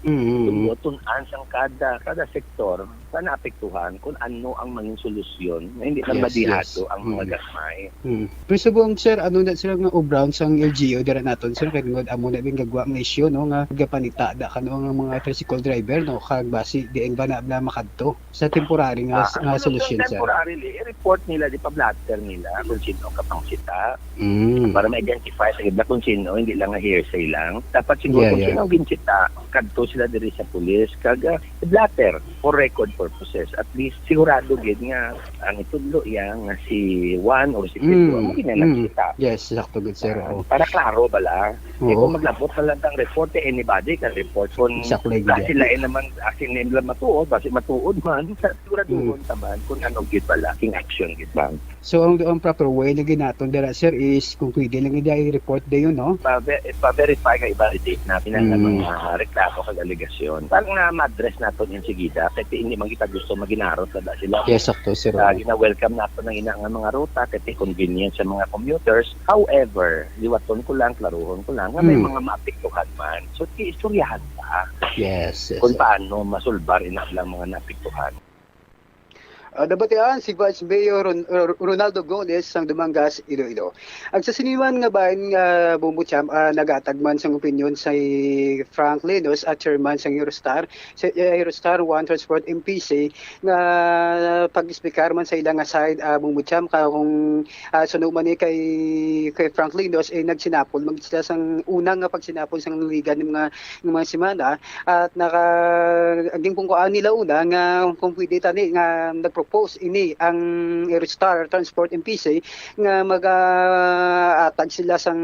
Mm. Tun-an sang kada kada sektor sa naapektuhan kung ano ang mangin solusyon nga hindi lang Yes, madihado yes. ang mga Mm. gagmay. Hmm. Pero subong, sir, ano na sila nga obra sang L G U dira naton, sir, kay tungod amo na din gagwa nga isyu, no, nga gapanita da kano nga mga tricycle driver, no, kag basi diin ba na bala makadto sa temporary nga, Ah, nga ang solusyon, solusyon, sir? Temporarily, i-report nila, di pa-blotter nila kung sino ang kapang sita. Mm. Para ma-identify sa gid na kung sino, hindi lang nga hearsay lang. Dapat siguro Yeah, kung yeah. sino ang ginsita, kadto sila diri sa pulis, kag ah, i-blotter for record purposes. At least, sigurado gid nga ang itudlo iya nga si Juan or si Pedro, Mm, amo gid na mm. nagsita. Yes, sakto gid, sir. Oo. Para klaro bala. Eh, Oo. Kung maglabot na lang ang report, eh, anybody can report. Kung Exactly, sa yeah. sila eh naman, asin name lang matuod, basi matuod man, siguraduhon Mm. ta man kung ano gid bala, king action gid man. So, ang, ang proper way lagi naton dira, sir, is kung pwede lang gid i-report dayon, no? Pa-ver- pa-verify kag i-validate natin ang Mm. mga reklamo kag alegasyon. Para nga ma-address naton insigida, kay hindi man kita gusto maginarot na sila. Yes, sakto, sir. Ah, Oo. gina-welcome nato ang ina nga mga ruta kay convenient sa mga commuters. However, liwaton ko lang, klaruhon ko lang nga may Mm. mga maapektuhan man. So, iistoryahan pa Yes, yes, kung sir. paano masulbar ina lang mga naapektuhan. Ah, nabatian si Vice Mayor Ron- Ronaldo Goles sang Dumangas, Iloilo. Ang sa siniman nga bahin nga Bumbucham, ah, nagatag man sang opinyon si Frank Linos, ah, chairman sang Eurostar, sa eh, Eurostar One Transport M P C, nga pag-explicar man sa ila nga side, ah, Bumbucham, ka kung ah, suno man ni kay, kay Frank Linos, eh, nagsinapol man sila sang una nga pagsinapol sang ligan nga, nga mga semana, at naka, ang ginpungkuan nila una nga kung pwede tani nga nag-propose ini ang Eurostar Transport M P C nga mag-atag sila sang,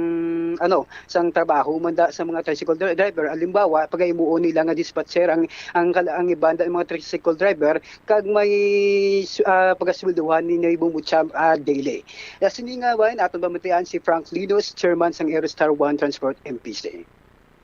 ano, sang trabaho man da sa mga tricycle dri- driver. Halimbawa, pagahimuon nila nga dispatcher ang, ang, kal- ang iban da mga tricycle driver kag may su- ah, pagasweldohan ni Naibo Mucham, ah, daily. Sa sini nga bahin, aton pamatian si Frank Linos, chairman sang Eurostar One Transport M P C.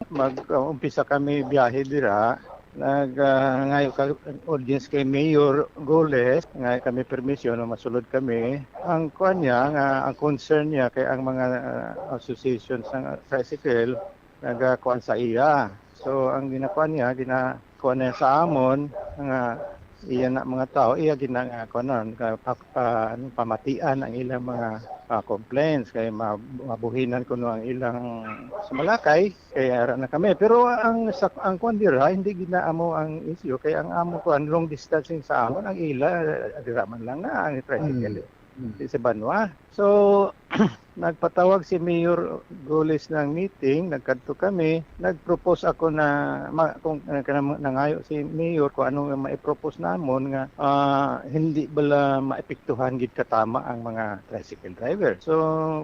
Mag-umpisa kami biyahe dira. Nag ah, ngayo ka audience kay Mayor Goles, nga kami permisyon na masulod kami. Ang kuan niya nga ang concern niya kay ang mga ah, association sa tricycle nagakuan sa iya. So ang ginakuan niya, ginakuan niya sa amon nga iya na mga tao, iya gina nga kuanon, ka- pa, pa, ano, pamatian ang ilang mga ah, complaints kay ma- mabuhinan kuno ang ilang sumalakay kay ara na kami. Pero ang sa, ang kuan dira hindi gina amo ang issue kay ang amo kuan long distancing sa amon ang ila dira man lang na ang tricycle. Di sa banwa. So nagpatawag si Mayor Goles ng meeting, nagkadto kami, nag-propose ako na ma, kung uh, kanang nangayo si Mayor kung ano nga mai-propose namon nga ah, hindi bala maepektuhan gid katama ang mga tricycle driver. So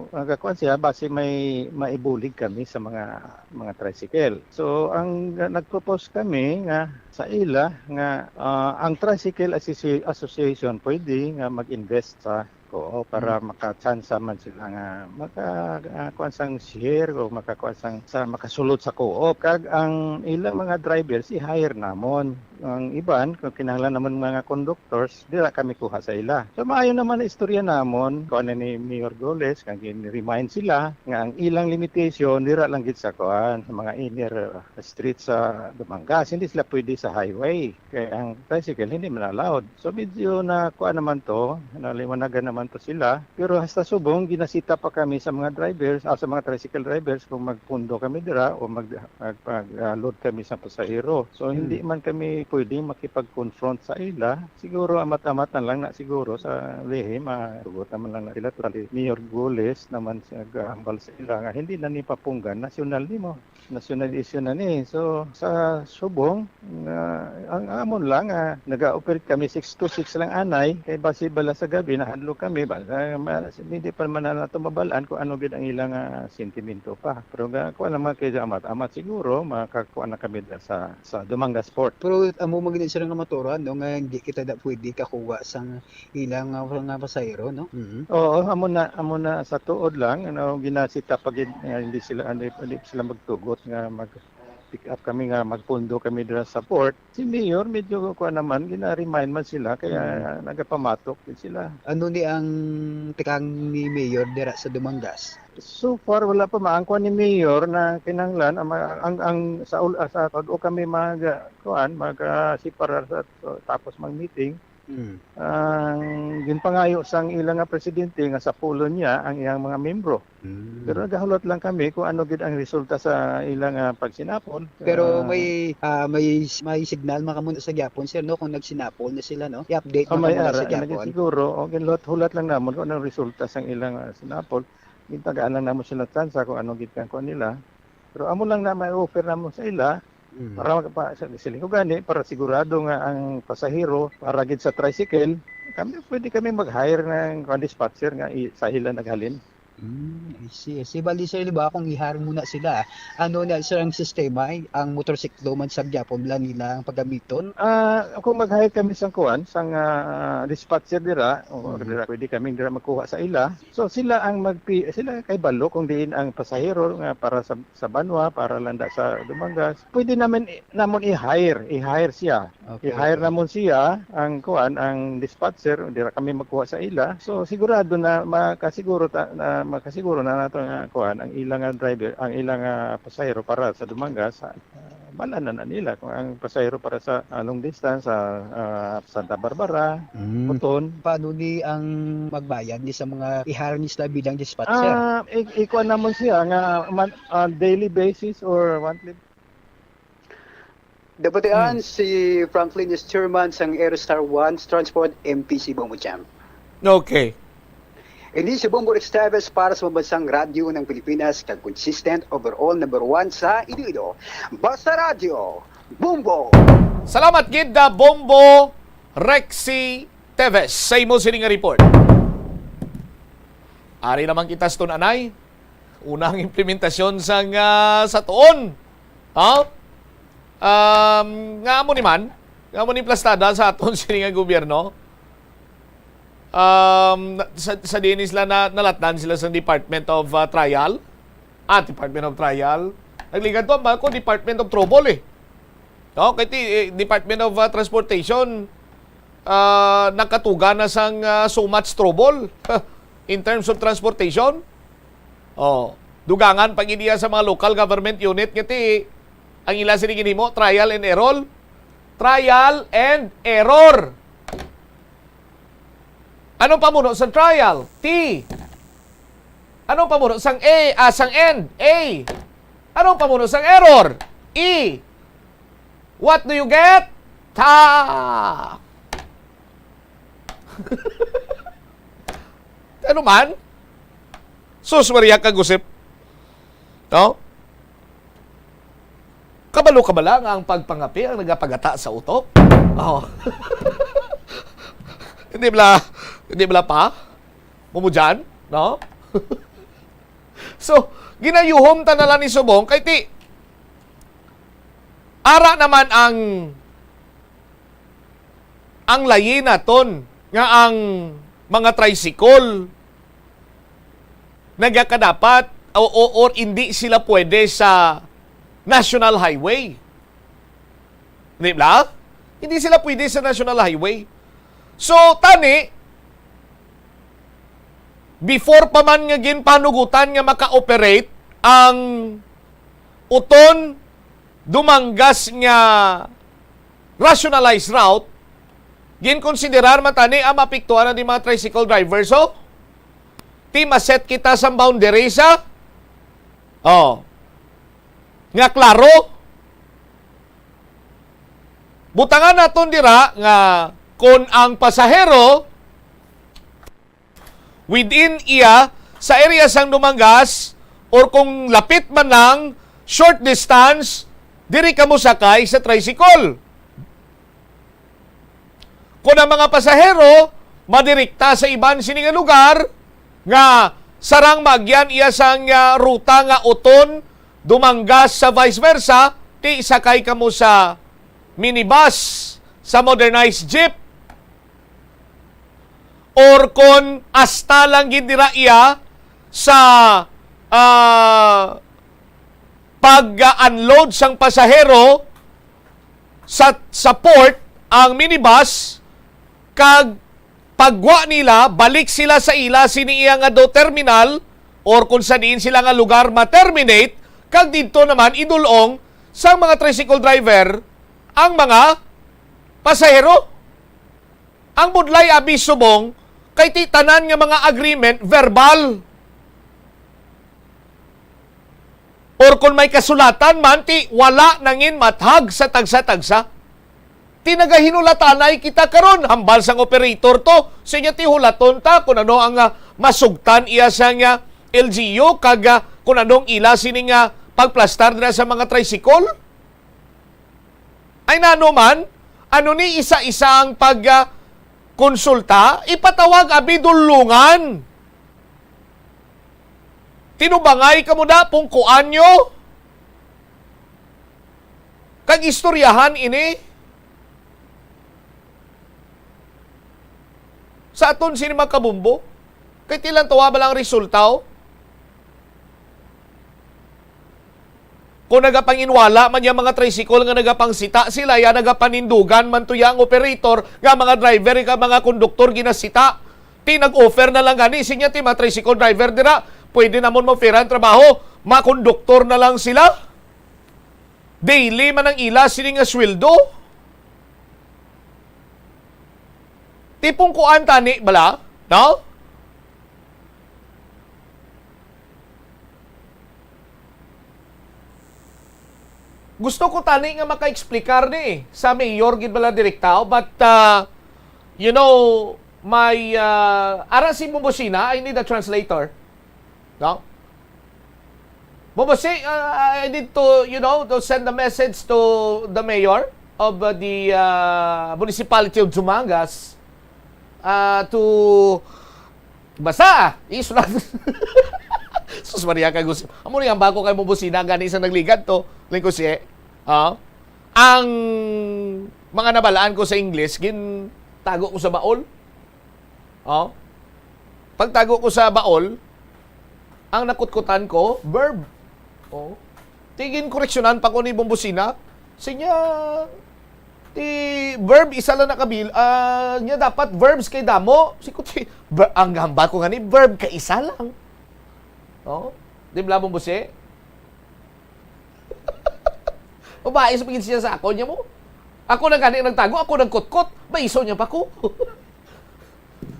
nagakuan siya basi may maibulig kami sa mga mga tricycle. So ang nag-propose kami nga sa ila nga ah, ang tricycle associ- association pwede nga mag-invest sa co-op para makatsansa man sila nga maka ah, kuan sang share o makakuan sang sa makasulod sa co-op kag ang ilang mga drivers i-hire namon. Ang iban kung kinahanglan namon mga conductors dira kami kuha sa ila. So maayo naman ang istorya namon kuan ni Mayor Goles kag gin-remind sila nga ang ilang limitation dira lang gid sa kuan sa mga inner street sa Dumangas, hindi sila pwede sa highway. Kay ang tricycle hindi man allowed. So medyo na kuan naman to, naliwanagan naman to sila. Pero hasta subong ginasita pa kami sa mga drivers, ah, sa mga tricycle drivers kung magpundo kami dira o mag magpag-load kami sa pasahero. So hindi man kami pwedeng makipag-confront sa ila. Siguro amat-amat na lang na siguro sa lihim, ah, tugot naman lang na sila. Totally, Mayor Goles naman siya gahambal sa ila nga hindi na ni papunggan nasyonal nimo. National issue na ni. So sa subong nga ang amon lang nga naga-operate kami six to six lang anay kay basi bala sa gabi nahadlok kami ba sa ma- hindi pa man nato mabalaan kung ano gid ang ilang ah, sentimento pa. Pero nga kuan naman kay amat-amat siguro makakuan na kami da sa sa Dumangas Port. Pero amo man gid sila nga maturan, no, nga hindi kita da pwede kakuha sang ilang nga, nga pasahero, no? Mhm. Oo, amo na amo na sa tuod lang ano ginasita pa gid nga hindi sila hindi, hindi sila magtugot nga mag pick up kami nga magpundo kami dira sa port. Si Mayor, medyo kuwan naman, gina-remind man sila, kaya Mm. nagapamatok din sila. Ano ni ang tikang ni Mayor dira sa Dumangas? So far, wala pa. Ma-, ang kuwan ni Mayor na kinahanglan, ang, ang, ang sa ul-, ah, sa bag-o kami mag, ah, kuwan, mag, ah, separar sa, so, tapos mag-meeting, Mm. ang ginpangayo sang ila nga presidente nga sapulon niya ang iyang mga membro. Mm. Pero nagahulat lang kami kung ano gid ang resulta sa ila nga pagsinapol. Pero Ah, may, ah, may, may signal man kamo sa gyapon, sir, no? Kung nagsinapol na sila, no? I-update oh, man may kamo na ara, sa lagi gyapon. Siguro, o, ginhulat-hulat lang namon kung anong resulta sang ila nga sinapol. Gintagaan lang namon sila tsansa kung ano gid ang kuwan nila. Pero amo lang na may offer namon sa ila, Mm. para magpa-, sa, siling ko gani, para sigurado nga ang pasahero, para gid sa tricycle, kami, pwede kami mag-hire ng, kuwan, dispatcher nga i-, sa ila naghalin. Mm, I see, I see. Bali, sir, di ba, kung i-hire mo na sila, ano na, sir, ang sistema, ay, ang motorsiklo man sa gyapon lang nila ang pagamiton? Ah, kung mag-hire kami sang kuwan, sang, ah, dispatcher dira, o Mhm. dira, pwede kami dira magkuha sa ila. So, sila ang magpi-, sila kay balo kung diin ang pasahero nga para sa, sa Banwa, para landa sa Dumangas. Pwede naman i-, namon i-hire, i-hire siya. Okay, I-hire okay. Namon siya, ang kuwan, ang dispatcher, dira kami magkuha sa ila. So, sigurado na makasiguro ta-, na makasiguro na nato nga kuwan, ang ila nga driver, ang ila nga pasahero para sa Dumangas, ah, malaman na nila kung ang pasahero para sa, ah, long distance sa, ah, Santa Barbara, Mm. Oton. Paano ni ang magbayad ni sa mga i-hire ni sila bilang dispatcher? Ah, i-, ikuan namon siya nga man-, ah, daily basis or monthly. Dabatian Hmm. si Franklin is chairman sang Aerostar One Transport M P C Bombo Jam. Okay. Ini si Bombo Rex Teves para sa Pambansang Radyo ng Pilipinas, kag consistent overall number one sa Iloilo. Basta Radyo, Bombo! Salamat gid, ah, Bombo Rexy Teves, sa imo sini nga report. Ari naman kita sa tun-anay. Unang implementasyon sang, ah, sa tuon. Ha? Um, nga amo ni man, nga amo ni plastada sa aton sini nga gobyerno. Um, na-, sa, sa diin sila na, nalatnan sila sa Department of, ah, Trial. Ah, Department of Trial. Nagligad to, ba ko, Department of Trouble eh. No? Kay ti-, eh, Department of, ah, Transportation, ah, nakatuga na sang, ah, so much trouble in terms of transportation. Oh, dugangan pa gid iya sa mga local government unit nga ti ang ila sini ginhimo, trial and error. Trial and error. Anong pamuno sa trial? T. Anong pamuno sang A, ah, sang end? A. Anong pamuno sang error? E. What do you get? Ta. Ano man? Sus, Maria, kagusip. No? Kabalo ka bala nga ang pagpangape ang nagapagata sa utok? Oh. Hindi bala, hindi bala pa? Mumo dyan? No? So, ginayuhom ta na lang ni subong kay ti, ara naman ang, ang layi naton nga ang mga tricycle nagakadapat o, o, or hindi sila pwede sa national highway. Di ba? Hindi sila pwede sa national highway. So, tani, before pa man nga ginpanugutan nga maka-operate ang Oton, Dumangas nga rationalized route, ginkonsiderar man tani ang maapektuhan na di mga tricycle driver. So, ti maset kita sa boundary sa, oh, nga klaro. Butangan naton dira nga kon ang pasahero within iya sa area sang Dumangas or kung lapit man lang, short distance, diri ka mosakay sa tricycle. Kon ang mga pasahero madirekta sa iban sini nga lugar nga sarang maagyan iya sang, ah, ruta nga Oton, Dumangas sa vice versa, ti sakay kamo sa minibus, sa modernized jeep, or kon asta lang gid dira iya sa, ah, pag-unload sang pasahero sa, sa port ang minibus, kag paggwa nila, balik sila sa ila sini iya nga do terminal or kung sa diin sila nga lugar ma-terminate, kag didto naman idul-ong sang mga tricycle driver ang mga pasahero. Ang budlay, abi, subong kay ti tanan nga mga agreement verbal. Or kon may kasulatan man, ti wala nangin mathag sa tagsa-tagsa. Ti nagahinulatanay kita karon, hambal sang operator to, sinya ti hulaton ta kung ano ang, ah, masugtan iya sang, ah, L G U, kag, ah, kung anong ila sini nga pagplastar dira sa mga tricycle. Ay nano man, ano ni isa-isa ang pag, ah, konsulta? Ipatawag abi dulungan. Tinubangay kamo na, pungkuan nyo. Kag istoryahan ini sa aton sini mga kabumbo. Kay tilan tawa ba lang resulta, oh? Kung nagapanginwala man yang mga tricycle nga nagapangsita sila, ya nagapanindugan man to ya ang operator nga mga driver, ka mga konduktor ginasita. Ti nag-offer na lang gani sinya ti mga tricycle driver dira, pwede namon ma-offeran trabaho, makonduktor na lang sila. Daily man ang ila sini nga sweldo. Tipong kuan tani bala, no? Gusto ko tani nga maka-explicar ni sa mayor gid bala direkta, but, uh, you know, my, uh, ara si Bubusina, I need a translator. No? Bubusina, uh, I need to, you know, to send a message to the mayor of, uh, the, uh, municipality of Dumangas, uh, to Basa, isulat. Sus Maria, kay Gus-, amo ni ang bako kay Bubusina gani sa nagligad to, Lingkos, eh. Ah, ang mga nabalaan ko sa English, gintago ko sa baol. Oh. Pagtago ko sa baol, ang nakutkutan ko, verb. Oh. Ti ginkoreksyonan pa ko ni Bubusina. Sinya, ti verb isa lang nakabil, ah, nya dapat verbs kay damo. Si ko ti, ver-, ang hambal ko gani, verb kay isa lang. Oh, di ba, Bubusina? Babae sa pagin siya sa ako, niya mo. Ako na gani nagtago, ako nagkutkot, baiso niya pa ko.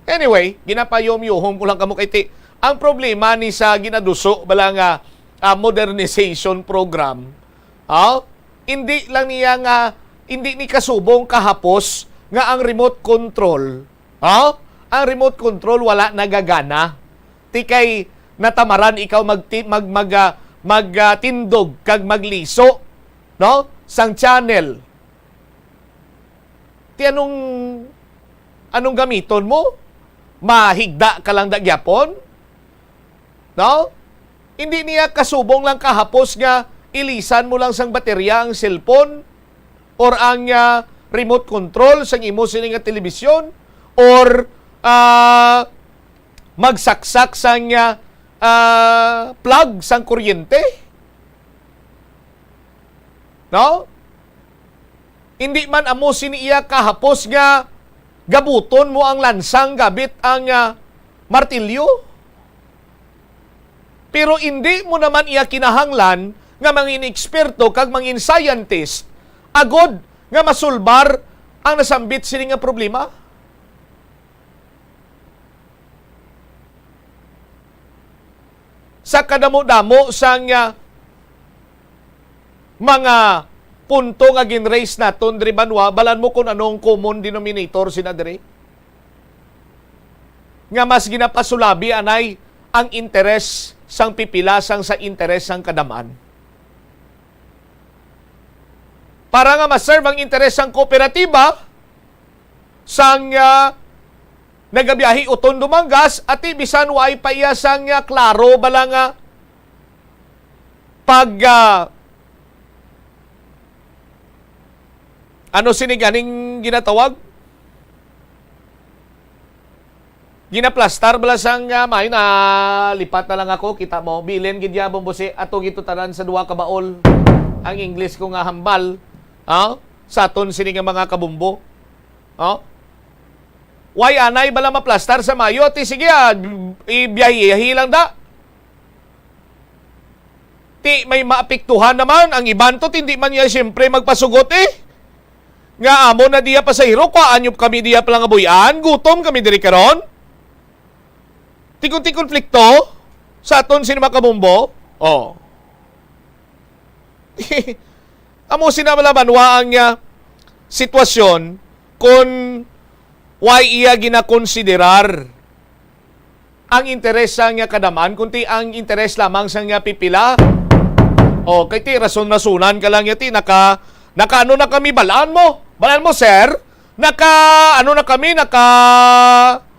Anyway, ginapayom-yuhom ko lang kamo kay ti, ang problema ni sa ginaduso bala nga, ah, modernization program, ah, hindi lang niya nga, hindi ni kasubong kahapos nga ang remote control, ah, ang remote control wala nagagana. Ti kay natamaran ikaw magti-, mag-, mag-, ah, mag-, ah, tindog kag magliso, no? Sang channel. Ti anong, anong gamiton mo? Mahigda ka lang da gyapon? No? Hindi niya kasubong lang kahapos nga ilisan mo lang sang baterya ang cellphone or ang, ah, remote control sang imo sini nga telebisyon or, ah, magsaksak sang, ah, ah, plug sang kuryente. No? Hindi man amo sini iya kahapos nga gabuton mo ang lansang gabit ang, ah, martilyo. Pero hindi mo naman iya kinahanglan nga mangin eksperto kag mangin scientist agod nga masulbar ang nasambit sini nga problema. Sa kadamo-damo sang, ah, mga punto nga gin-raise naton diri, banwa, balan mo kung anong common denominator sina diri? Nga mas ginapasulabi anay ang interes sang pipila sang sa interes sang kadam-an. Para nga ma-serve ang interes sang kooperatiba, sang, ah, nagabiyahe uton Dumangas, ati bisan way pa iya sang, ah, klaro bala nga pag, ah, ano sini ganing ginatawag? Ginaplastar bala sang, ah, may na lipat na lang ako, kita mo. Bilin gid ya, Bombosi, ato gitutanan sa duha ka baol. Ang English ko nga hambal, ah, sa aton sini nga mga kabumbo. Oh? Why anay bala maplastar sa Mayo? Ti sige, ah, ibiyahi lang da. Ti may maapektuhan naman ang iban to, ti hindi man niya siyempre magpasugot eh. Nga amo na diya pasahero, kuhaan niyo kami diya pala nga buy-an, gutom kami diri karon. Ti kon ti konflikto sa aton sini mga kabumbo. Oh. Amo sina malaman wa ang, ah, sitwasyon kung why iya ginakonsiderar ang interes sa nga kadaman, kundi ang interes lamang sa nga pipila. O, kay ti rason-rasunan ka lang yati, naka, naka ano na kami, balaan mo? Balaan mo, sir? Naka, ano na kami, naka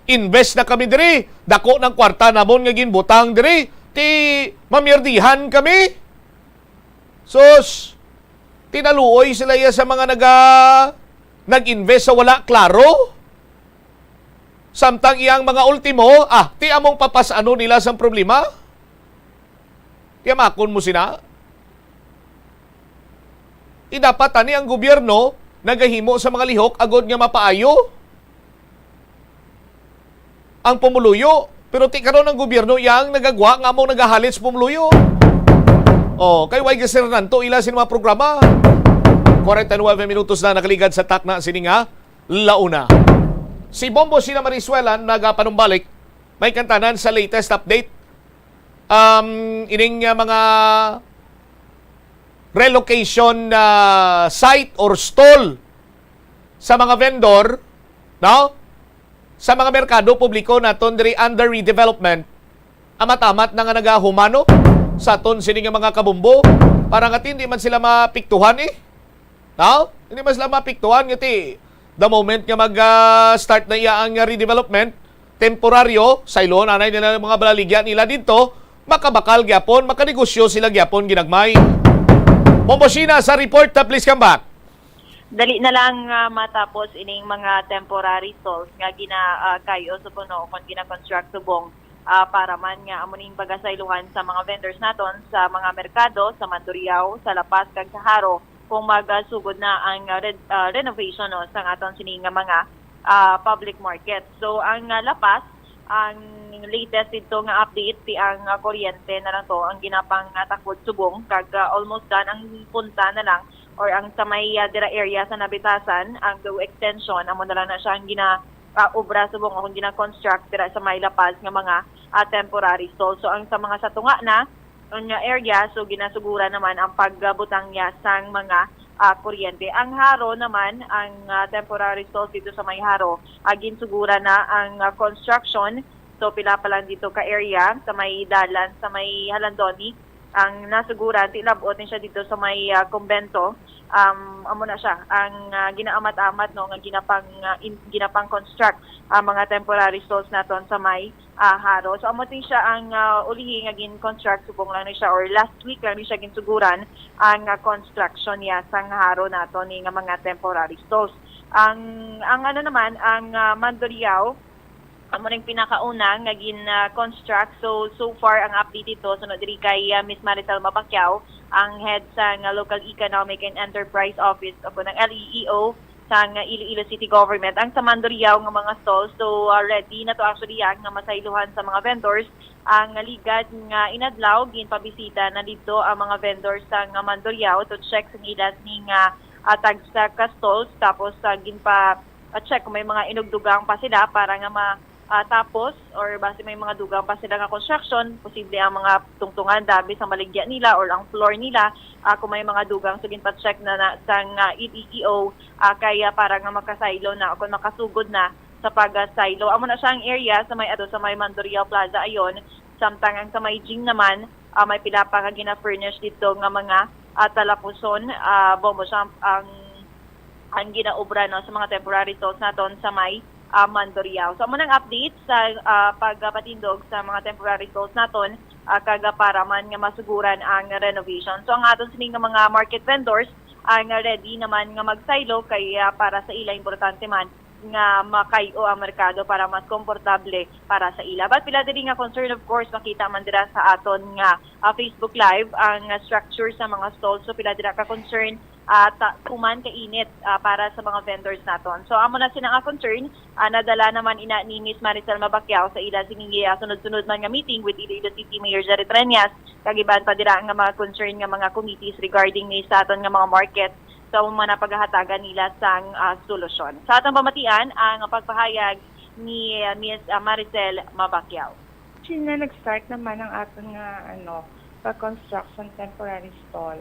invest na kami diri. Dako ng kwarta namon nga ginbutang diri. Ti mamirdihan kami. Sus, tinaluoy sila iya sa mga naga, nag-invest sa wala klaro. Samtang iyang mga ultimo, ah, ti among papas-ano nila sang problema? Ti amakon mo sina? Ti dapat tani ang gobyerno nagahimo sa mga lihok agod nga mapaayo ang pumuluyo. Pero ti karon ang gobyerno yang nagagwa nga among nagahalit sa pumuluyo. Oh, kay why gasir nanto ila sin mga programa? Forty-nine minutos na nakaligad sa takna sini nga launa. Si Bombo sina Marisuelan nagapanumbalik. May kantanan sa latest update. Um, ining, uh, mga relocation, uh, site or stall sa mga vendor, no? Sa mga merkado publiko naton diri under redevelopment, amat-amat na nga nagahumano sa aton sini nga mga kabumbo para nga hindi man sila mapiktuhan eh. No? Hindi man sila mapiktuhan nga ti the moment nga mag, ah, start na iya ang redevelopment, temporaryo, saylo anay nila ang mga balaligya nila didto, makabakal gyapon, makanegosyo sila gyapon ginagmay. Momoshina sa report, ah, please come back. Dali na lang, ah, matapos ining mga temporary stalls nga gina, ah, kayo sa puno o kung gina-construct subong, ah, para man nga amo ning pagasaylohan sa mga vendors naton sa mga merkado sa Mandurriao, sa La Paz, kag sa Jaro kung magasugod na ang, ah, red-, ah, renovation, no, sa aton sini nga mga, ah, public market. So, ang, ah, La Paz, ang latest dito nga update, ti ang, ah, kuryente na lang to ang ginapangatakod subong, kag, ah, almost done ang punta na lang or ang sa may, ah, dira area sa Nabitasan, ang Go Extension, amo na lang na siya ang gina, ah, obra subong o kung gina-construct dira sa may La Paz nga mga, ah, temporary stall. So, ang sa mga sa tunga na, nga area, so ginasuguran naman ang pagbutang niya sang mga, ah, kuryente. Ang Jaro naman, ang, ah, temporary stall dito sa may Jaro, ah, ginsuguran na ang, ah, construction. So, pila pa lang dito ka area sa may dalan, sa may Jalandoni, ang nasuguran, ti labot ni siya dito sa may, ah, kumbento. Um, amo na siya, ang, ah, ginaamat-amat, no, nga ginapang, ah, in-, ginapang-construct ang mga temporary stalls naton sa may, ah, Jaro. So, amo din siya ang, ah, ulihi nga gin-construct, subong lang ni siya, or last week lang ni siya ginsuguran ang, ah, construction niya sang Jaro nato ni nga mga temporary stalls. Ang, ang ano naman, ang, ah, Mandurriao, amo ning pinakauna nga gin, ah, construct. So, so far, ang update dito, sunod diri kay, ah, Miss Maricel Mabacquiao, ang head sa nga Local Economic and Enterprise Office o kung ang L E E O, sang Iloilo City Government ang sa Mandurriao nga mga stall. So, ah, ready na to actually yan nga masaylohan sa mga vendors. Ang ligad nga inadlaw, ginpabisita na dito ang mga vendors sa nga Mandurriao to check sa ilan ni nga, ah, tagsa ka stalls. Tapos, ah, ginpa, ah, check kung may mga inugdugang pa sila para nga ma, ah, tapos or basi may mga dugang pa sila nga construction, posible ang mga tungtungan dabi sa maligya nila or ang floor nila, ah, kung may mga dugang. So, ginpa-check na, na sang, ah, L E E O, ah, kaya para nga makasaylo na o kung makasugod na sa pagasaylo. Amo na siya ang area sa may ato sa may Mandurriao Plaza ayon. Samtang ang sa may Jing naman, ah, may pila pa ka gina-furnish dito nga mga, ah, talapuson. Ah, bombo siya ang, ang ginaobra, no, sa mga temporary stalls naton sa may, ah, Mandurriao. So, amo nang update sa, ah, pagpatindog sa mga temporary stalls naton, ah, kag para man nga masuguran ang renovation. So, ang aton sini nga mga market vendors, ah, nga ready naman nga magsaylo kay, ah, para sa ila importante man nga makayo ang merkado para mas komportable para sa ila. But pila diri nga concern, of course, makita man dira sa aton nga, ah, Facebook Live ang, ah, structure sa mga stalls. So pila dira ka concern, ah, ta- tuman ka init, ah, para sa mga vendors naton. So amo na sina nga concern, ah, nadala naman ina ni Miss Maricel Mabacquiao sa ila sini, ah, sunod-sunod man nga meeting with Iloilo City Mayor Jerry Treñas, kag iban pa dira nga mga concern nga mga committees regarding ni sa aton nga mga market sa mga napagahatagan nila sang, ah, solusyon. Sa atong pamatian ang pagpahayag ni, ah, Miss, ah, Maricel Mabacquiao. Sina nag-start naman ang aton nga, ano, pag-construction temporary stall.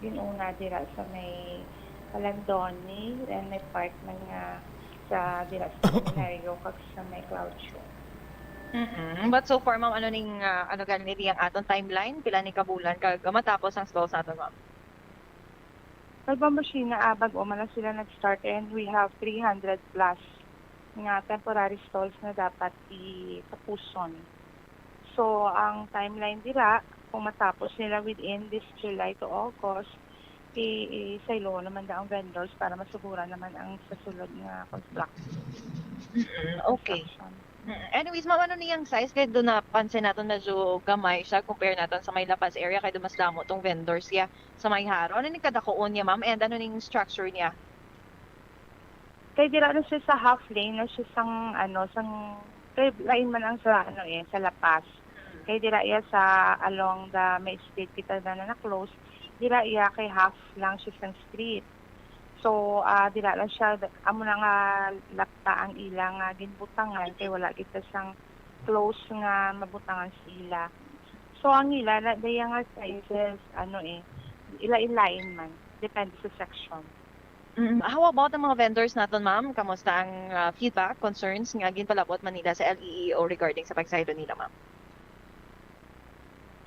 Yun una dira sa may Calandoni, and may part man nga sa dira sa Seminario kag sa may Claudio. Mm-mm. But so far, ma'am, ano ning, ah, ano gani ni ang aton timeline? Pila ni ka bulan kag matapos ang stalls naton, ma'am? Kay Bombocina, ah, bag-o man lang sila nag-start, and we have three hundred plus nga temporary stalls na dapat itapuson. So, ang timeline dira, kung matapos nila within this July to August, i-, isaylo naman daw ang vendors para masuguran naman ang sa sulod nga construction. Mm-mm. Okay. Construction. Mm. Anyways, ma'am, ano niyang size? Kay doon napansin naton medyo gamay siya compare naton sa may La Paz area, kay doon mas damo tong vendors ya sa may Jaro. Ano ning kadakuon niya, ma'am? And ano ning structure niya? Kay dira na siya sa half lane na siya sang, ano, sang, kay lain man ang sa, ano, eh, sa La Paz. Kay dira iya sa along the may street kita na na close. Dira iya kay half lang siya sang street. So, ah, dira lang siya, amo na nga lapta ang ila nga ginbutangan kay wala kita sang close nga mabutangan sa ila. So, ang ila na daya nga sizes, ano, eh, ila-ilain man, depende sa section. Mm. How about ang mga vendors naton, ma'am? Kamusta ang, ah, feedback, concerns nga ginpalabot man nila sa L E E O regarding sa pagsaylo nila, ma'am?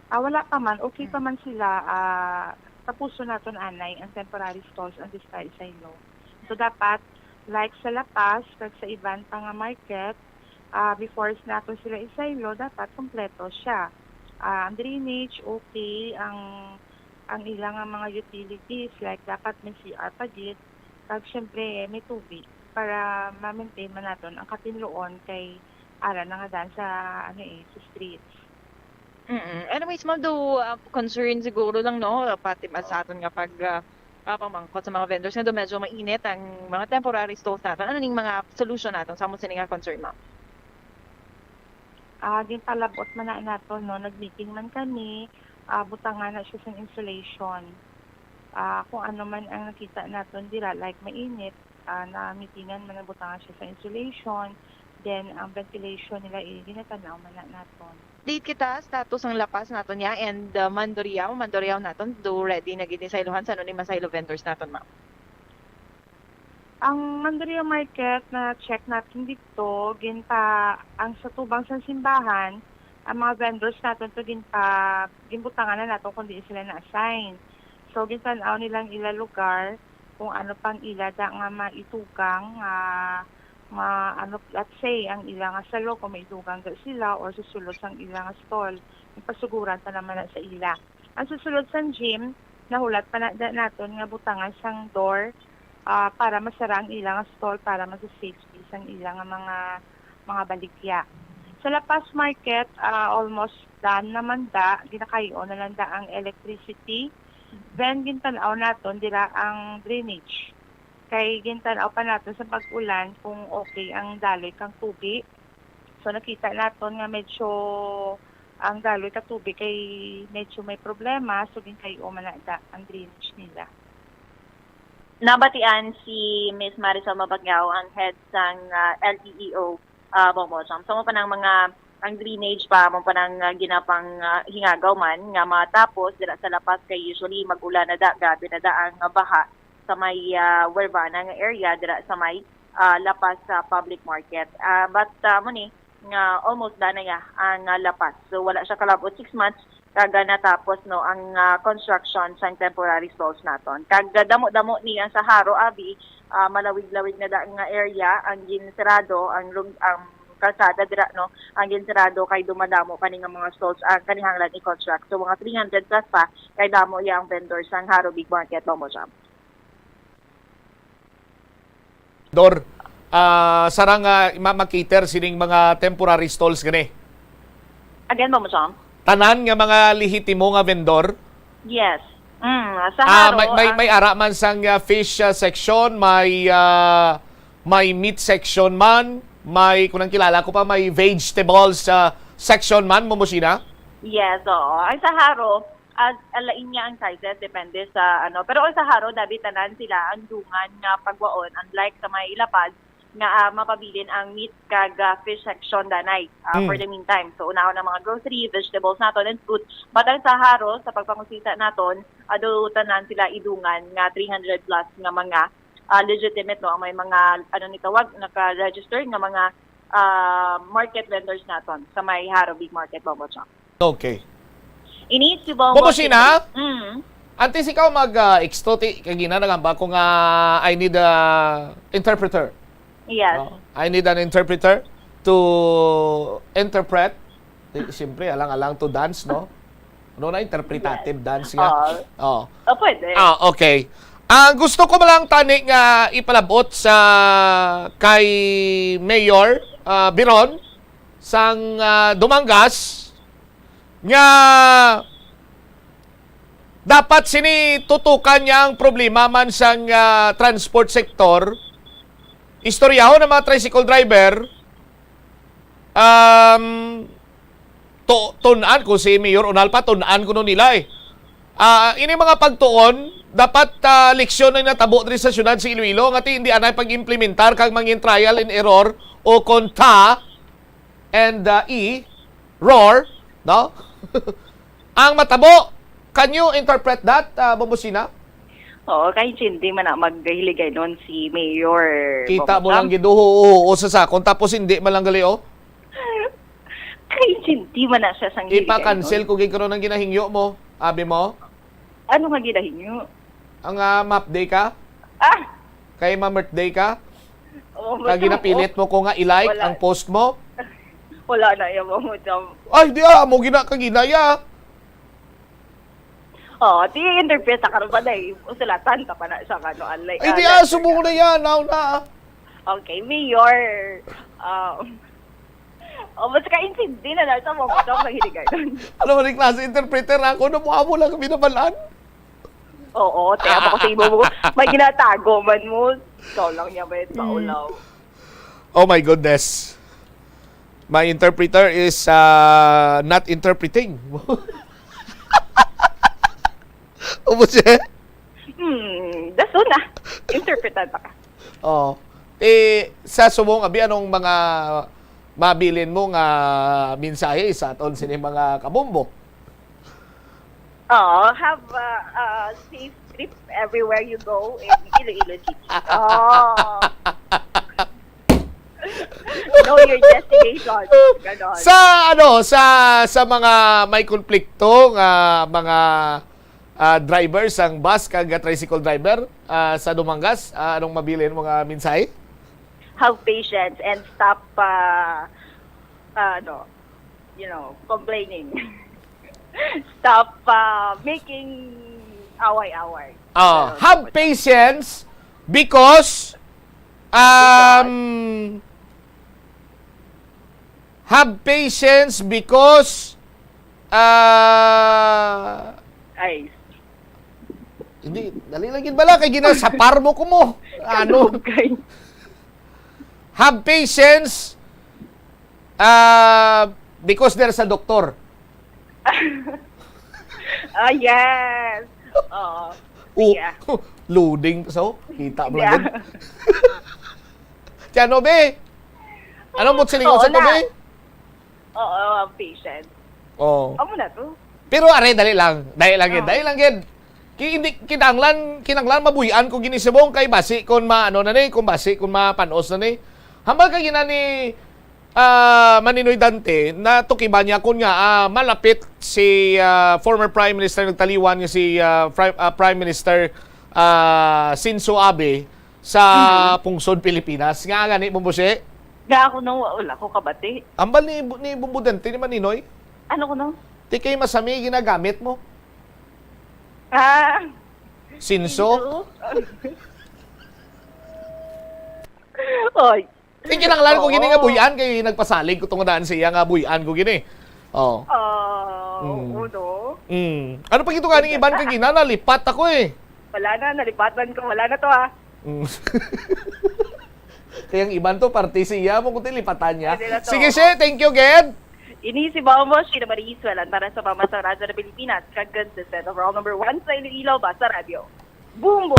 Ah, wala pa man. Okay pa man sila. Ah, tapuson naton anay ang temporary stalls ang display saylo. So, dapat, like sa La Paz, kag sa iban pa nga market, ah, before naton sila isaylo, dapat kompleto siya. Ah, ang drainage, okay. Ang, ang ila nga mga utilities, like, dapat may C R pa gid. Kag, syempre, may tubig para ma-maintain man naton ang katinluon kay ara na nga dan sa, ano eh, sa streets. Mm. Anyways, ma'am, do, ah, concern siguro lang, no, pati man sa aton nga pag, ah, ah, pamangkot sa mga vendors nga do medyo mainit ang mga temporary stalls naton. Ano ning mga solution naton sa amo sini nga concern, ma'am? Ah, ginpalabot man na naton, no, nag-meeting man kami, ah, butangan na siya sa insulation. Ah, kung ano man ang nakita naton dira, like mainit, ah, na-meetingan man, nabutangan siya sa insulation, then ang ventilation nila, eh, ginatan-aw man na naton. Update kita, status ang La Paz naton ya, and, uh, Mandurriao, Mandurriao naton, do ready na gid ni saylohan, sa ano ni masaylo vendors naton, ma'am? Ang Mandurriao Market na check natin dito, ginpa-, ang sa tubang sa simbahan, ang mga vendors naton to ginpa-, ginbutangan na naton kung di sila na-assign. So, gintan-aw nilang ila lugar kung ano pang ila da nga maitugang, ah, ma-, ano, let's say, ang ila nga salo kung maitugang da sila or susulod sang ila nga stall, ipasuguran pa naman na sa ila. Ang susulod sang gym, nahulat pa na da naton nga butangan sang door, ah, para masara ang ila nga stall para man sa safety sang ila nga mga, mga baligya. Sa La Paz Market, ah, almost done naman da, ginakay-o na lang da ang electricity. Then, gintan-aw naton dira ang drainage. Kay gintan-aw pa naton sa pag-ulan kung okay ang daloy kang tubig. So, nakita naton nga medyo ang daloy ka tubig kay medyo may problema, so ginkay-o man na da ang drainage nila. Nabatian si Miss Marisol Mabagao, ang head sang, ah, L E E O, ah, Bongbong Sam. So, mo pa nang mga, ang drainage pa, mo pa nang, ah, ginapang, ah, hingagaw man nga matapos dira sa La Paz kay usually mag-ulan na da, grabe na da ang, ah, baha sa may, ah, Huerfana nga area dira sa may, ah, La Paz sa public market. Ah, but, ah, mo ni nga almost done na ya ang, ah, La Paz. So, wala siya kalabot six months kag, ah, natapos, no, ang, ah, construction sang temporary stalls naton. Kag, ah, damo-damo ni ang sa Jaro, abi, ah, malawig-lawig na da nga area ang ginsirado, ang lug-, ang kalsada dira, no, ang ginsirado kay dumadamo kani nga mga stalls ang kinahanglan i-construct. So, mga three hundred plus pa kay damo ya ang vendors sang Jaro Big Market, Bongbong Sam. Dor, ah, sarang, ah, ma-, ma-cater sining mga temporary stalls gani? Again, Ma'am Chong? Tanan nga mga lehitimo nga vendor? Yes. Mm, sa Ah, Jaro, may, may, ang may ara man sang, ah, fish, ah, section, may, ah, may meat section man, may, kung ang kilala ko pa, may vegetables, ah, section man, Momosina? Yes, oo. Ang sa Jaro, ah, alain niya ang sizes, depende sa, ano. Pero ang sa Jaro, dabi tanan sila ang dungan nga pagwaon, unlike sa may La Paz, nga, ah, mapabilin ang meat kag, ah, fish section danay, ah, for Mm. the meantime. So, unahon ang mga grocery, vegetables naton, and fruit. But ang sa Jaro, sa pagpangusisa naton, ado tanan sila idungan nga three hundred plus nga mga, ah, legitimate, no, ang may mga, ano ni tawag, naka-register nga mga, ah, market vendors naton sa may Jaro Big Market, Bongo Chong. Okay. Ini si Bongo Bobo Sina? Sina. Mm. Antes ikaw mag, ah, exto, ti, kagina nagamba ko nga I need a interpreter. Yes. No? I need an interpreter to interpret. Ti, siyempre, alang-alang to dance, no? Ano na, interpretative Yes. dance nga? Oo. Oh. Oh, pwede. Ah, okay. Ang gusto ko lang tani nga ipalabot sa kay Mayor, ah, Biron sang, ah, Dumangas nga dapat sini tutukan niya ang problema man sang, ah, transport sector. Istoryahon ang mga tricycle driver, um, to-, tun-an ko si Mayor Unalpa, tun-an kuno nila eh. Ah, ini mga pagtuon, dapat, ah, leksyon na natabo diri sa siyudad sa Iloilo, nga ti hindi anay pag-implementar kag mangin trial and error o konta and, uh, E, roar, no? Ang matabo, can you interpret that, uh, Bombosina? Oo, kay hindi man na maghiligay nun si Mayor Kita mo lang Bongosam. Gid, oo, oo, oo, sa sakon, tapos hindi man lang gali, oh. Kay hindi man na siya sang hiligay Ipa-cancel nun. Ko gid karon ang ginahingyo mo, abi mo? Ano nga ginahingyo? Ang, ah, map day ka? Ah! Kay ma-birthday ka? Oh, Kag ginapilit mo ko nga i-like Wala. Ang post mo? Wala na yung mga jam. Ay, di ah, mo gina ka ginaya. Oh, di interpret ka ron ba, day? Usulatan ka pa na sa ano, alay, Ay, di ah, ah, letter subong ka. Na yan, now na. Okay, Mayor. Um, oh, mas kaintindi na lang sa mga tao mahiligay doon. Ano man yung klase interpreter? Ako na mo, amo lang kami nabalaan. Oo, te, amo ko sa imo mo. May ginatago man mo. Ikaw lang niya, may Hmm. maulaw. Oh my goodness. My interpreter is, uh, not interpreting. Ubos eh. Hmm, dason na. Interpretan ta ka. Oh. Eh, sa subong, abi, anong mga mabilin mo nga mensahe sa aton sini mga kabombo? Oh, have a, a safe trip everywhere you go in Iloilo City. Oh. Know your destination. Ganon. Sa, ano, sa, sa mga may konflikto nga mga, ah, driver sang bus kag tricycle driver, ah, sa Dumangas, ah, anong mabilin mo nga mensahe? Have patience and stop, ah, ah, ano, you know, complaining. Stop, ah, making away-away. Ah, Pero have dapat patience because, um, have patience because, ah, Ay. Hindi, dali lang gid bala kay ginasapar mo ko mo. Ano? Okay. Have patience, ah, because there's a doctor. Ah, yes. Oo. Oh, Yeah. Loading, so, kita mo Yeah. lang. Tiyan mo, be? Ano mo silingon Oo sa na. Tabi? Oo, ang patient. Oh. Amo na to. Pero are, dali lang. Dali lang gid, Oh. dali lang gid. Ki-, hindi, kinahanglan, kinahanglan mabuhian ko gini subong kay basi kon ma-, ano na ni, kung basi kon mapanos na ni. Hambal ka gina ni, ah, Maninoy Dante, natukiban niya kun nga, ah, malapit si, ah, former Prime Minister nagtaliwan nga si, ah, Pri-, ah, Prime Minister, ah, Shinzo Abe sa Mhm. pungsod Pilipinas. Nga gani, Bumbusi? Nga ako nang wa-, wala ko kabati. Ambal ni Bu-, ni Bumbu Dante ni Maninoy? Ano ko no? Ti kay masami ginagamit mo. Ah. Shinzo? Shinzo? Oy. Eh, kinahanglan ko gini nga buy-an kay nagpasalig ko tungod daan siya nga buy-an ko gini. Oh. Ah, Mm. Uno. Mm. Ano pa gito ganing iban ka gina? Nalipat ako eh. Wala na, nalipatan ko. Wala na to, ah. Mm. Kaya ang iban to, parte siya mo kundi lipatan niya. Pwede na to. Sige, She, thank you, Ged. Ini si Bombo, Sheena Marie Suelan para sa Pambansang Radyo ng Pilipinas, kag consistent overall number one sa Iloilo, Basta Radyo. Bombo!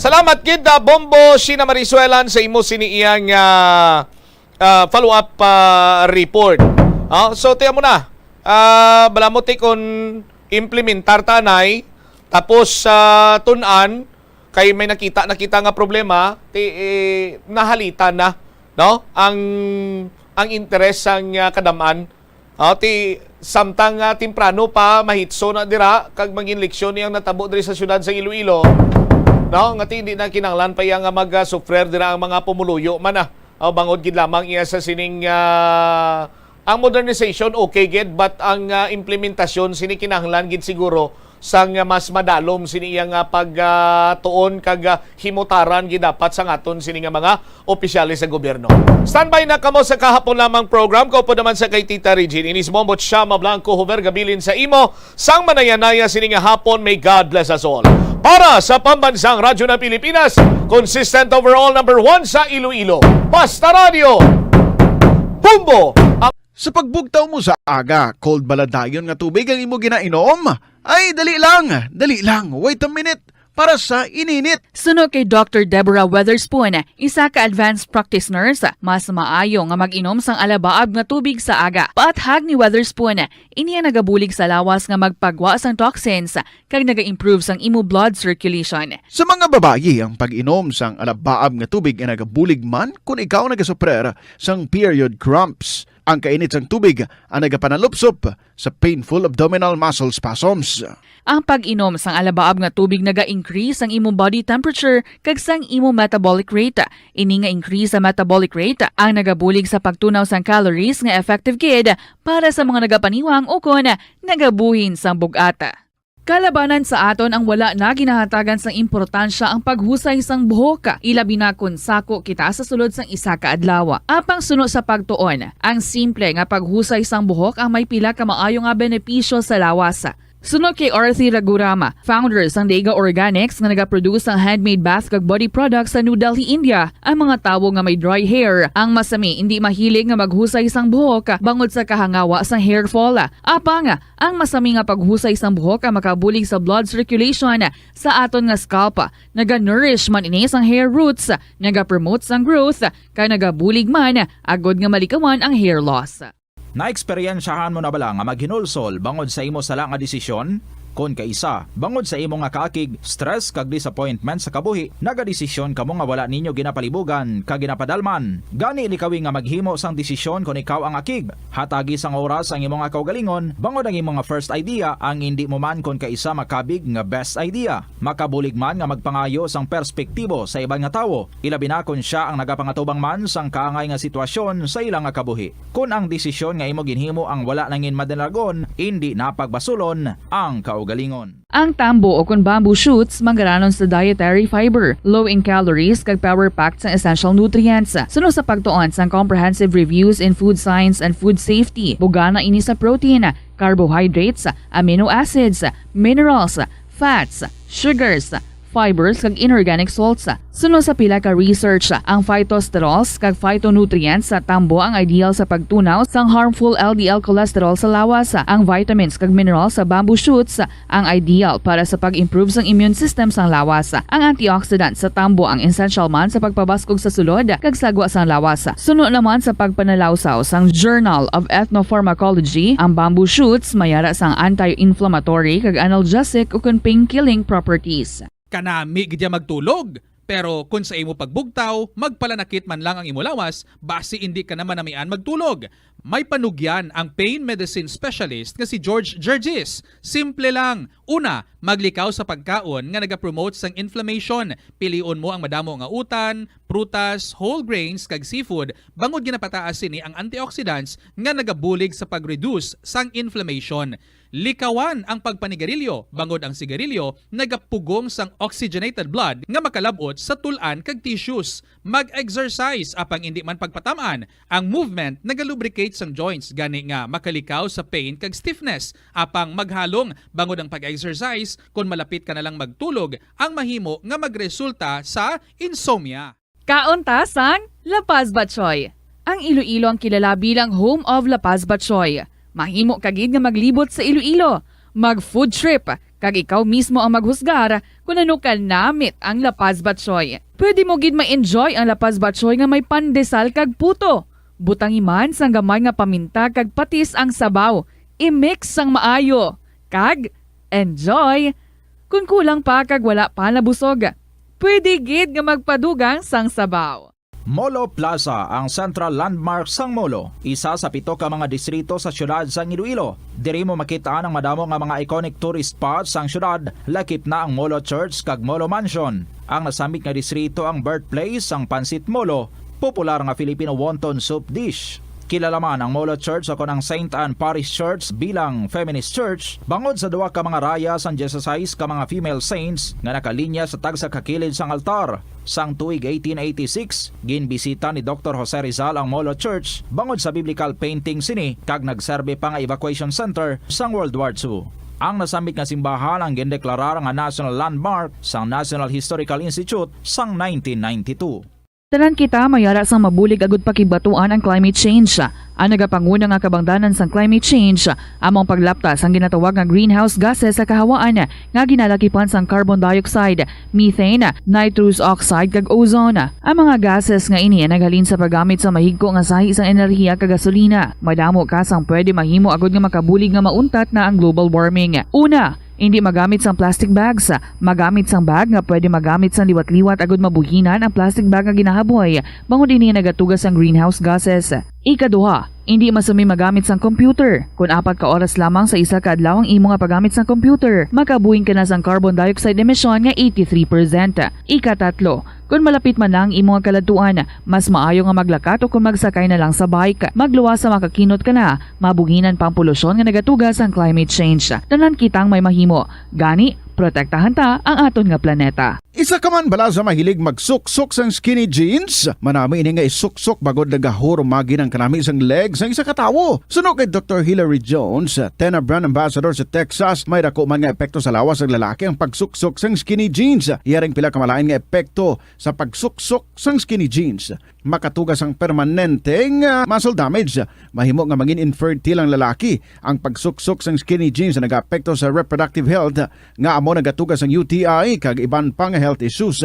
Salamat gid na Bombo Sheena Marie Suelan sa imo sini iyang ah, ah, follow-up ah, report. Ah, so tiyan mo na. Ah, balamot ti kon implementar tanay tapos sa tun-an kay may nakita nakita nga problema ti eh, nahalitan na, no? Ang ang interes sang ah, kadam-an. Ah, ti samtang ah, temprano pa mahitso na dira kag mangin leksyon iyang natabo diri sa siyudad sa Iloilo, no? Nga ti hindi na kinahanglan pa iya nga mag-suffer dira ang mga pumuluyo man ah. Ah, bangod gid lamang iya sa sining ah, ang modernization okay gid, but ang ah, implementasyon sini kinahanglan gid siguro sang ah, mas madalom sini iya nga pagtuon kag ah, himutaran gid dapat sa ngaton sini nga mga opisyales sa gobyerno. Standby na kamo sa kahapon lamang program. Kaupod naman sa kay Tita Regine, inis Bombo Chama Blanco Hover gabilin sa imo sang manayanaya sini nga hapon. May God bless us all. Para sa Pambansang Radyo ng Pilipinas, consistent overall number one sa Iloilo. Basta Radio. Bombo! Ang Sa pagbugtaw mo sa aga, cold bala dayon nga tubig ang imo ginainom? Ay, dali lang, dali lang, wait a minute, para sa ininit. Suno kay Doctor Deborah Weatherspoon, isa ka advanced practice nurse, mas maayo nga mag-inom sang alabaab nga tubig sa aga. Paathag ni Weatherspoon, ini ang nagabulig sa lawas nga magpagwa sang toxins kag naga-improve sang imo blood circulation. Sa mga babayi, ang pag-inom sang alabaab nga tubig ay nagabulig man kon ikaw nagasuprer sang period cramps. Ang kainit sang tubig ang nagapanalupsop sa painful abdominal muscle spasms. Ang pag-inom sang alabaab nga tubig naga-increase sang imo body temperature kag sang imo metabolic rate. Ini nga increase sa metabolic rate ang nagabulig sa pagtunaw sang calories nga effective gid para sa mga nagapaniwang ukon nagabuhin sang bug-at. Kalabanan sa aton ang wala na ginahatagan sang importansya ang paghusay sang buhok, ilabi na kon sako kita sa sulod sang isa ka adlaw. Apang suno sa pagtuon, ang simple nga paghusay sang buhok ang may pila ka maayo nga benepisyo sa lawas. Suno kay Arthi Ragurama, founder sang Dega Organics nga nagaproduce sang handmade bath kag body products sa New Delhi, India, ang mga tawo nga may dry hair ang masami indi mahilig nga maghusay sang buhok bangod sa kahangawa sang hair fall. Apang, ang masami nga paghusay sang buhok ang makabulig sa blood circulation sa aton nga scalp. Naga-nourish man ini sang hair roots, nagapromote sang growth, kag nagabulig man agod nga malikawan ang hair loss. Naeksperyensyahan mo na bala nga maghinulsol bangod sa imo sala nga desisyon? Kon kaisa, bangod sa imo nga kaakig, stress kag disappointment sa kabuhi, nagadesisyon kamo nga wala ninyo ginapalibugan kag ginapadalman. Gani likawi nga maghimo sang desisyon kon ikaw ang akig. Hatagi sang oras ang imo nga kaugalingon, bangod ang imo nga first idea ang indi mo man kon kaisa makabig nga best idea. Makabulig man nga magpangayo sang perspektibo sa iban nga tawo, ilabi na kon sia ang nagapangatubang man sang kaangay nga sitwasyon sa ila nga kabuhi. Kon ang desisyon nga imo ginhimo ang wala nangin madinagon, indi na pagbasulon ang kaugalingon. Ang tambo o kon bamboo shoots manggaranon sa dietary fiber, low in calories kag power-packed sang essential nutrients. Suno sa pagtuon sang Comprehensive Reviews in Food Science and Food Safety, bugana ini sa protein, carbohydrates, amino acids, minerals, fats, sugars, fibers kag inorganic salts. Suno sa pila ka research, ang phytosterols kag phytonutrients sa tambo ang ideal sa pagtunaw sang harmful L D L cholesterol sa lawas. Ang vitamins kag minerals sa bamboo shoots ang ideal para sa pag-improve sang immune system sang lawas. Ang antioxidant sa tambo ang essential man sa pagpabaskog sa sulod kag sagwa sang lawas. Suno naman sa pagpanalawsaw sang Journal of Ethnopharmacology, ang bamboo shoots may ara sang anti-inflammatory kag analgesic ukon pain-killing properties. Kanami gid ya magtulog, pero kon sa imo pagbugtaw, magpalanakit man lang ang imo lawas, basi indi ka na manamian magtulog. May panugyan ang pain medicine specialist nga si George Gergis. Simple lang. Una, maglikaw sa pagkaon nga nagapromote sang inflammation. Pilion mo ang madamo nga utan, prutas, whole grains, kag seafood, bangod ginapataas sini ang antioxidants nga nagabulig sa pag-reduce sang inflammation. Likawan ang pagpanigarilyo, bangod ang sigarilyo nagapugong sang oxygenated blood nga makalab-ot sa tul-an kag tissues. Mag-exercise, apang indi man pagpatam-an. Ang movement nagalubricate sang joints, gani nga makalikaw sa pain kag stiffness. Apang maghalong, bangod ang pag-exercise, kon malapit ka na lang magtulog, ang mahimo nga magresulta sa insomnia. Kaon ta sang La Paz Batchoy. Ang Iloilo ang kilala bilang home of La Paz Batchoy. Mahimo ka gid nga maglibot sa Iloilo, mag-food trip, kag ikaw mismo ang maghusgar kon ano ka namit ang La Paz Batchoy. Pwede mo gid ma-enjoy ang La Paz Batchoy nga may pandesal kag puto. Butangi man sang gamay nga paminta kag patis ang sabaw. I-mix sang maayo. Kag enjoy! Kon kulang pa kag wala pa nabusog, pwede gid nga magpadugang sang sabaw. Molo Plaza, ang central landmark sang Molo, isa sa pito ka mga distrito sa siyudad sang Iloilo. Diri mo makit-an ang madamo nga mga iconic tourist spots sang siyudad, lakip na ang Molo Church kag Molo Mansion. Ang nasambit nga distrito ang birthplace sang Pancit Molo, popular nga Filipino wonton soup dish. Kilala man ang Molo Church ukon ang Saint Anne Parish Church bilang feminist church, bangod sa duha ka mga raya sang dieciséis ka mga female saints nga nakalinya sa tagsa ka kilid sang altar. Sang tuig eighteen eighty-six, ginbisita ni Doktor Jose Rizal ang Molo Church bangod sa biblical painting sini, kag nagserbi pa nga evacuation center sang World War Two. Ang nasambit nga simbahan ang gindeklarar nga national landmark sang National Historical Institute sang nineteen ninety-two. Tanan kita may ara sang mabulig agud pakigbatuan ang climate change. Ang nagapanguna nga kabangdanan sang climate change amo ang paglapta sang ginatawag nga greenhouse gases sa kahawaan nga ginalakipan sang carbon dioxide, methane, nitrous oxide, kag ozone. Ang mga gases nga ini ang naghalin sa paggamit sa mahigko nga sahi sang enerhiya kag gasolina. Madamo ka sang pwede mahimo agud nga makabulig nga mauntat na ang global warming. Una, indi magamit sang plastic bags. Magamit sang bag nga pwede magamit sang liwat-liwat agud mabuhinan ang plastic bag nga ginahaboy, bangod ini nagatuga sang greenhouse gases. Ikaduha, indi masumi magamit sang computer. Kon apat ka oras lamang sa isa ka adlaw ang imo nga paggamit sang computer, makabuhin ka na sang carbon dioxide emission nga eighty-three percent. Ikatatlo, kon malapit man na ang imo nga kaladtuan, mas maayo nga maglakat o kon magsakay na lang sa bike. Magluwas sa makakinot ka na, mabuhinan pa ang polusyon nga nagatuga sang climate change. Tanan kitang may mahimo. Gani, protektahan ta ang aton nga planeta. Isa ka man bala sa mahilig magsuksok sang skinny jeans? Manami ini nga isuksok bangod nagahurumagi ang kanami sang leg sang isa ka tawo. Suno kay Doktor Hilary Jones, Tena brand ambassador sa Texas, may dako man nga epekto sa lawas sang lalaki ang pagsuksok sang skinny jeans. Iya ring pila ka malain nga epekto sa pagsuksok sang skinny jeans. Makatuga sang permanente nga muscle damage. Mahimo nga mangin infertile ang lalaki. Ang pagsuksok sang skinny jeans nagaapekto sa reproductive health, nga amo nagatuga sang U T I kag iban pa nga health issues.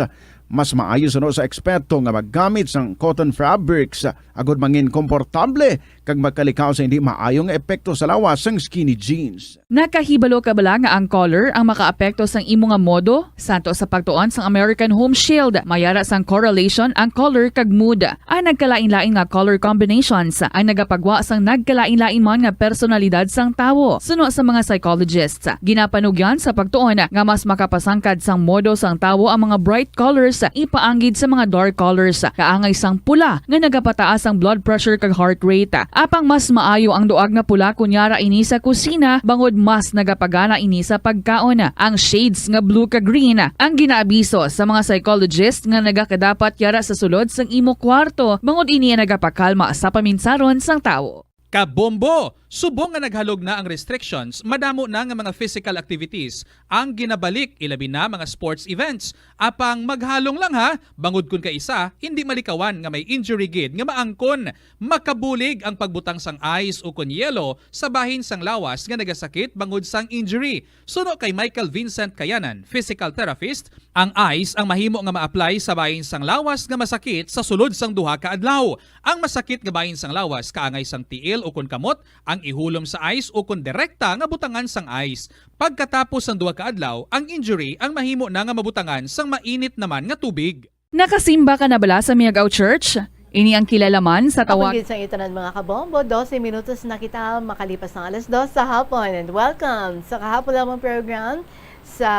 Mas maayo suno sa eksperto nga maggamit sang cotton fabrics agud mangin komportable kag magkalikaw sa hindi maayo nga epekto sa lawas sang skinny jeans. Nakahibalo ka bala nga ang color ang makaapekto sang imo nga modo? Santo sa pagtuon sang American Home Shield, may ara sang correlation ang color kag mood. Ang nagkalain-lain nga color combinations ang nagapagwa sang nagkalain-lain man nga personalidad sang tawo. Suno sa mga psychologists, ginapanugyan sa pagtuon nga mas makapasangkad sang modo sang tawo ang mga bright colors ipaanggid sa mga dark colors, kaangay sang pula nga nagapataas ang blood pressure kag heart rate. Apang mas maayo ang duag nga pula kon yara ini sa kusina, bangod mas nagapagana ini sa pagkaon. Ang shades nga blue kag green ang ginaabiso sa mga psychologist nga nagakadapat yara sa sulod sang imo kwarto, bangod ini ang nagapakalma sa paminsaron sang tawo. Kabombo! Subong nga naghalog na ang restrictions, madamo na nga mga physical activities ang ginabalik, ilabi na mga sports events. Apang maghalong lang ha, bangod kon kaisa, hindi malikawan nga may injury gid nga maangkon. Makabulig ang pagbutang sang ice ukon yelo sa bahin sang lawas nga nagasakit bangod sang injury. Suno kay Michael Vincent Kayanan, physical therapist, ang ice ang mahimo nga ma-apply sa bahin sang lawas nga masakit sa sulod sang duha ka adlaw. Ang masakit nga bahin sang lawas kaangay sang tiil ukon kamot ang ihulom sa ice ukon direkta nga butangan sang ice. Pagkatapos sang duha ka adlaw, ang injury ang mahimo na nga mabutangan sang mainit naman nga tubig. Nakasimba ka na bala sa Miagao Church? Ini ang kilala man sa tawag. Apil gid sa inyo tanan, mga kabombo. Dose minutos na kita makalipas ng alas dos sa hapon. And welcome sa Kahapon Lamang program sa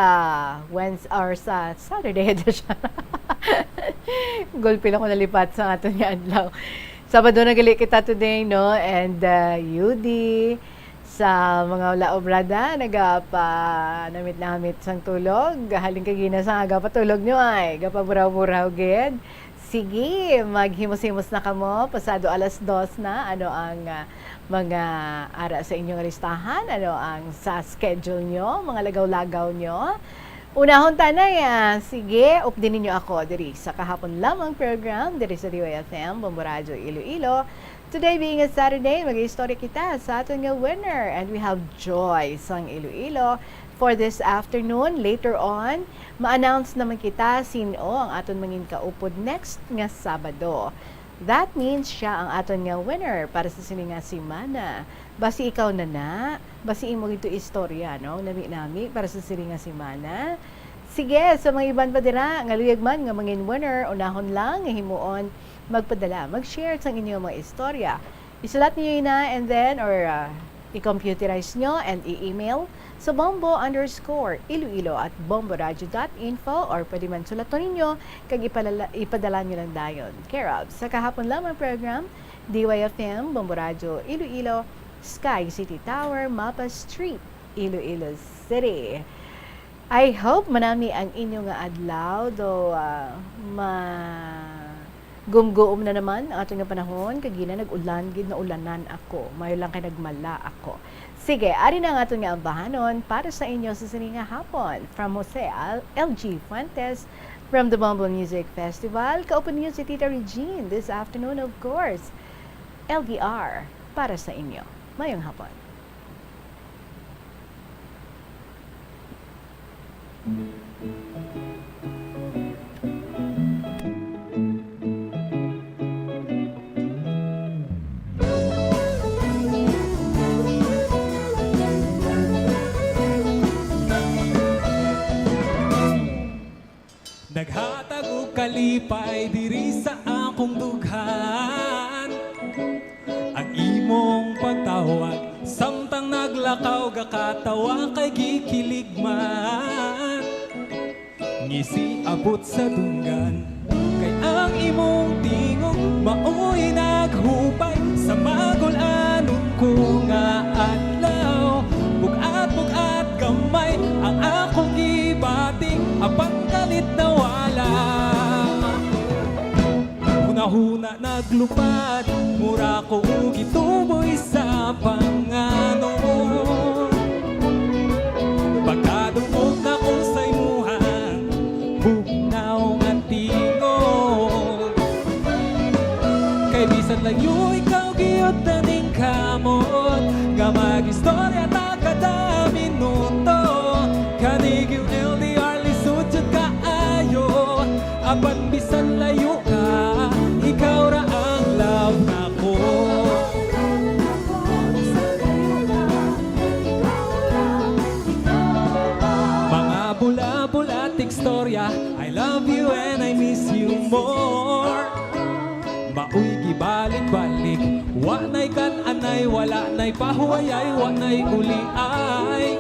Wednesday or sa Saturday edition. Gulpi lang ko nalipat sa aton nga adlaw. Sabado na gali kita today, no? And, uh, U D, Sa mga wala obrada, nagapanamit-namit sang tulog. Halin kay gina sa aga pa tulog nyo ay, gapaburaw-buraw gid. Sige, maghimos-himos na kamo. Pasado alas dos na. Ano ang, ah, mga ara sa inyong listahan? Ano ang sa schedule nyo? Mga lagaw-lagaw nyo? Unahon ta na ya. Sige, updi ninyo ako diri sa Kahapon Lamang program, diri sa D Y F M, Bombo Radyo Iloilo. Today being a Saturday, mag-istorya kita sa aton nga winner. And we have Joy sang Iloilo for this afternoon. Later on, ma-announce naman kita sin-o ang aton mangin kaupod next nga Sabado. That means siya ang aton nga winner para sa sini nga semana. Basi ikaw na na, basi imo gid to istorya, no? Nami-nami para sa sini nga semana. Sige, sa mga iban pa dira nga luyag man nga mangin winner, unahon lang nga himuon magpadala, mag-share sang inyong mga istorya. Isulat niyo ina and then, or, ah, i-computerize nyo and i-email sa bombo underscore iloilo at bomboradio dot info, or pwede man sulaton ninyo kag ipalala-, ipadala nyo lang dayon. Care of sa Kahapon Lamang program, D Y F M, Bombo Radyo Iloilo, Sky City Tower, Mapa Street, Iloilo City. I hope manami ang inyo nga adlaw, do, ah, ma-, gumguom na naman ang aton nga panahon, kag gina nag-ulan gid, naulanan ako. Mayo lang kay nagmala ako. Sige, ari na ang aton nga ambahanon para sa inyo sa sini nga hapon. From Jose Al-, L G Fuentes, from the Bombo Music Festival, kaupod ninyo si Tita Regine this afternoon, of course. L D R para sa inyo. Mayong hapon. Naghatag og kalipay diri sa akong dughan. Ang imong pagtawag, samtang naglakaw, gakatawa kay gikilig man. Ngisi abot sa dunggan, kay ang imong tingog maoy naghupay sa magul-anon ko nga adlaw. Bugat-bugat gamay ang akong gibati, apan kalit nawala. Hunahuna naglupad, mura ko gituboy sa panganon. Pagkadungog nako sa imuhang bugnaw nga tingog, kay bisan layo ikaw, gihap na ning kamot nga mag-istorya ta kada minuto. Kani gyud L D R, lisod jud kaayo. Apan bisan layo ka, ikaw ra ang love nako. Mga bula-bula, tigstorya, I love you and I miss you more. Maoy gibalik-balik, wa na'y kan-anay, wala na'y pahuwayay, wa na'y uliay.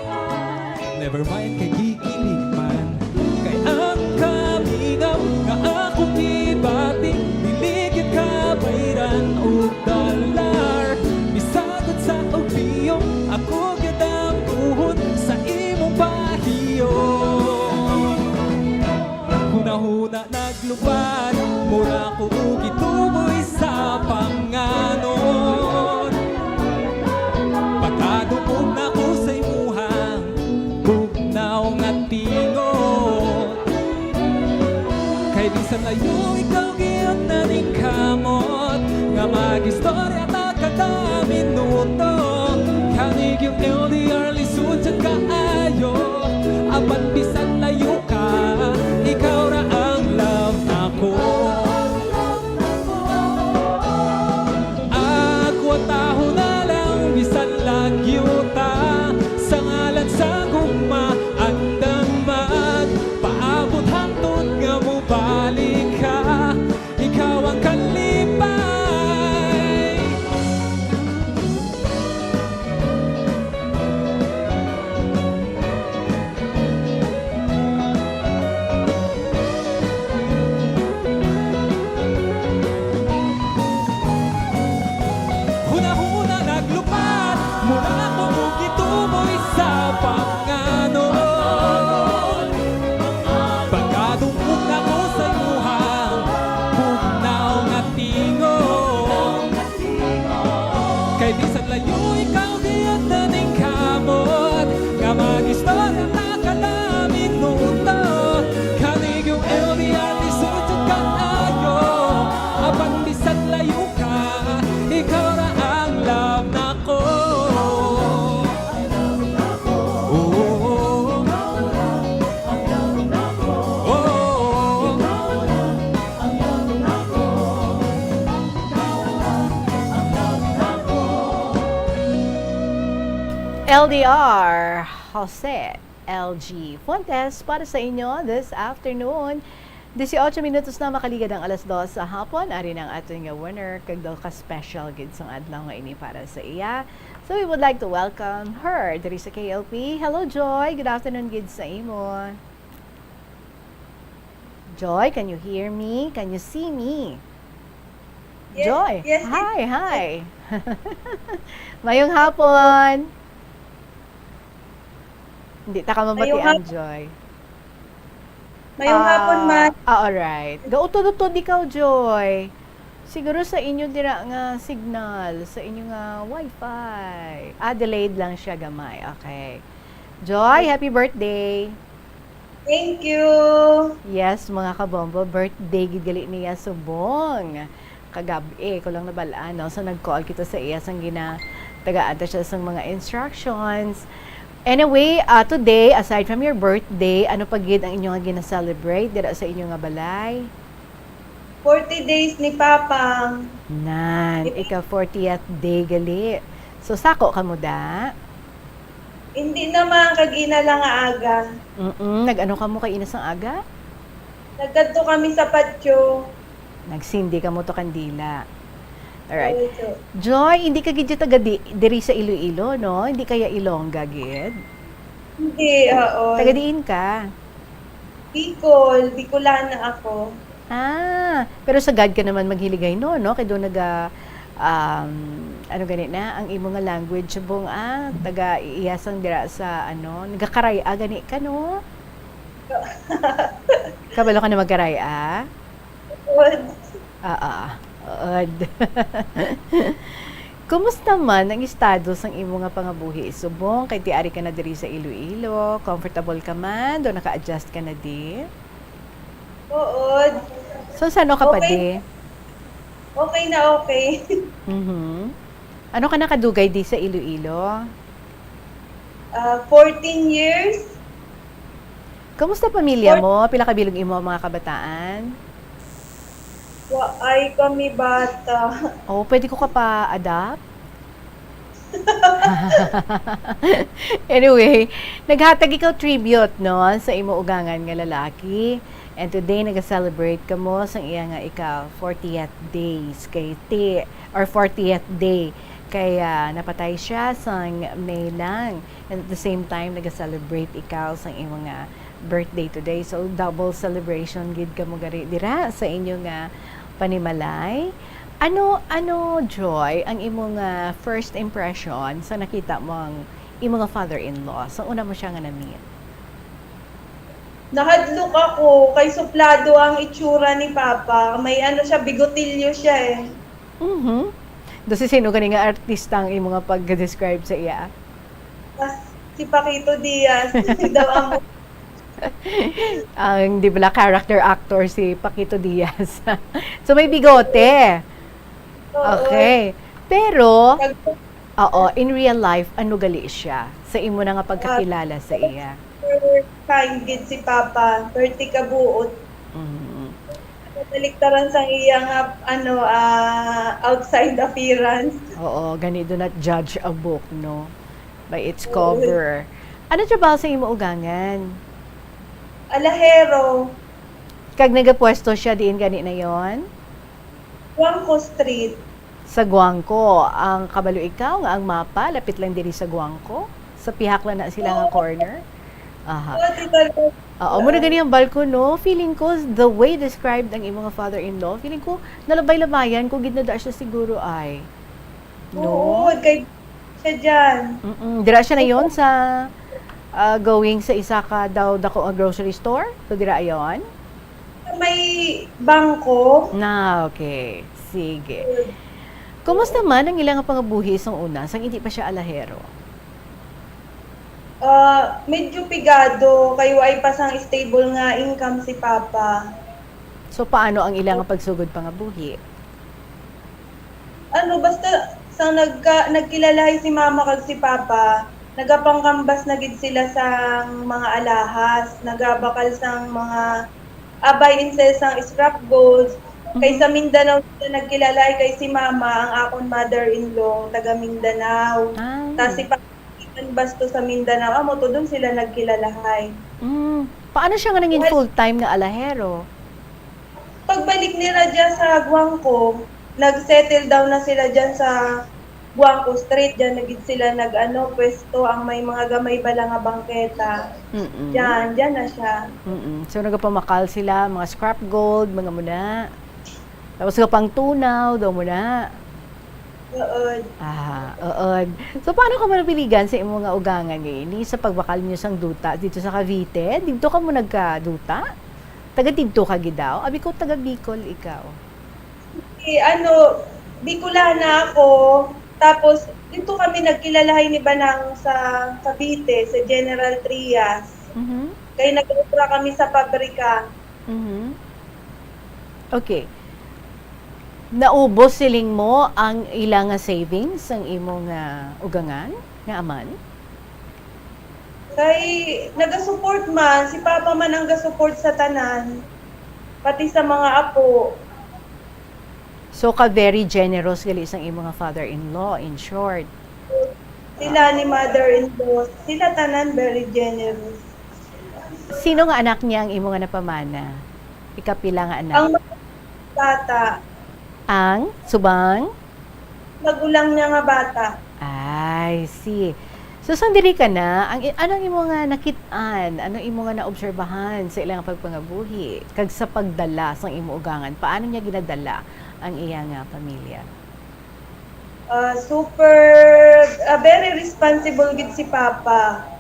Never mind kay gikilig man, kay ang kamingaw nga akong gibati, dili gyud kabayran og dollar. Bisag unsa og biyong, ako gyud ang buhon sa imong pahiyom. Hunahuna naglupad, mura ko gituboy sa panganon. Pagkadungog nako sa imuhang bugnaw nga tingog, kay bisan layo ikaw, gihap na ning kamot nga mag-istorya ta kada minuto. Kani gyud L D R, lisod jud kaayo. Apan bisan layo ka, ikaw ra ang love nako. Akwataho na lang bisan lagyo ta, sa ngalan sa gugma, andam magpaabot hangtod nga mobalik ka. Ikaw ang kalipay. L D R, Jose L G Fuentes para sa inyo this afternoon. Dieciocho minutos na makaligad ang alas dos sa hapon. Ari na ang aton nga winner, kag daw ka special gid sang adlaw nga ini para sa iya. So we would like to welcome her diri sa K L P. Hello, Joy. Good afternoon gid sa imo. Joy, can you hear me? Can you see me? Yes, Joy, yes, hi, hi. Mayong hapon. Hindi ta ka Mayong mabatian, hap- Joy. Mayong hapon, Ah, ma'am. Ah, alright. Gautod-utod ikaw, Joy. Siguro sa inyo dira nga signal, sa inyo nga wifi. Ah, delayed lang siya gamay. Okay. Joy, happy birthday. Thank you. Yes, mga kabombo, birthday gid gali niya subong. Kagab-i ko lang nabal-an, no? So nag-call kita sa iya sang gina tagaan ta siya sang mga instructions. Anyway, ah, today, aside from your birthday, ano pa gid ang inyo nga gina-celebrate dira sa inyo nga balay? Forty days ni Papa. Nan, ika fortieth day gali. So sako ka mo da? Hindi naman kagina lang nga aga. Mm, nag-ano ka mo kay inas ang aga? Nagkadto kami sa patio. Nagsindi ka mo to kandila. Alright. Opo. Joy, hindi ka gid taga di, diri sa Iloilo, no? Hindi kaya Ilongga gid? Hindi, oo. Taga diin ka? Bicol, Bicolana ako. Ah, pero sagad ka naman maghiligay, no, no? Kay do naga um, ano gani na ang imo nga language, bong, ah, taga iyasang dira sa ano, nagakaray-a gani ka, no? Kabalo ka na magkaray-a? Good. Ah, ah, ah. Ood. Kumusta man ang estado sang imo nga pangabuhi subong kay ti ari ka na diri sa Iloilo? Comfortable ka man? Do naka-adjust ka na di? Oo. So, sano ka pa Okay. di? Okay na okay. Mhm. Ano ka nakadugay di sa Iloilo? Ah, fourteen years. Kumusta pamilya mo? Pila ka bilog imo mga kabataan? Wa ay kami bata. Oh, pwede ko ka pa-adopt? Anyway, naghatag ikaw tribute, no, sa imo ugangan nga lalaki. And today, nag-celebrate ka mo sang iya nga ika fortieth days kay ti, or fortieth day. Kay, ah, napatay siya sang May lang. And at the same time, nag-celebrate ikaw sang imo nga birthday today. So, double celebration gid ka mo gari dira sa inyo nga panimalay. Ano, ano, Joy, ang imo nga first impression sa nakita mo ang imo nga father-in-law? Sa una mo siya nga na-meet? Nahadlok ako kay suplado ang itsura ni Papa. May ano siya, bigotilyo siya eh. Mhm. Do si sino gani nga artista ang imo nga pag-describe sa iya? Tas si Paquito Diaz daw ang Ang, di ba, character actor si Paquito Diaz. So, may bigote. Oo. Okay. Pero, Nag- oo, in real life, ano gali siya? Sa imo na nga pagkakilala sa iya. Super kind gid si Papa, thirty ka buot. Mm. Baliktaran sang iya nga ano, ah, outside appearance. Oo, gani, do not judge a book, no? By its cover. Ano trabaho sa imo ugangan? Alahero, Kag nagapwesto siya diin gani na yon? Guangco Street. Sa Guangco. Ang kabalo ikaw nga ang mapa lapit lang diri sa Guangco? Sa pihak lang na sila nga corner? Aha. Oo, Tita Luz. Oo, mura gani ang balko, no? Feeling ko, the way described ang imo nga father-in-law, feeling ko, nalabay-labayan ko gid na da siya siguro ay. No? Oo, kay siya dyan. Mm-mm. Dira siya na yon sa ah, going sa isa ka daw dako nga grocery store? So, dira ayon? May bangko. Na, okay. Sige. Kumusta man ang ilang pangabuhi sang una, sang hindi pa siya alahero? Ah, medyo pigado kay way pa sang stable nga income si Papa. So, paano ang ilang pagsugod pangabuhi? Ano, basta sa nagka, nagkilalahay si Mama kag si Papa, nagapanggambas na gid sila sang mga alahas, nagabakal sang mga, ah, buy and sell sang scrap goods. Kay sa Mindanao sila nagkilalahay, kay si Mama, ang akon mother-in-law, taga Mindanao. Ah. Tas si Papa, Basto sa Mindanao, amo to, doon sila nagkilalahay. Mm. Paano siya nga nangin Well, full-time nga alahero? Pagbalik nila dyan sa Guangco, nag-settle down na sila dyan sa Guangco Street. Dyan na gid sila nag-ano, pwesto ang may mga gamay bala nga bangketa. Mm-mm. Dyan, dyan na siya. Mm-mm. So, nagapamakal sila, mga scrap gold, mga muna. Tapos, nagapangtunaw, daw muna. Oo. Ah, oo. So, paano ka manapiligan sa imo nga ugangan nga ini sa pagbakal niyo sang duta dito sa Cavite? Dito ka mo nagkaduta? Taga dito ka gid daw? Abi ko taga Bicol ikaw. Eh, ano, Bicolana ako. Tapos, dito kami nagkilalahay ni Banang sa Cavite, sa General Trias. Mhm. Kay nag-obra kami sa pabrika. Mhm. Okay. Naubos siling mo ang ila nga savings ang imo nga ugangan nga aman? Kay nagasupport man, si Papa man ang gasupport sa tanan, pati sa mga apo. So ka very generous gali sang imo nga father-in-law, in short. Sila ni mother-in-law, sila tanan very generous. Sino nga anak niya ang imo nga napamana? Ikapila nga anak? Ang mga bata, Ang subang? Magulang niya nga bata. I see. So, sang diri ka na, ang i- ano ang imo nga nakit-an? Ano imo nga naobserbahan sa ilang pagpangabuhi? Kag sa pagdala sang imo ugangan, paano niya ginadala ang iya nga pamilya? Ah, super, ah, very responsible gid si Papa.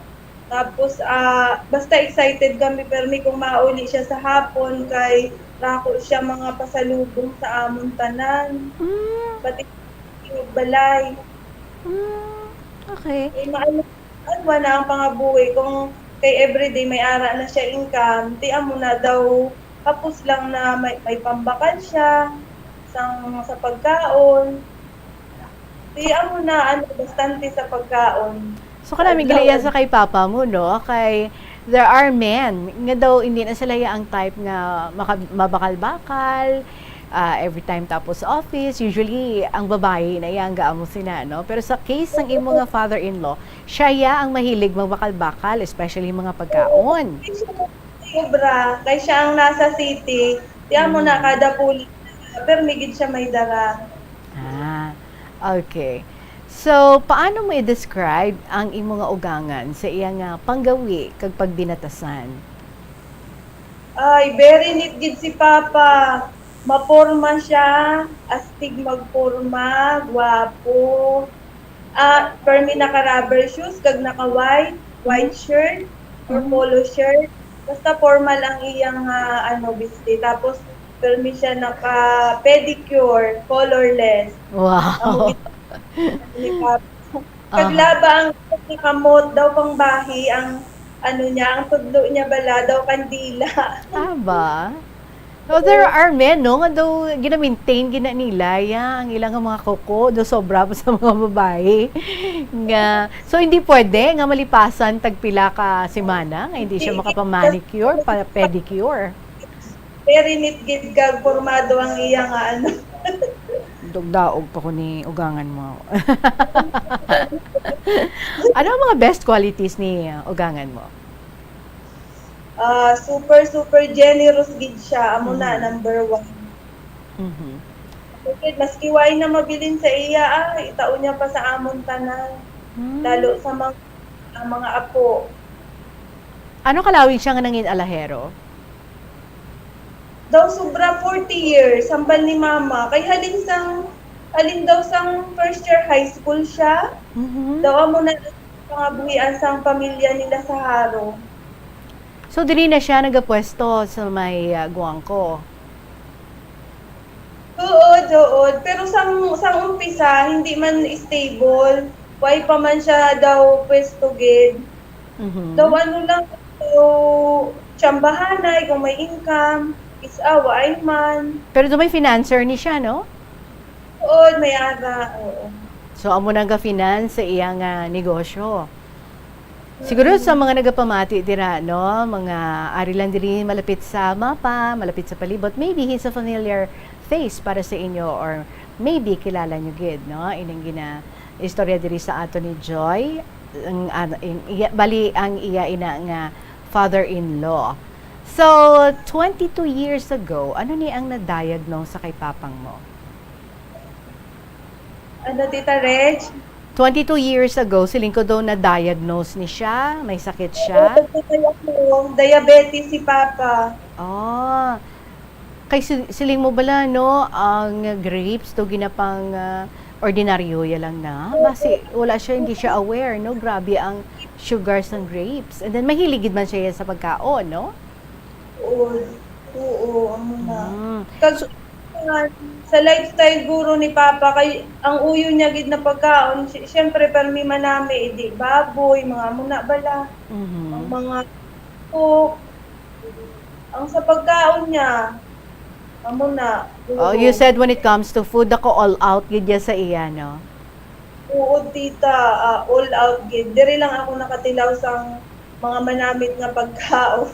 Tapos, ah, basta excited kami, permi kung mauli siya sa hapon, kay rako siya mga pasalubong sa amon tanan. Mm, Pati yung balay. mm, okay. Eh, maano, ano na ang pangabuhi kung kay everyday may ara na siya income, di amo na daw, tapos lang na may, may pambakal siya sang, sa pagkaon. Di amo na, ano, bastante sa pagkaon. So, kanami Ang gali iya daw- sa kay papa mo, no? Kay there are men nga daw hindi na sila ya ang type nga maka- mabakal-bakal, ah, every time tapos office. Usually, ang babayi na iya ang gaamo sina, no? Pero sa case sang imo nga father-in-law, siya ya ang mahilig magbakal-bakal, especially mga pagkaon. Sobra, kay siya ang nasa city, di amo na Mm. kada puli, permi gid siya may dara. Ah, okay. So, paano mo i-describe ang imo nga ugangan sa iya nga panggawi kag pagbinatasan? Ay, very neat gid si Papa. Maporma siya, astig magporma, gwapo. Ah, permi naka-rubber shoes, kag naka-white, white shirt, or Mhm. polo shirt. Basta formal ang iyang, ah, ano, bisti. Tapos, permi siya naka-pedicure, colorless. Ang Wow. ni Papa. Kag Aha. laba ang kamot daw pang bahi, ang ano niya, ang tudlo niya bala daw kandila. Aba. So, there are men, no, nga daw gina-maintain gina nila ya ang ilang mga kuko, daw sobra pa sa mga babae. Nga, so, hindi pwede nga malipasan tagpila ka semana nga hindi siya makapamanicure, pa pedicure. Very neat gid kag pormado ang iya nga ano. Dugdaog pa ko ni ugangan mo. Ano ang mga best qualities ni uh, ugangan mo? Ah, super, super generous gid siya. Amo na, Mhm. number one. Mhm. Gid, maski way na mabilin sa iya, ah, itaon niya pa sa amon tanan. Hmm. Lalo sa mga, ang mga apo. Ano kalawig siya nga nangin alahero? Daw sobra forty years, hambal ni Mama. Kay halin sang, halin daw sang first year high school siya. Mhm. Daw amo na ang pangabuhian sang pamilya nila sa Jaro. So, diri na siya nagapwesto sa may ah, Guangco. Tuod, tuod. Pero sang, sang umpisa, hindi man stable. Way pa man siya daw pwesto gid. Mhm. Daw ano lang, daw tsambahanay kung may income. Is ah, waay man. Pero do may financer ni siya, no? Tuod, may ara. Oo. So, amo nang ga-finance sa iya nga negosyo. Siguro sa mga nagapamati dira, no, mga ari lang diri malapit sa mapa, malapit sa palibot, maybe he's a familiar face para sa inyo or maybe kilala nyo gid, no, ining gina istorya diri sa ato ni Joy. Ang, ano, in-, iya, bali, ang iya ina nga father-in-law. So, twenty-two years ago, ano ni ang na-diagnose sa kay papang mo? Ano, Tita Reg? Twenty-two years ago, siling ko daw na-diagnose ni siya, may sakit siya. Oo, patay ako. Diabetes si Papa. Ah. Kay si-, siling mo bala, no, ang grapes daw ginapang, ah, ordinaryo ya lang na. Basi wala siya, hindi siya aware, no? Grabe ang sugar sang grapes. And then, mahilig gid man siya sa pagkaon, no? Oo. Oo, amo na. Mm. Kag, So, sa lifestyle guro ni Papa, kay ang uyo niya gid na pagkaon, si-, siyempre, permi manami, di baboy, mga amo na bala. Mhm. Ang mga pork, ang sa pagkaon niya, amo na, Oh, you puro. said when it comes to food, ako all out gid ya sa iya, no? Oo, tita, ah, all out gid. Diri lang ako nakatilaw sang mga manamit nga pagkaon.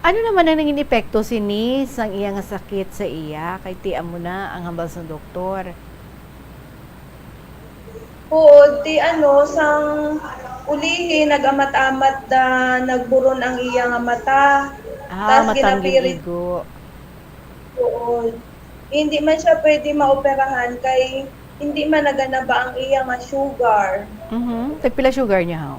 Ano naman ang naging epekto sini sang iya nga sakit sa iya? Kay ti amo na ang hambal sang doktor. Oo, ti ano, sang ulihi, nag-amat-amat da, nagburon ang iya nga mata. Ah, Tas matang ginapirit. Ginigo. Oo. Hindi man siya pwede maoperahan kay hindi man naganaba ang iya nga sugar. Mhm. Tagpila sugar niya, haw?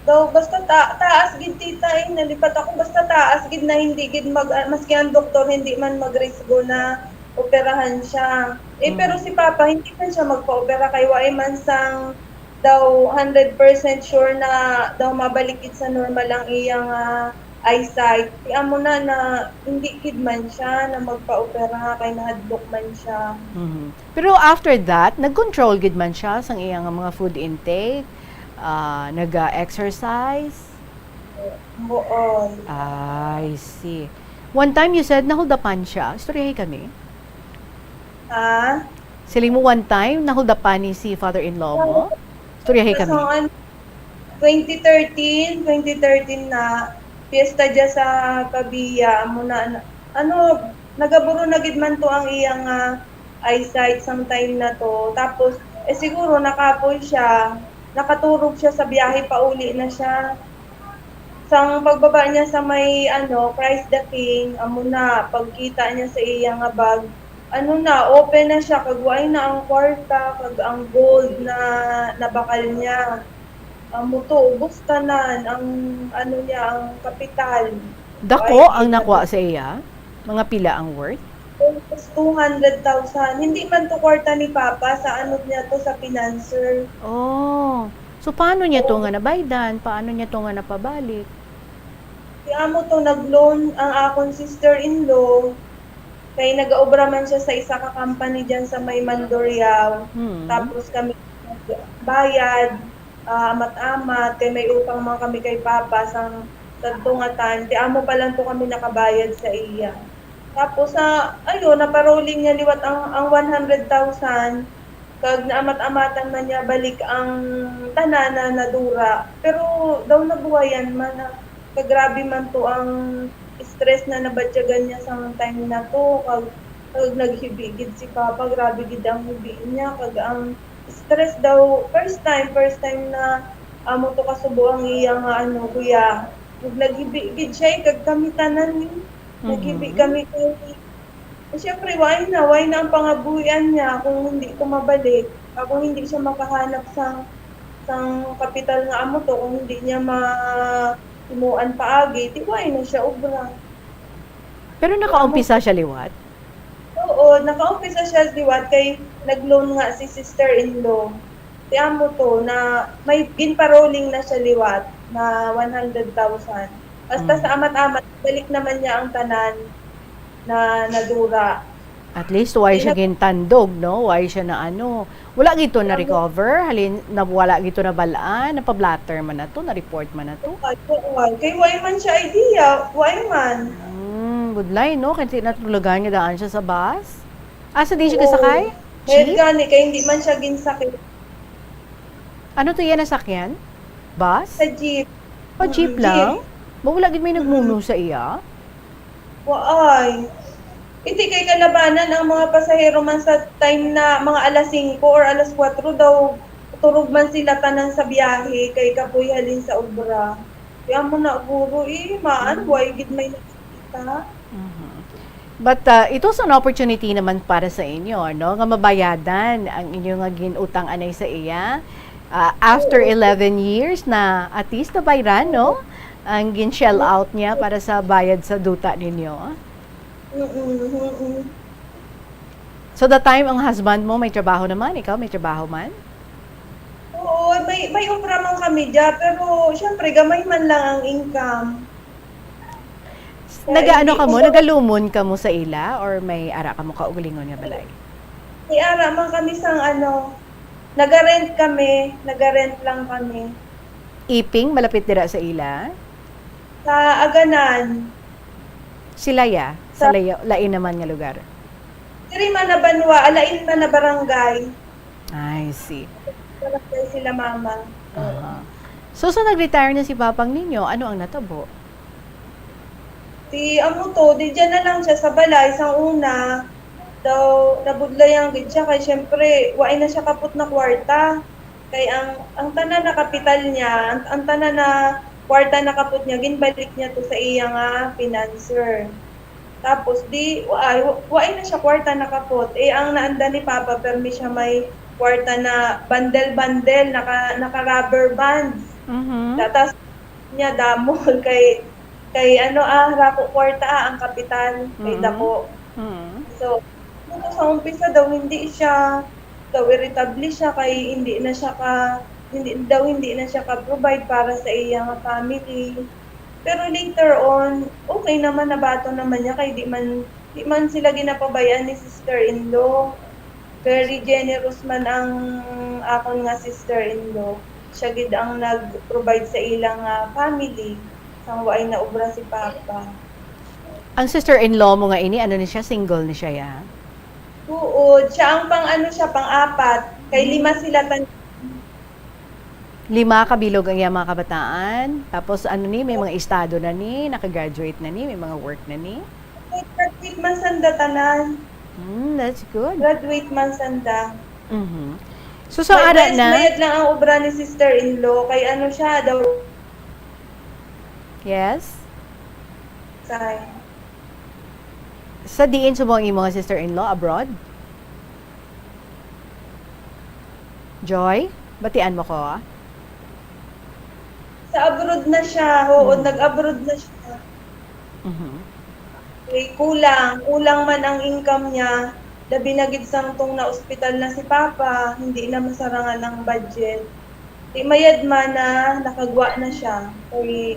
Daw, basta ta-, taas gid, tita, eh. Nalipat ako, basta taas gid na hindi gid mag-, ah, maski ang doktor, hindi man magrisgo na operahan siya. Eh, pero Mm. si Papa, hindi man siya magpa-opera kay waay man sang daw hundred percent sure na daw mabalik gid sa normal ang iya nga eyesight. Ti amo na, na hindi gid man siya na magpa-opera kay nahadlok man siya. Mhm. Pero after that, nag-control gid man siya sang iya nga mga food intake, ah, nag-exercise? Buon. I see. One time you said nahuldapan siya. Istoryahi kami. Ha? Siling mo one time, nahuldapan ni si father-in-law mo? Oo. Istoryahi kami. Sa, ano, twenty thirteen, twenty thirteen na, piyesta dya sa Pavia, amo na, ano, nagaburo na gid man to ang iya nga eyesight sang time na to. Tapos, eh, siguro nakapoy siya, nakaturog siya sa biyahe, pauli na siya. Sang pagbaba niya sa may, ano, Christ the King, amo na, pagkita niya sa iya nga bag, ano na, open na siya, kag waay na ang kwarta, kag ang gold na nabakal niya. Amo to, ubos tanan ang, ano niya, ang kapital. Dako Waay ang kita nakuha sa iya? Mga pila ang worth? Almost two hundred thousand. Hindi man to kwarta ni Papa, sa ano niya to, sa financer. Oh. So, paano niya to Oo. nga nabaydan? Paano niya to nga napabalik? Si amo to, nag-loan ang akon sister-in-law. Kay nagaobra man siya sa isa ka company dyan sa may Mandurriao. Hmm. Tapos kami bayad, ah, amat-amat, kay may utang man kami kay Papa sang sadto nga time. Ti amo pa lang to kami nakabayad sa iya. Tapos, sa, ayun, naparolling niya liwat ang, ang one hundred thousand, kag naamat-amatan man niya balik ang tanan na nadura. Pero daw nabuhayan man, ah, kag grabe man to ang stress na nabatyagan niya sa time na to, kag, kag naghibi gid si Papa, grabe gid ang hibi niya, kag ang stress daw, first time, first time na amo to kasubo ang iya nga, ano, kuya. Ug naghibi gid siya, eh, kag kami tanan, eh. Naghibi Mhm. kami kay, eh, syempre, waay na, waay na ang pangabuhian niya kung hindi to mabalik. Ah, kung hindi siya makahanap sang, sang kapital nga amo to, kung hindi niya ma-, himuan paagi, di waay na siya obra. Pero nakaumpisa siya liwat? Oo, nakaumpisa siya liwat kay nag-loan nga si sister-in-law. Ti amo to, na may ginparolling na siya liwat na one hundred thousand. Basta Mm. sa amat-amat, balik naman niya ang tanan na nadura. At least, why Di siya na gintandog, no? Why siya na ano? Wala gid to Wala. na-recover? Halin, na, wala gid to nabal-an? Napablatter man na to? Na-report man na to? Wala, wala. Kay why man siya idea? Why man? Hmm, budlay, no? Kay di natulagan nga daan siya sa bus? Asa din siya Oo. kasakay? Dahil Jeep? gani, kay hindi man siya ginsakit. Ano to yan nasakyan? Bus? Sa jeep. O, jeep Mm, lang? jeep. Ba, wala gid may Mm. nagmuno sa iya? Waay. Hindi kay kalabanan ang mga pasahero man sa time na mga alas singko or alas kuwatro daw, turog man sila tanan sa biyahe kay kapoy halin sa obra. Kaya mo na, guro, eh, maan, Mm. why gid may nakikita? Mhm. But, uh, it was an opportunity naman para sa inyo, no, nga mabayadan ang inyo nga gin-utang anay sa iya. Uh, after Oo. eleven years na at least nabayran, no, ang gin-shell out niya para sa bayad sa duta ninyo. Mm-mm, mm-mm. So, that time, ang husband mo may trabaho naman, ikaw may trabaho man? Oo, may, may obra man kami dya, pero syempre, gamay man lang ang income. Kaya Nagaano hindi ka mo? ko Nagalumon ka mo sa ila or may ara ka mo kaugalingon nga balay? May ara man kami sang ano, naga-rent kami, naga-rent lang kami. Iping, malapit dira sa ila? Sa Aganan. Sila ya? Sa Sa layo, lain naman nga lugar? Diri man na banwa, alain man na barangay. I see. Barangay sila mama. Aha. So, so nag-retire na si papang ninyo, ano ang natabo? Di, amo to, di dyan na lang siya sa balay. Sang una, daw, nabudlayan gid siya. Kay, syempre, waay na siya kapot na kwarta. Kay ang, ang tanan na kapital niya, ang, ang tanan na kwarta na kapot niya, ginbalik niya to sa iya nga financer. Tapos, di, waay, wa-, waay na siya kwarta na kapot. Eh, ang naanda ni Papa, permi siya may kwarta na bandel-bandel, naka, naka-rubber bands. Mhm. Tatas niya, damo, kay, kay ano, ah, rako kwarta, ah, ang kapital, kay Mm. dako. Mm. So, ano, sa umpisa daw, hindi siya, daw irritable siya, kay hindi na siya ka, hindi, daw hindi na siya ka-provide para sa iya nga family. Pero later on, okay naman, nabaton naman niya, kay di man, di man sila ginapabay-an ni sister-in-law. Very generous man ang akon nga sister-in-law. Siya gid ang nag-provide sa ila nga family, sang waay na obra si Papa. Ang sister-in-law mo nga ini, ano ni siya, single ni siya, ya? Tuod. Siya ang pang, ano siya, pang-apat. Kay Hmm. lima sila tan- Lima ka bilog ang iyang mga kabataan. Tapos, ano ni, may mga estado na ni, naka-graduate na ni, may mga work na ni. Graduate man sanda tanan. Hmm, that's good. Graduate man sanda. Mhm. So, sa May, ara may, na mayad lang ang obra ni sister-in-law, kay ano siya daw. Yes? Sa diin subong ang imo nga sister-in-law? Abroad? Joy, batian mo ko? Sa abroad na siya. Oo, Hmm. nag-abroad na siya. Mhm. Okay, kulang. Kulang man ang income niya. Labi na gid sang tong na-ospital na si Papa, hindi na masarangan ang budget. Di mayad man na nakagwa na siya. Kay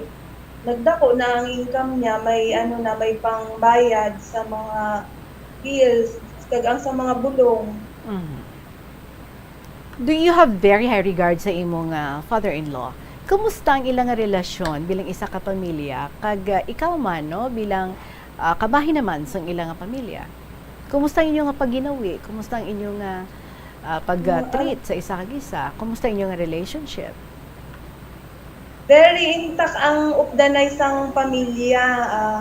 nagdako na ang income niya, may ano na, may pangbayad sa mga bills, kag ang sa mga bulong. Mhm. Do you have very high regard sa imong, ah, father-in-law? Kumusta ang ila nga relasyon bilang isa ka pamilya? Kag, ah, ikaw man, no, bilang, ah, kabahin naman sang ila nga pamilya? Kumusta ang inyo nga pagginawi? Kumusta ang inyo nga, ah, pag, ah, Mm, ah, treat sa isa kag isa? Kumusta inyo nga relationship? Very intact ang updanay sang pamilya, ah,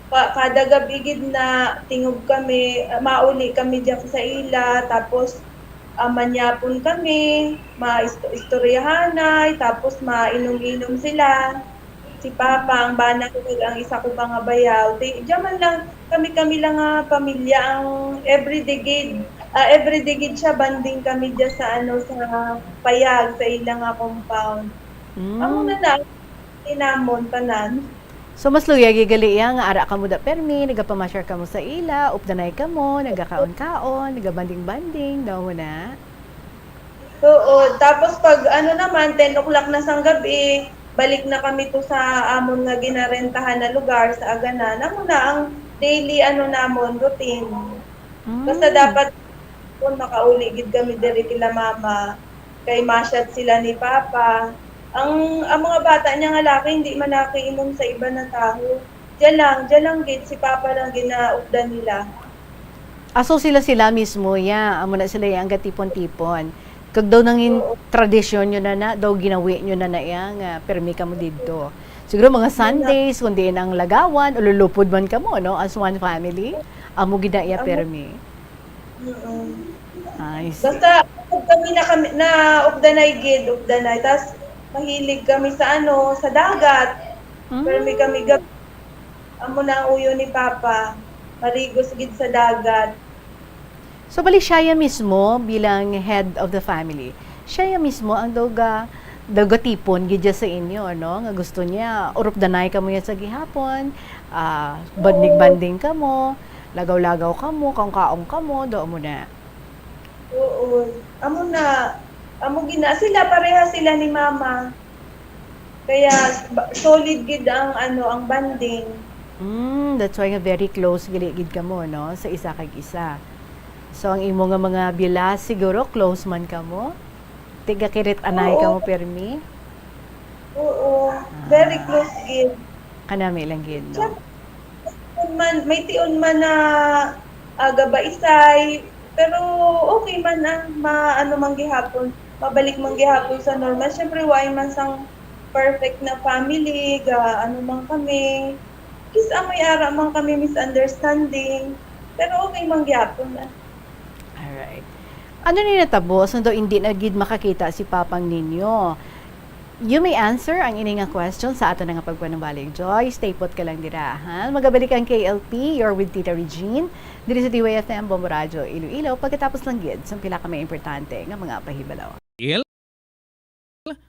pa-, kada gabi gid na tingog kami, ah, mauli kami diyan sa ila, tapos, ah, manyapon kami, maist-, istoryahanay, tapos mainom-inom sila. Si Papa, ang bana ko, kag ang isa ko pa nga bayaw. Ti-, diyan man lang, kami-kami lang nga pamilya ang everyday gid, ah, everyday gid siya, bonding kami diyan sa, ano, sa payag, sa ila nga compound. Mm. Amo na na, tinamon, tanan. So, mas luyag gali iya nga ara kamo da permi, nagapamasyar kamo sa ila, updanay kamo, nagakaon-kaon, nagabanding-banding, daw na? Oo, tapos pag ano naman, ten o'clock na sang gabi, balik na kami to sa amon nga ginarentahan na lugar sa Aganan. Amo na ang daily, ano, namon, routine. Basta Mm. dapat kung makauli gid kami diri kila mama, kay masyad sila ni papa. Ang, ang mga bata niya nga laki, hindi man nakiinom sa iba na tawo. Diyan lang, diyan lang gid, si papa lang ginaupdan nila. Ah, so sila, sila mismo, ya, amo na sila, ya, ang gatipon-tipon. Kag daw nangin Oo. tradisyon nyo na na, daw ginawi nyo na na, ya, nga permi kamo didto. Siguro mga Sundays, kung diin ang lagawan, o lulupod man kamo, no? As one family, amo gid na iya Amo. Permi. Mm-mm. I see. Basta, kami na kami, na updanay gid, updanay. Tas, mahilig kami sa ano, sa dagat. Mm. Permi kami gab-, amo na ang uyo ni Papa. Marigos gid sa dagat. So, bali siya ya mismo bilang head of the family. Siya ya mismo ang daw ga-, daw gatipon gid ya sa inyo, no? Nga gusto niya, urupdanay kamo ya sa gihapon, ah, Oo. banding-banding kamo, lagaw-lagaw kamo, kaon-kaon kamo, daw mo na. Oo. Amo na, amo gina-, sila, pareha sila ni Mama. Kaya ba-, solid gid ang, ano, ang bonding. Mm, that's why nga very close gali gid kamo, no, sa isa kag isa. So, ang imo nga mga bilas, siguro close man kamo? Tigakirit-anay Oo. kamo, permi? Oo, very Ah. close gid. Kanami lang gid, no? Siyempre, man, may tion man na, ah, gabaisay, pero okay man, ah, ma-, ano man gihapon, mabalik man gihapon sa normal. Siyempre, wa man sang perfect na family, ga, ano man kami. Kis-a may ara man kami misunderstanding, pero okay man gihapon, ah. Alright. Ano ni natabo, sundo hindi na gid makakita si Papang ninyo? You may answer ang ini nga question sa ato na nga pagpanumbalik. Joy, stay put ka lang dira, ha? Magabalik ang K L P, you're with Tita Regine, diri sa D Y F M Bombo Radio, Iloilo, pagkatapos lang gid sa pila ka may importante nga mga pahibalo. Il?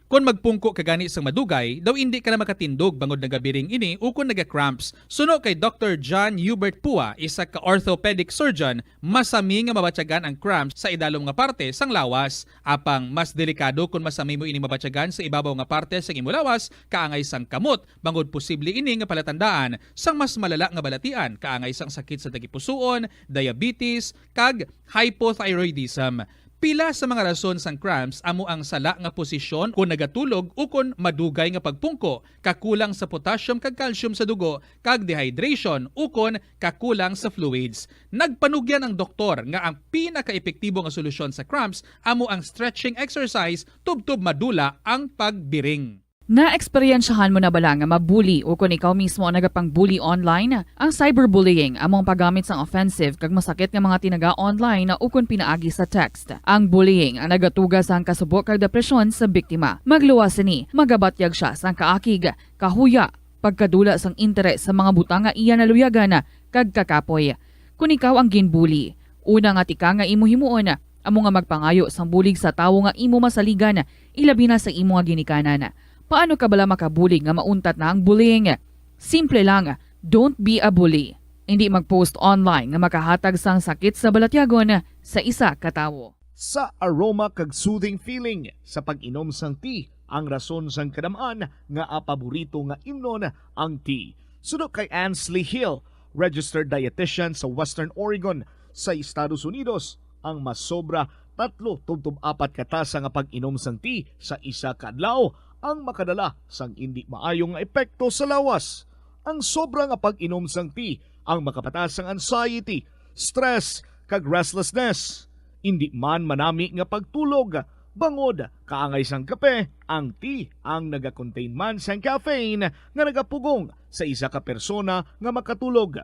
Kon magpungko ka gani sang madugay, daw indi ka na makatindog bangod nagabiring ini ukon naga-cramps. Suno kay Doctor John Hubert Pua, isa ka orthopedic surgeon, masami nga mabatyagan ang cramps sa idalom nga parte sang lawas. Apang mas delikado kon masami mo ini mabatyagan sa ibabaw nga parte sang imo lawas, kaangay sang kamot, bangod posible ini nga palatandaan sang mas malala nga balatian, kaangay sang sakit sa tagipusoon, diabetes, kag hypothyroidism. Pila sa mga rason sang cramps amo ang sala nga posisyon kon nagatulog ukon madugay nga pagpungko, kakulang sa potassium kag calcium sa dugo, kag dehydration ukon kakulang sa fluids. Nagpanugyan ang doktor nga ang pinakaepektibo nga solusyon sa cramps amo ang stretching exercise tubtob madula ang pagbiring. Naeksperyensyahan mo na bala nga ma-bully ukon ikaw mismo ang nagapang-bully online? Ang cyberbullying amo ang paggamit sang offensive kag masakit nga mga tinaga online ukon pinaagi sa text. Ang bullying ang nagatuga sang kasubo kag depresyon sa biktima. Magluwas sini, magabatyag sia sang kaakig, kahuya, pagkadula sang interes sa mga butang nga iya naluyagan, kag kakapoy. Kon ikaw ang ginbully, una nga tikang nga imo himuon amo nga magpangayo sang bulig sa tawo nga imo masaligan, ilabi na sa imo nga ginikanan. Paano ka bala makabulig nga mauntat na ang bullying? Simple lang, don't be a bully. Indi mag-post online nga makahatag sang sakit sa balatyagon sa isa ka tawo. Sa aroma kag soothing feeling sa pag-inom sang tea ang rason sang kadam-an nga apaborito nga imnon ang tea. Suno kay Ansley Hill, registered dietitian sa Western Oregon sa Estados Unidos, ang masobra tatlo tubtob apat ka tasa nga pag-inom sang tea sa isa ka adlaw ang makadala sang indi maayo nga epekto sa lawas. Ang sobra nga pag-inom sang tea ang makapataas sang anxiety, stress, kag restlessness. Indi man manami nga pagtulog, bangod kaangay sang kape, ang tea ang nagakontain man sang caffeine nga nagapugong sa isa ka persona nga makatulog.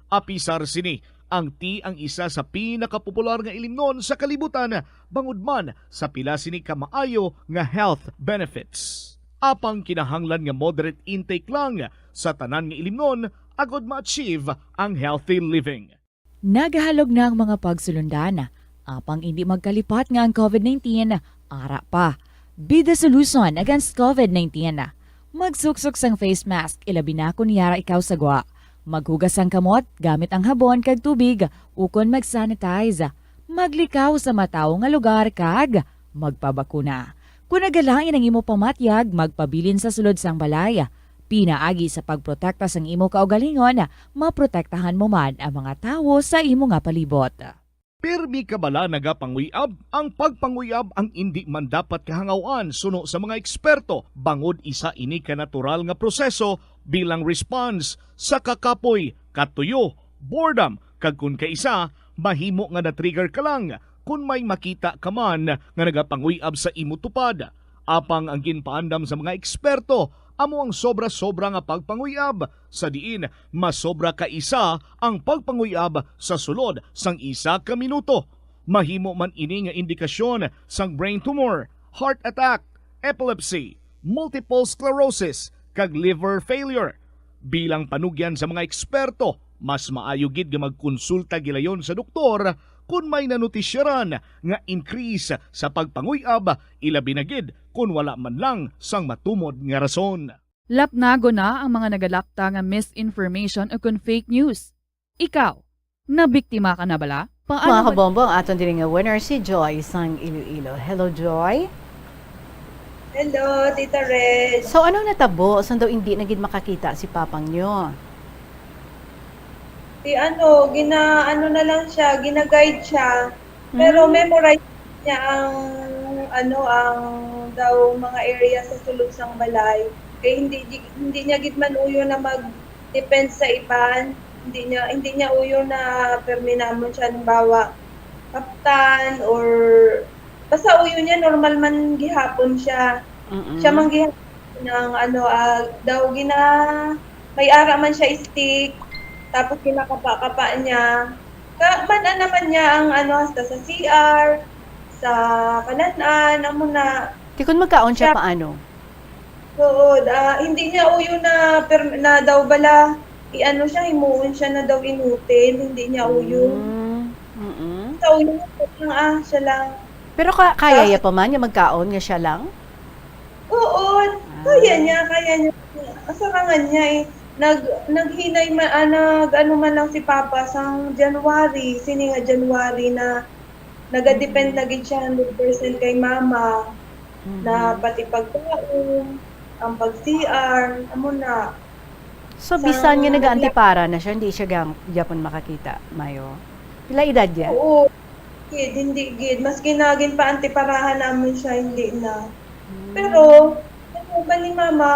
Apisar sini, ang tea ang isa sa pinakapopular nga ilimnon sa kalibutan, bangod man sa pila sini ka maayo nga health benefits. Apang kinahanglan nga moderate intake lang sa tanan nga ilimnon agod ma-achieve ang healthy living. Nagahalog na ang mga pagsulundan, apang indi magkalipat nga ang covid nineteen ara pa. Be the solution against covid nineteen. Magsuksok sang face mask, ilabi na kon yara ikaw sa gwa. Maghugas sang kamot gamit ang habon kag tubig ukon mag-sanitize. Maglikaw sa matawo nga lugar kag magpabakuna. Kon nagalain ang imo pamatyag, magpabilin sa sulod sang balay. Pinaagi sa pagprotekta sang imo kaugalingon, maprotektahan mo man ang mga tawo sa imo nga palibot. Pirmi ka bala nagapanguyab? Ang pagpanguyab ang indi man dapat kahangaw-an suno sa mga eksperto, bangod isa ini ka natural nga proseso bilang response sa kakapoy, katuyo, boredom, kag kon kaisa, mahimo nga na-trigger ka lang kon may makita ka man nga nagapanguyab sa imo tupad. Apang ang ginpaandam sa mga eksperto amo ang sobra-sobra nga pagpanguyab, sa diin mas sobra ka isa ang pagpanguyab sa sulod sang isa ka minuto. Mahimo man ini nga indikasyon sang brain tumor, heart attack, epilepsy, multiple sclerosis, kag liver failure. Bilang panugyan sa mga eksperto, mas maayo gid nga magkonsulta gilayon sa doktor kon may nanutisyaran nga increase sa pagpanguyab, ilabi na gid kon wala man lang sang matumod nga rason. Lapnagon na ang mga nagalapta nga misinformation ukon fake news. Ikaw, nabiktima ka na bala? Paano Mga ba kabombo, ang aton diri nga winner, si Joy sang Iloilo. Hello, Joy. Hello, Tita Reg. So, ano natabo sang daw indi na gid makakita si papang nyo? Si ano, gina-, ano na lang siya, gina-guide siya. Pero Mm. memorize niya ang, ano, ang daw mga area sa sulod sang balay. Kay hindi, di, hindi niya gid man uyo na mag-depend sa iban. Hindi niya, hindi niya uyo na permi namon siya, halimbawa, kaptan or basta uyo niya, normal man gihapon siya. Mm-mm. Siya man gihapon ang, ano, ah, daw gina-, may ara man siya stick, tapos ginakapa-kapa niya. Ka, man-an naman niya ang, ano, hasta sa C R, sa kalan-an, amo na. Di kun magkaon siya, Siya paano? Oo, ah, hindi niya uyo na per-, na daw bala, i-ano siya, himuon siya na daw inutin, hindi niya uyo. Mm, mm-mm. Sa uyo niya, siya lang, ah, siya lang. Pero ka-, kaya Tas ya pa man nga magkaon nga siya lang? Oo, kaya Ah. niya, kaya niya. Asarangan niya, eh. Nag-, naghinay ma-, ah, nag-ano man lang si Papa sang January, sini nga January na nagadepend Mm. na gid siya hundred percent kay Mama, na Mhm. pati pagkaon, ang pag-C R, amo na. So, bisan nga Sang nagaantipara na siya, hindi siya gyang-, gyapon makakita, Mayo? Pila edad niya? Oo. Gid, hindi gid. Maski na ginpaantiparahan namon siya, hindi na. Hmm. Pero, ano ba ni Mama,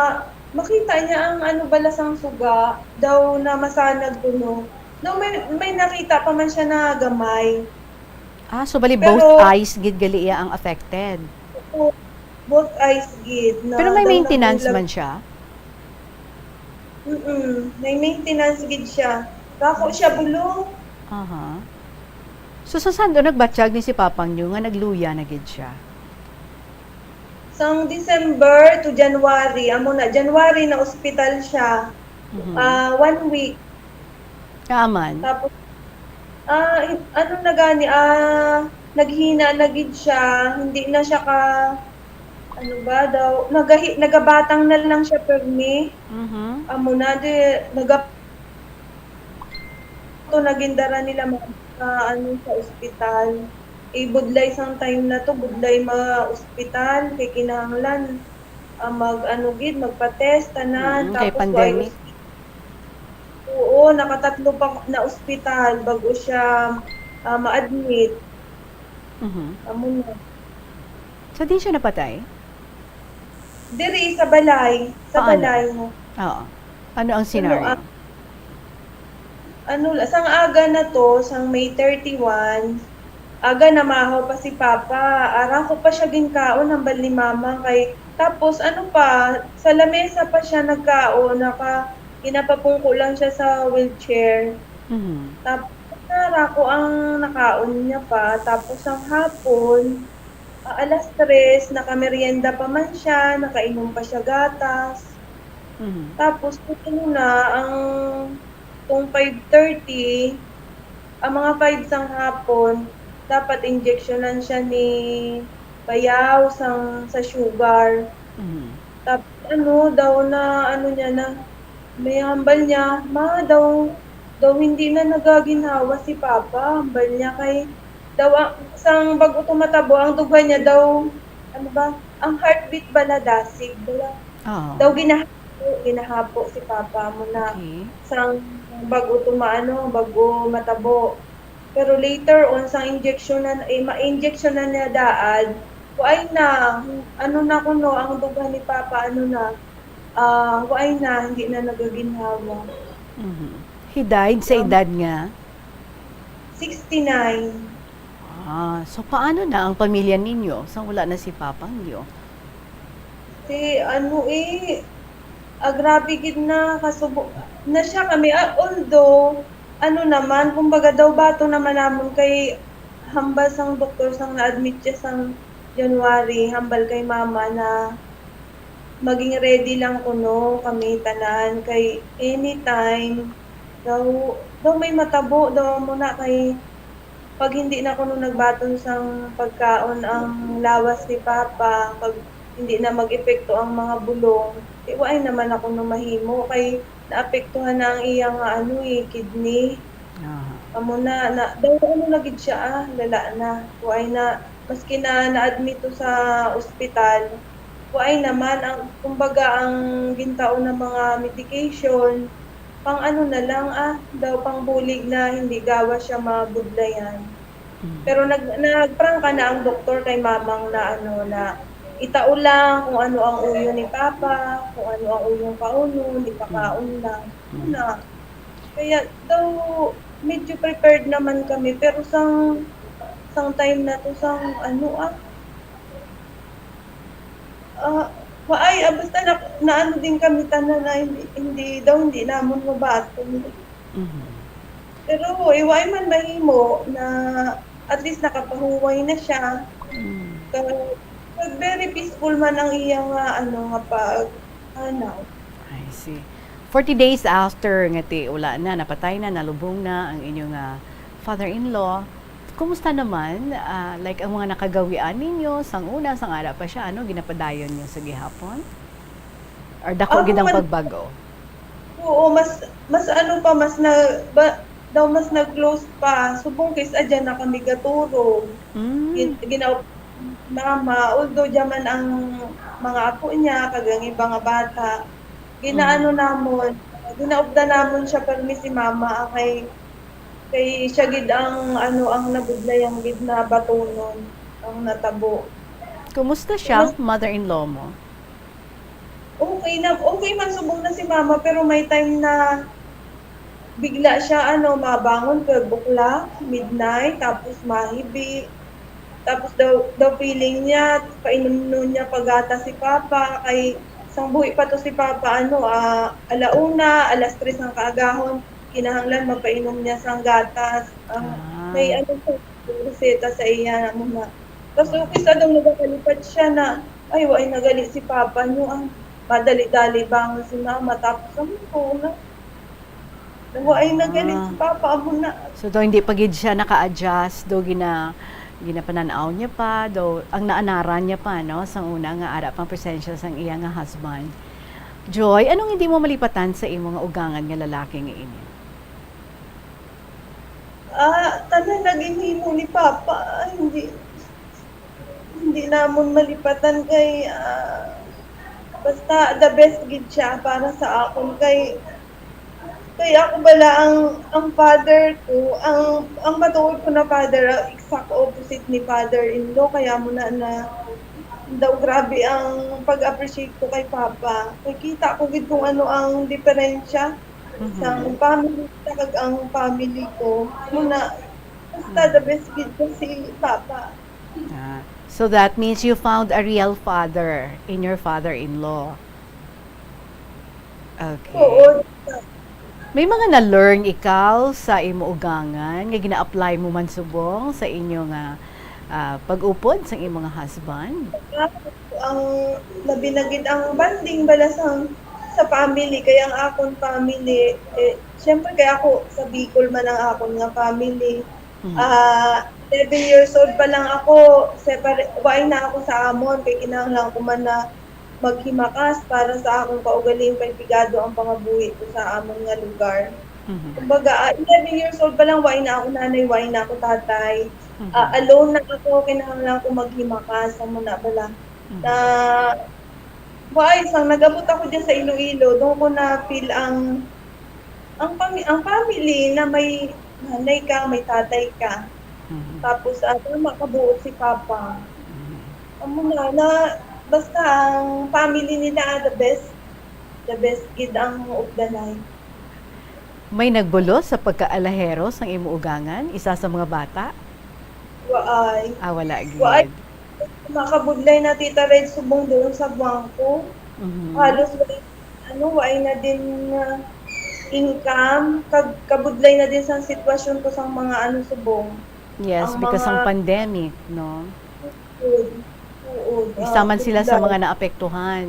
makita niya ang ano bala sang suga, daw na masanag kuno. No, may, may nakita pa man siya na gamay. Ah, so bali Pero both eyes gid gali iya ang affected? Oo, both eyes gid na Pero may daw maintenance nabulag. man siya? Mm-mm. May maintenance gid siya. Kako siya Okay. bulong. Aha. So, sa sando nagbatyag ni si Papang niyo nga nagluya na gid siya? Sang December to January, amo na, January na ospital siya. Mhm. Ah, one week. Kaaman? Tapos, ah, hin-, ano na gani, ah, naghina na gid siya, hindi na siya ka, ano ba daw, nagahi-, nagabatang na lang siya permi. Mhm. Amo na, di, naga-, to nagindara nila mga, ah, ano, sa ospital. Eh, budlay sang time na to, budlay ma-ospital, kay kinahanglan, ah, mag-ano gid, magpa-test, tanan. Mm, kay Tapos, pandemic. Wa-, oo, nakatatlo pa na ospital bago siya, ah, ma-admit. Mhm. Amo na. So, di siya napatay? Diri sa balay, sa Paano? balay mo. Oo. Ano ang Ano scenario? ang, ano, sang aga na to, sang May thirty-one, aga namahaw pa si Papa. Ara ko pa siya ginkaon, hambal ni Mama kay, tapos ano pa, sa lamesa pa siya nagkaon, naka, ginapapungko lang siya sa wheelchair. Mhm. Tapos, ara ko ang nakaon niya pa. Tapos, ang hapon, ah, alas tres, nakamerienda pa man siya, nakainom pa siya gatas. Mhm. Tapos, kung ano na, ang, kung five thirty, ang mga five sang hapon, dapat injeksyonan siya ni bayaw sang, sa sugar. Mhm. Tapos, ano, daw na, ano niya na, may hambal niya, "Ma, daw, daw hindi na nagaginhawa si Papa." Hambal niya kay, daw, ang, sang bag-o tumatabo, ang dughan niya daw, ano ba, ang heartbeat bala, dasig bala. Oo. Daw ginahapo, ginahapo si Papa mo na Okay. sang bag-o tuma-, ano, bag-o matabo. Pero later on, sang injection na, eh, ma-injection na niya daad, waay na, ano na kuno, ang dughan ni Papa, ano na, ah, waay na, hindi na nagaginhawa. Mhm. He died sa Um, edad nga? Sixty-nine. Ah, so paano na ang pamilya ninyo sa wala na si Papang niyo? Si, ano, eh, Ah, grabe gid na, kasubo na siya kami. Ah, although, ano naman, kumbaga daw bato naman namon kay hambal sang doktor sang na-admit siya sang January, hambal kay mama na maging ready lang kuno kami tanan kay anytime daw, daw may matabo daw mo na kay pag hindi na kuno nagbaton sang pagkaon ang lawas ni Papa, pag hindi na mag-epekto ang mga bulong, eh, waay naman na kuno mahimo kay naapektuhan na ang iya nga, ano, eh, kidney. Aha. Amo na, na, daw ano na gid siya, ah, lala na. Waay na, maski na na-admit to sa ospital, waay naman ang, kumbaga, ang gintaon na mga medication, pang ano na lang, ah, daw pang bulig na hindi gawa siya mabudlayan. Mm. Pero nag-, nagprangka na ang doktor kay mamang na ano, na itao lang kung ano ang uyo ni Papa, kung ano ang uyong kaunon, ipakaon lang. Mm. Yun na. Kaya daw medyo prepared naman kami, pero sang, sang time na to, sang ano, ah, ah, waay, ah, basta na, naano din kami tanan na hindi, hindi daw, hindi namon mabaton. Mhm. Pero, eh, waay man mahimo na at least nakapahuway na siya. Mm. Kag, kag very peaceful man ang iya nga, ano, nga pag, ano. I see. Forty days after nga ti wala na, napatay na, nalubong na ang inyo nga father-in-law, kumusta naman, ah, like, ang mga nakagawian ninyo sang una, sang ara pa siya, ano, ginapadayon niyo sa gihapon? Or dako Ako gid ang man, pagbago? Oo, mas, mas ano pa, mas na, ba, daw mas nag-close pa. Subong kay sa dyan na kami gaturog. Mm. Gin-, ginaw-, mama, although dyan man ang mga apo niya, kag ang iba nga bata, ginaano Mm. namon, ginaupdan namon siya, pero ni si mama, ah, kay, kay siya gid ang, ano, ang nabudlayan gid na batunon ang natabo. Kumusta siya, Mas mother-in-law mo? Okay na, okay man subong na si mama, pero may time na bigla siya, ano, mabangon twelve o'clock, midnight, tapos mahibi. Tapos daw, daw feeling niya, painom niya pa gatas si Papa, kay sang buhi pa to si Papa, ano, ah, ala una, alas tres ang kaagahon, kinahanglan mapainom niya sang gatas. Ang may Ah. ano siya, reseta sa iya, amo na. Tas okay sa daw nagakalipad siya na, "Ay, waay na gali si Papa niyo, ah. Madali-dali bangon si Mama." Tapos, amo ko na, na waay na gali si Ah. Papa, amo na. So, daw hindi pa gid siya naka-adjust, daw gina-, ginapanan-aw niya pa, daw ang naanaran niya pa, no, sang una nga ara pang presensya sang iya nga husband. Joy, anong hindi mo malipatan sa imo nga ugangan nga lalaki nga ini? Ah, tanan na ginhimo ni Papa, ah, hindi, hindi namon malipatan kay, ah, basta the best gid siya para sa akon kay, kay ako bala ang, ang father ko, ang, ang matuod ko na father, ah, exact opposite ni father-in-law, kaya mo na, na daw grabe ang pag-appreciate ko kay Papa. Kay kita ko gid kung ano ang diferensya Mhm. sa akong family, kag ang family ko. Muna, basta the Mm. best gid ko si Papa. Ah, so that means you found a real father in your father-in-law. Okay. Oo. May mga na-learn ikaw sa imo ugangan nga gina-apply mo man subong sa inyo nga, ah, pag-upod sang imo nga husband? Ang labi na gid ang bonding bala sang, sa family, kay ang akon family, eh, siyempre kay ako sa Bicol man ang akon nga family. Mhm. Ah, eleven years old pa lang ako, separa-, waay na ako sa amon, kay kinahanglan ko man na maghimakas para sa akong kaugalingon kay pigado ang pangabuhi ko sa amon nga lugar. Mhm. Kumbaga, ah, eleven years old pa lang, waay na ako nanay, waay na ako tatay. Mhm. Ah, alone na ako, kinahanglan ko maghimakas, amo na bala. Mhm. Na, waay, sang nag-abot ako dyan sa Iloilo, doon ko na-feel ang, ang pami-, ang family na may nanay ka, may tatay ka. Mhm. Tapos, ah, tama ka, buot si Papa. Mhm. Amo na, na, basta ang family nila, ah, the best. The best gid ang updanay. May nagbulos sa pagkaalahero sang imo ugangan, isa sa mga bata? Waay. Ah, wala gid. Waay. Makabudlay na, Tita Red, subong doon sa bangko. Mhm. Halos wala, ano, wa ay na din, ah, income, kag kabudlay na din sang sitwasyon ko sang mga, ano, subong. Yes, ang because mga ang pandemic, no? Food. Oo, Isa ah, man sila sa pagkaon. Mga naapektuhan.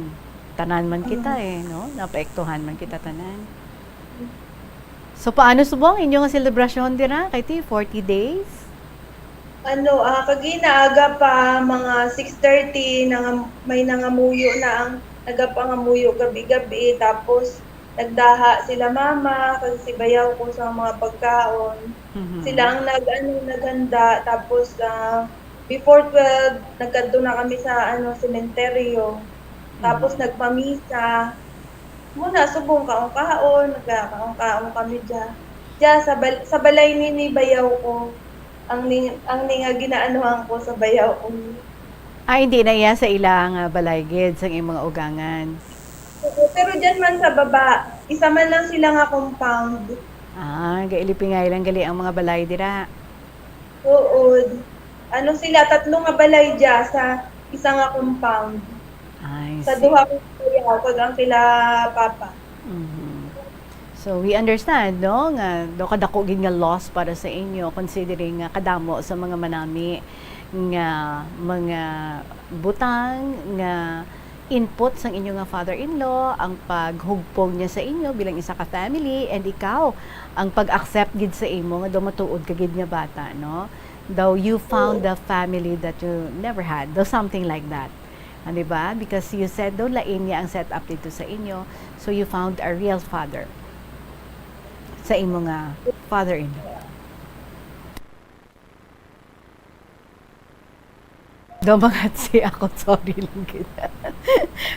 Tanan man kita, Mm. eh, no? Naapektuhan man kita tanan. So, paano subong inyo nga selebrasyon dira? Kay ti, forty days? Ano, ah, kagina aga pa, mga six thirty, nangam-, may nangamuyo na ang nagapangamuyo gabi-gabi. Tapos, nagdaha sila mama, kag si bayaw ko sa mga pagkaon. Mhm. Sila ang nag-, ano, naghanda. Tapos, ah, before twelve, nagkadto na kami sa, ano, sementeryo. Tapos, Mhm. nagpamisa. Muna, subong kaon-kaon, nagkakaon-kaon kami dya. Dya, sa bal-, sa balay ni, ni bayaw ko. Ang ni, ang ni nga ginaanuhan ko sa bayaw ko. Ah, hindi na iya sa ila nga balay gid, sang iyang mga ugangan? Oo, pero dyan man sa baba, isa man lang sila nga compound. Ah, gailipingay lang gali ang mga balay dira. Oo. Ano sila, tatlo nga balay dya sa isa nga compound. I Sa see. Duha ka kuya, kag ang kila papa. Mhm. So, we understand, no, nga daw kadako gid nga loss para sa inyo, considering nga kadamo sa mga manami nga mga butang nga input sang inyo nga father-in-law, ang paghugpong niya sa inyo bilang isa ka family, and ikaw, ang pag-accept gid sa imo nga daw matuod ka gid nga bata, no? Though you found Oo. The family that you never had, though something like that. Ah, di ba? Because you said daw lain niya ang setup dito sa inyo, so you found a real father sa imo nga father-in-law. Daw mangatsi ako, sorry lang gid.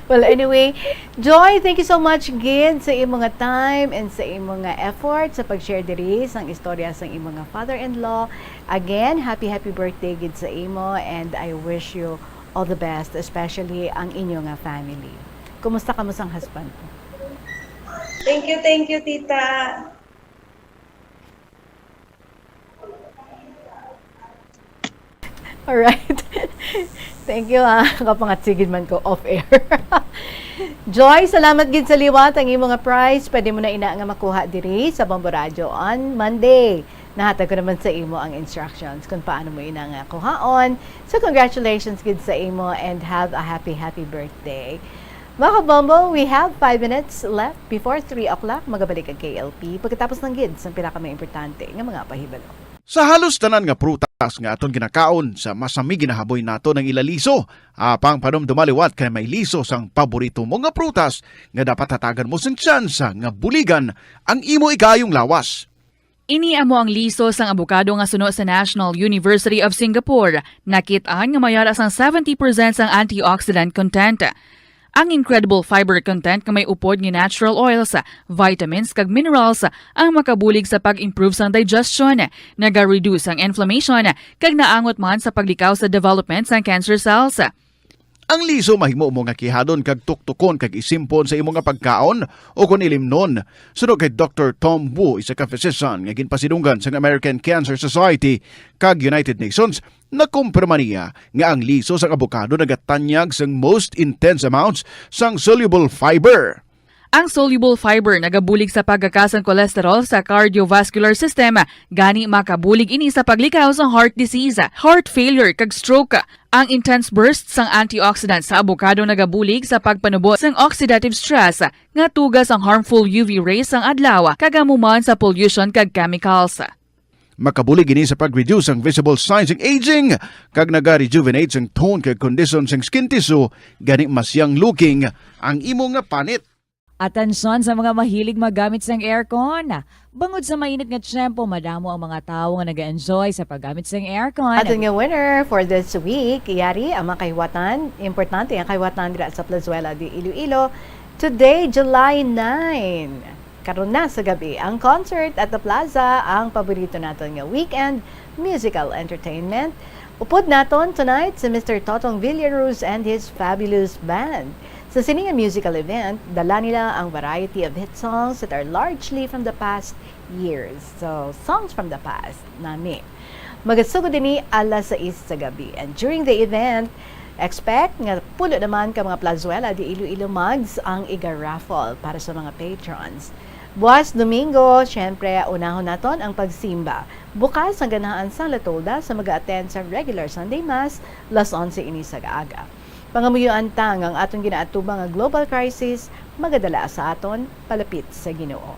Well, anyway, Joy, thank you so much gid sa imo nga time and sa imo nga effort sa pag-share diri sang istorya sang imo nga father-in-law. Again, happy, happy birthday gid sa imo, and I wish you all the best, especially ang inyo nga family. Kumusta kamo sang husband mo? Thank you, thank you, tita. Alright. Thank you, ha. Kapangatsigid man ko off air. Joy, salamat gid sa liwat. Ang imo nga prize, pwede mo na ina nga makuha diri sa Bombo Radyo on Monday. Nahatag ko naman sa imo ang instructions kung paano mo ina nga kuhaon. So, congratulations gid sa imo and have a happy, happy birthday. Mga kabombo, we have five minutes left before three o'clock. Magabalik ang K L P pagkatapos lang gid sang pila ka mga importante nga mga pahibalo. Sa halos tanan nga prutas nga aton ginakaon, sa masami ginahaboy nato ang ila liso. Apang panumduma liwat kay may liso sang paborito mo nga prutas nga dapat hatagan mo sing tsansa nga buligan ang imo ikaayong lawas. Ini amo ang liso sang abokado nga suno sa National University of Singapore. Nakit-an nga may ara sang seventy percent sang antioxidant content. Ang incredible fiber content nga may upod nga natural oils, vitamins, kag minerals ang makabulig sa pag-improve sang digestion, naga-reduce ang inflammation, kag naangot man sa paglikaw sa development sang cancer cells. Ang liso mahimo mo nga kihadon kag tuktukon kag isimpon sa imo nga pagkaon o kon ilimnon. Suno kay Doktor Tom Wu, isa ka physician nga ginpasidunggan sang American Cancer Society kag United Nations, nakumpirma niya nga ang liso sang abokado nagatanyag sang most intense amounts sang soluble fiber. Ang soluble fiber nagabulig sa pagkaka sang cholesterol sa cardiovascular system, gani makabulig ini sa paglikaw sa heart disease, heart failure, kag stroke. Ang intense burst sang antioxidant sa abokado nagabulig sa pagpanubo sang oxidative stress nga tuga sang harmful U V rays sang adlaw kag amo man sa pollution kag chemicals. Makabulig ini sa pag-reduce sang visible signs sang aging kag naga-rejuvenate sang tone kag kondisyon sang skin tissue, gani mas young looking ang imo nga panit. Atensyon sa mga mahilig magamit sang aircon. Bangod sa mainit nga tiyempo, madamo ang mga tawo nga nag-enjoy sa paggamit sang aircon. Aton nga winner for this week, yari ang mga kahiwatan, importante ang kahiwatan dira sa Plazuela de Iloilo. Today, July nine. Karon na sa gabi, ang concert at the plaza, ang paborito naton nga weekend musical entertainment. Upod naton tonight si Mister Totong Villaruz and his fabulous band. Sa sini nga musical event, dala nila ang variety of hit songs that are largely from the past years. So, songs from the past, nami. Magasugod ini alas sais sa gabi. And during the event, Expect nga puno naman ka mga Plazuela de Iloilo mugs ang iga-raffle para sa mga patrons. Buwas Domingo, syempre, unahon naton ang pagsimba. Bukas ang ganahan sang La Tolda sa mag-attend sa regular Sunday Mass, las onse ini sa aga. Pangamuyoan ta nga ang aton ginaatubang nga global crisis magadala sa aton palapit sa Ginoo.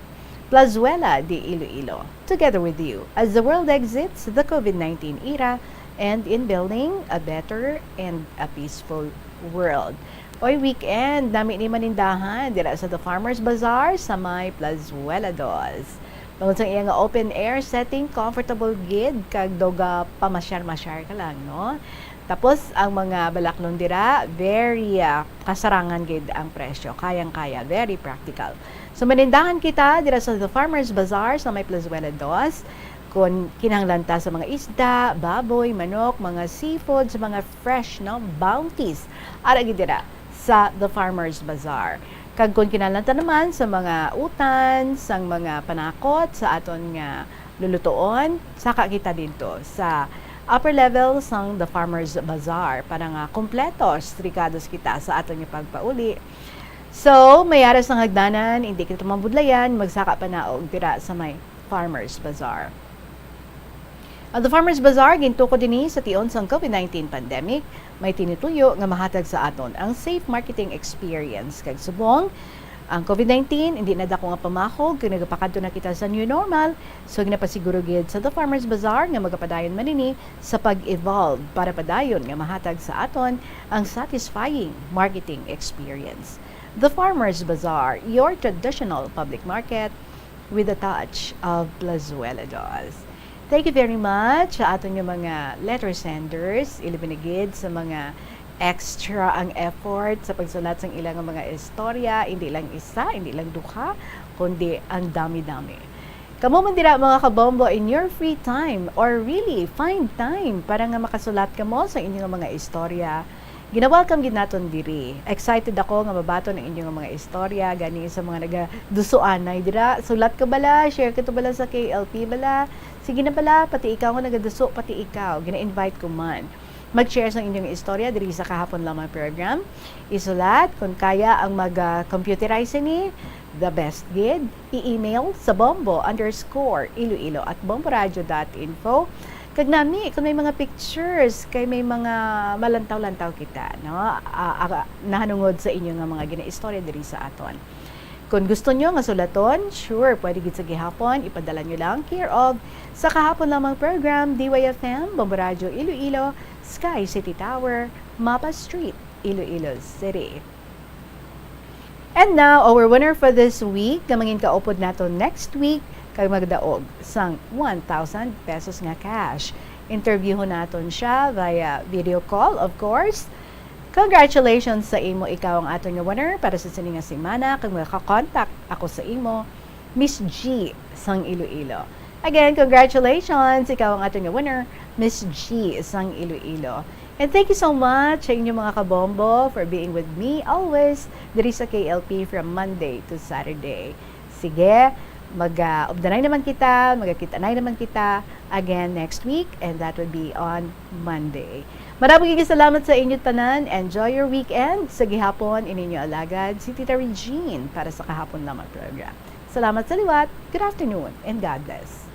Plazuela de Iloilo, together with you as the world exits the COVID nineteen era and in building a better and a peaceful world. Oy, weekend, nami ni manindahan dira sa The Farmers Bazaar sa may Plazuela Dos. Tungod sa iya nga open air setting, comfortable gid kag doga pamasyar-masyar ka lang, no? Tapos ang mga balaklon dira, very, ah, kasarangan gid ang presyo, kayang-kaya, very practical. So, manindahan kita dira sa The Farmers Bazaar sa may Plazuela Dos. Kung kinahanglan ta sa mga isda, baboy, manok, mga seafoods, mga fresh, no, bounties, ara gid dira sa The Farmers Bazaar. Kag kung kinahanglan ta naman sa mga utan, sang mga panakot sa aton nga lulutoon, saka kita didto sa upper level sang The Farmers Bazaar para nga kompletos, trigados kita sa aton nga pagpauli. So, may ara sang hagdanan, hindi kita mabudlayan, magsaka panaog dira sa may Farmers Bazaar. Ang The Farmers Bazaar gintukod dinhi sa tion sang COVID nineteen pandemic. May tinutuyo nga mahatag sa aton ang safe marketing experience kag subong ang COVID nineteen, hindi na dako nga pamakog kag nagapakadto na kita sa new normal. So, ginapasiguro gid sa The Farmers Bazaar nga magapadayon man ini sa pag-evolve para padayon nga mahatag sa aton ang satisfying marketing experience. The Farmers Bazaar, your traditional public market with a touch of Plazuela Dos. Thank you very much sa aton nga mga letter senders, ilabi na gid sa mga extra ang effort sa pagsulat sang ila nga mga istorya, hindi lang isa, hindi lang duha, kundi ang dami-dami. Kamo man dira, mga kabombo, in your free time, or really, find time para nga makasulat kamo sa inyo nga mga istorya, gina-welcome gid naton diri. Excited ako nga mabaton ang inyo nga mga istorya, gani sa mga nagadusuanay dira. Sulat ka bala, share ka to bala sa K L P bala. Sige na bala, pati ikaw nga nagaduso, pati ikaw, gina-invite ko man. Mag-share sang inyong istorya diri sa Kahapon Lamang Program. Isulat, kung kaya ang mag, ah, computerize ini, the best gid. I-email sa bombo underscore iloilo at bomboradio dot info. Kag nami, kung may mga pictures, kay may mga malantaw-lantaw kita, no? Ah, ah, nahanungod sa inyo nga mga ginaistorya diri sa aton. Kung gusto nyo nga sulaton, sure, pwede gid sa gihapon, ipadala nyo lang care of sa Kahapon Lamang Program, D Y F M, Bombo Radyo Iloilo, Sky City Tower, Mapa Street, Iloilo City. And now, our winner for this week, nga mangin kaupod nato next week, kag magdaog sang one thousand pesos nga cash. Interviewhon naton siya via video call, of course. Congratulations sa imo, ikaw ang aton nga winner para sa sini nga semana, kag maka-contact ako sa imo, Miss G sang Iloilo. Again, congratulations, ikaw ang aton nga winner, Miss G sang Iloilo. And thank you so much sa inyo, mga kabombo, for being with me always diri sa K L P from Monday to Saturday. Sige, mag, ah, ubdanay naman kita, magakita-nay naman kita again next week, and that will be on Monday. Marami kayong salamat sa inyo tanan. Enjoy your weekend. Sa gihapon, ininyo alagad, si Tita Regine para sa Kahapon Lamang Program. Salamat sa liwat. Good afternoon and God bless.